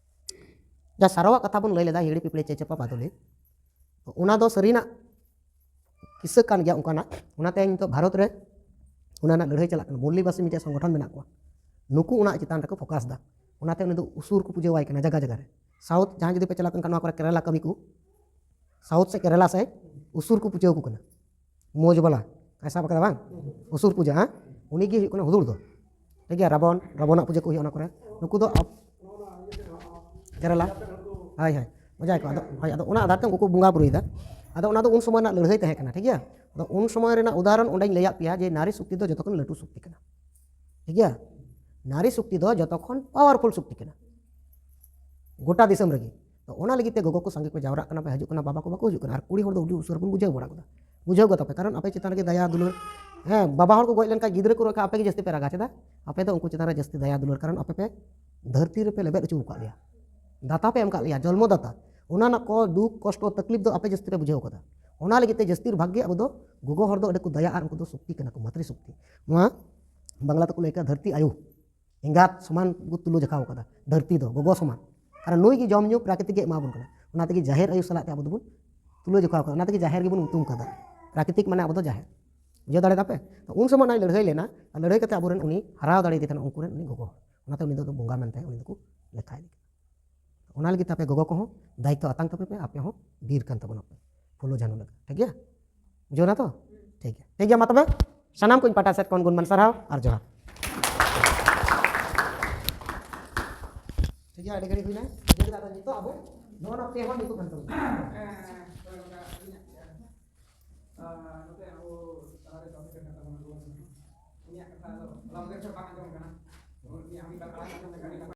ᱡᱟᱦᱟᱸ ᱥᱟᱨᱣᱟᱜ ᱠᱟᱛᱷᱟ ᱵᱚᱱ ᱞᱟᱹᱭ ᱞᱮᱫᱟ, ᱦᱤᱦᱤᱲᱤ ᱯᱤᱯᱤᱲᱤ ᱪᱮ ᱪᱟᱯᱟ ᱵᱟᱫᱚᱞᱤ, ᱚᱱᱟ ᱫᱚ ᱥᱟᱹᱨᱤᱱᱟᱜ ᱠᱤᱥᱟᱹ ᱠᱟᱱ ᱜᱮᱭᱟ ᱚᱱᱠᱟᱱᱟᱜ᱾ ᱚᱱᱟᱛᱮ ᱱᱤᱛᱚᱜ ᱵᱷᱟᱨᱚᱛ ᱨᱮ ᱚᱱᱟ ᱨᱮᱱᱟᱜ ᱞᱟᱹᱲᱦᱟᱹᱭ ᱪᱟᱞᱟᱜ ᱠᱟᱱᱟ᱾ ᱢᱚᱞᱞᱤᱵᱟᱥᱤ ᱢᱤᱫᱴᱮᱡ ᱥᱚᱝᱜᱚᱴᱷᱚᱱ ᱢᱮᱱᱟᱜ ᱠᱚᱣᱟ, ᱱᱩᱠᱩ ᱚᱱᱟ ᱪᱮᱛᱟᱱ ᱨᱮᱠᱚ ᱯᱷᱳᱠᱟᱥ ᱫᱟ᱾ ᱚᱱᱟᱛᱮ ᱩᱱᱤ ᱫᱚ ᱩᱥᱩᱨ ᱠᱚ ᱯᱩᱡᱟᱹᱣᱟᱭ ᱠᱟᱱᱟ ᱡᱟᱭᱜᱟ ᱡᱟᱭᱜᱟ ᱨᱮ᱾ ᱥᱟᱣᱩᱛᱷ ᱡᱟᱦᱟᱸ ᱡᱩᱫᱤ ᱯᱮ ᱪᱟᱞᱟᱜ ᱠᱟᱱ ᱠᱷᱟᱱ ᱱᱚᱣᱟ ᱠᱚᱨᱮ ᱠᱮᱨᱟᱞᱟ ᱠᱟᱹᱢᱤ ᱠᱚ, ᱥᱟᱣᱩᱛᱷ ᱥᱮᱫ ᱠᱮᱨᱟᱞᱟ ᱥᱮᱫ ᱩᱥᱩᱨ ᱠᱚ ᱯᱩᱡᱟᱹᱣ ᱠᱚ ᱠᱟᱱᱟ᱾ ᱢᱚᱡᱽ ᱵᱟᱞᱟ ᱠᱟᱭ ᱥᱟᱵ ᱟᱠᱟᱫᱟ ᱵᱟᱝ? ᱩᱥᱩᱨ ᱯᱩᱡᱟᱹ, ᱦᱮᱸ? ᱩᱱᱤ ᱜᱮ ᱦᱩᱭᱩᱜ ᱠᱟᱱᱟ ᱦᱩᱫᱩᱲ ᱫᱚ᱾ ᱴᱷᱤᱠ ᱜᱮᱭᱟ, ᱨᱟᱵᱚᱱ, ᱨᱟᱵᱚᱱᱟᱜ ᱯᱩᱡᱟᱹ ᱠᱚ ᱦᱩᱭᱩᱜᱼᱟ ᱚᱱᱟ ᱠᱚᱨᱮ᱾ ᱱᱩᱠᱩ ᱫᱚ ᱟᱵ-, ᱠᱮᱨᱟᱞᱟ᱾ ᱦᱳᱭ, ᱦᱳᱭ᱾ ᱢᱚᱡᱟ ᱜᱮᱠᱚ᱾ ᱟᱫᱚ, ᱦᱳᱭ, ᱟᱫᱚ ᱚᱱᱟ ᱟᱫᱷᱟᱨ ᱛᱮ ᱩᱱᱠᱩ ᱠᱚ ᱵᱚᱸᱜᱟ ᱵᱩᱨᱩᱭᱮᱫᱟ᱾ ᱟᱫᱚ ᱚᱱᱟ ᱫᱚ ᱩᱱ ᱥᱚᱢᱚᱭ ᱨᱮᱱᱟᱜ ᱞᱟᱹᱲᱦᱟᱹᱭ ᱛᱟᱦᱮᱸ ᱠᱟᱱᱟ, ᱴᱷᱤᱠ ᱜᱮᱭᱟ? ᱟᱫᱚ ᱩᱱ ᱥᱚᱢᱚᱭ ᱨᱮᱱᱟᱜ ᱩᱫᱟᱦᱚᱨᱚᱱ ᱚᱸᱰᱮᱧ ᱞᱟᱹᱭᱟᱫ ᱯᱮᱭᱟ ᱡᱮ ᱱᱟᱨᱤ ᱥᱚᱠᱛᱤ ᱫᱚ ᱡᱚᱛᱚ ᱠᱷᱚᱱ ᱞᱟᱹᱴᱩ ᱥᱚᱠᱛᱤ ᱠᱟᱱᱟ᱾ ᱴᱷᱤᱠ ᱜᱮᱭᱟ? ᱱᱟᱨᱤ ᱥᱚᱠᱛᱤ ᱫᱚ ᱡᱚᱛᱚ ᱠᱷᱚᱱ ᱯᱟᱣᱟᱨᱯᱷᱩᱞ ᱥᱚᱠᱛᱤ ᱠᱟᱱᱟ ᱜᱚᱴᱟ ᱫᱤᱥᱚᱢ ᱨᱮᱜᱮ᱾ ᱛᱚ ᱚᱱᱟ ᱞᱟᱹᱜᱤᱫ ᱛᱮ ᱜᱚᱜᱚ ᱠᱚ ᱥᱟᱸᱜᱮ ᱠᱚ ᱡᱟᱣᱨᱟᱜ ᱠᱟᱱᱟ, ᱯᱮ ᱦᱤᱡᱩᱜ ᱠᱟᱱᱟ, ᱵᱟᱵᱟ ᱠᱚ ᱵᱟᱠᱚ ᱦᱤᱡᱩᱜ ᱠᱟᱱᱟ, ᱟᱨ ᱠᱩᱲᱤ ᱦᱚᱲ ᱫᱚ ᱟᱹᱰᱤ ᱩᱥᱟᱹᱨᱟ ᱵᱚᱱ ᱵᱩᱡᱷᱟᱹᱣ ᱵᱟᱲᱟ ᱜᱚᱫᱟ᱾ ᱵᱩᱡᱷᱟᱹᱣ ᱜᱚᱫᱟ ᱯᱮ, ᱠᱟᱨᱚᱱ ᱟᱯᱮ ᱪᱮᱛᱟᱱ ᱨᱮᱜᱮ ᱫᱟᱭᱟ ᱫᱩᱞᱟᱹᱲ᱾ ᱦᱮᱸ, ᱵᱟᱵᱟ ᱦᱚᱲ ᱠᱚ ᱜᱚᱡ ᱞᱮᱱᱠᱷᱟᱱ ᱜᱤᱫᱽᱨᱟᱹ ᱠᱚ ᱨᱚᱲ ᱠᱷᱟᱱ ᱟᱯᱮ ᱜᱮ ᱡᱟᱹᱥᱛᱤ ᱯᱮ ᱨᱟᱜᱟ᱾ ᱪᱮᱫᱟᱜ? ᱟᱯᱮ ᱫᱚ ᱩᱱᱠᱩ ᱪᱮᱛᱟᱱ ᱨᱮ ᱡᱟᱹᱥᱛᱤ ᱫᱟᱭᱟ ᱫᱩᱞᱟᱹᱲ, ᱠᱟᱨᱚᱱ ᱟᱯᱮ ᱯᱮ ᱫᱷᱟᱹᱨᱛᱤ ᱨᱮᱯᱮ ᱞᱮᱵᱮᱫ ᱦᱚᱪᱚ ᱟᱠᱟᱫ ᱞᱮᱭᱟ, ᱫᱟᱛᱟ ᱯᱮ ᱮᱢ ᱟᱠᱟᱫ ᱞᱮᱭᱟ, ᱡᱚᱱᱢᱚ ᱫᱟᱛᱟ᱾ ᱚᱱᱟ ᱨᱮᱱᱟᱜ ᱠᱚ ᱫᱩᱠ ᱠᱚᱥᱴᱚ ᱛᱟᱠᱞᱤᱯ ᱫᱚ ᱟᱯᱮ ᱡᱟᱹᱥᱛᱤ ᱯᱮ ᱵᱩᱡᱷᱟᱹᱣ ᱠᱟᱫᱟ᱾ ᱚᱱᱟ ᱞᱟᱹᱜᱤᱫ ᱛᱮ ᱡᱟᱹᱥᱛᱤᱨ ᱵᱷᱟᱜᱽ ᱜᱮ ᱟᱵᱚ ᱫᱚ ᱜᱚᱜᱚ ᱦᱚᱲ ᱫᱚ ᱟᱹᱰᱤ ᱠᱚ ᱫᱟᱭᱟ ᱟᱨ ᱩᱱᱠᱩ ᱫᱚ ᱥᱚᱠᱛᱤ ᱠᱟᱱᱟ ᱠᱚ, ᱢᱟᱛᱨᱤ ᱥᱚᱠᱛᱤ᱾ ᱱᱚᱣᱟ ᱵᱟᱝᱞᱟ ᱛᱮᱠᱚ ᱞᱟᱹᱭ ᱠᱟᱜᱼᱟ ᱫᱷᱟᱹᱨᱛᱤ ᱟᱭᱳ᱾ ᱮᱸᱜᱟᱛ ᱥᱚᱢᱟᱱ ᱠᱚ ᱛᱩᱞᱟᱹ ᱡᱚᱠᱷᱟᱣ ᱠᱟᱫᱟ, ᱫᱷᱟᱹᱨᱛᱤ ᱫᱚ ᱜᱚᱜᱚ ᱥᱚᱢᱟᱱ᱾ ᱠᱟᱨᱚᱱ ᱱᱩᱭ ᱜᱮ ᱡᱚᱢ ᱧᱩ ᱯᱨᱟᱠᱨᱤᱛᱤᱠ ᱜᱮ ᱮᱢᱟ ᱵᱚᱱ ᱠᱟᱱᱟ᱾ ᱚᱱᱟ ᱛᱮᱜᱮ ᱡᱟᱦᱮᱨ ᱟᱭᱳ ᱥᱟᱞᱟᱜ ᱛᱮ ᱟᱵᱚ ᱫᱚᱵᱚᱱ ᱛᱩᱞᱟᱹ ᱡᱚᱠᱷᱟᱣ ᱠᱟᱫᱟ, ᱚᱱᱟ ᱛᱮᱜᱮ ᱡᱟᱦᱮᱨ ᱜᱮᱵᱚᱱ ᱧᱩᱛᱩᱢ ᱠᱟᱫᱟ᱾ ᱯᱨᱟᱠᱨᱤᱛᱤᱠ ᱢᱟᱱᱮ ᱟᱵᱚ ᱫᱚ ᱡᱟᱦᱮᱨ᱾ ᱵᱩᱡᱷᱟᱹᱣ ᱫᱟᱲᱮᱭᱟᱫᱟ ᱯᱮ? ᱛᱚ ᱩᱱ ᱥᱚᱢᱚᱭ ᱚᱱᱟᱭ ᱞᱟᱹᱲᱦᱟᱹᱭ ᱞᱮᱱᱟ, ᱟᱨ ᱞᱟᱹᱲᱦᱟᱹᱭ ᱠᱟᱛᱮ ᱟᱵᱚᱨᱮᱱ ᱩᱱᱤ ᱦᱟᱨᱟᱣ ᱫᱟᱲᱮᱭᱟᱫᱮ ᱛᱟᱦᱮᱱᱟ, ᱩᱱᱠᱩ ᱨᱮᱱ ᱩᱱᱤ ᱜᱚᱜᱚ ᱦᱚᱲ᱾ ᱚᱱᱟᱛᱮ ᱩᱱᱤ ᱫᱚ ᱵᱚᱸᱜᱟ ᱢᱮᱱᱛᱮ ᱩᱱᱤ ᱫᱚᱠᱚ ᱞᱮᱠᱷᱟᱭᱮᱫᱮ ᱠᱟᱱᱟ᱾ ᱚᱱᱟ ᱞᱟᱹᱜᱤᱫ ᱛᱮ ᱟᱯᱮ ᱜᱚᱜᱚ ᱠᱚᱦᱚᱸ ᱫᱟᱭᱤᱛᱛᱚ ᱟᱛᱟᱝ ᱛᱟᱯᱮ ᱯᱮ, ᱟᱯᱮ ᱦᱚᱸ ᱵᱤᱨ ᱠᱟᱱ ᱛᱟᱵᱚᱱᱟ ᱯᱮ, ᱯᱷᱩᱞᱳ ᱡᱷᱟᱱᱳ ᱞᱮᱠᱟ, ᱴᱷᱤᱠ ᱜᱮᱭᱟ? ᱵᱩᱡᱷᱟᱹᱣ ᱱᱟ ᱛᱚ? ᱴᱷᱤᱠ ᱜᱮᱭᱟ, ᱴᱷᱤᱠ ᱜᱮᱭᱟ, ᱢᱟ ᱛᱚᱵᱮ ᱥᱟᱱᱟᱢ ᱠᱚᱧ ᱯᱟᱦᱴᱟ ᱥᱮᱫ ᱠᱷᱚᱱ ᱜᱩᱱᱢᱟᱱ ᱥᱟᱨᱦᱟᱣ ᱟᱨ ᱡᱚᱦᱟᱨ᱾ ᱴᱷᱤᱠ ᱜᱮᱭᱟ, ᱟᱹᱰᱤ ᱜᱷᱟᱹᱲᱤᱡ ᱦᱩᱭᱱᱟ᱾ ᱴᱷᱤᱠ ᱜᱮᱭᱟ, ᱟᱫᱚ ᱱᱤᱛᱚᱜ ᱟᱵᱚ ᱱᱚᱜᱼᱚ ᱱᱚᱣᱟ ᱯᱮ ᱦᱚᱲ ᱱᱤᱛᱚᱜ ᱠᱟᱱ ᱛᱟᱵᱚᱱᱟ᱾ ᱦᱮᱸ, ᱦᱳᱭ, ᱚᱱᱠᱟ ᱤᱧᱟᱹᱜ ᱜᱮ ᱟᱨ ᱱᱚᱛᱮ ᱟᱵᱚ ᱛᱟᱞᱟᱨᱮ ᱛᱚᱯᱮ ᱠᱟᱱ ᱛᱟᱵᱚᱱᱟ, ᱩᱱᱤᱭᱟᱜ ᱠᱟᱛᱷᱟ ᱫᱚ ᱦᱚᱞᱟ ᱢᱟᱫᱷᱮᱨ ᱠᱷᱚᱱ ᱵᱟᱝ ᱟᱸᱡᱚᱢ ᱠᱟᱱᱟ᱾ ᱩᱱᱤᱭᱟᱜ ᱢᱤᱫ ᱵᱟᱨ ᱟᱲᱟᱝ ᱟᱸᱡᱚᱢ ᱞᱮᱠᱷᱟᱱ ᱟᱹᱰᱤ ᱱᱟᱯᱟᱭ᱾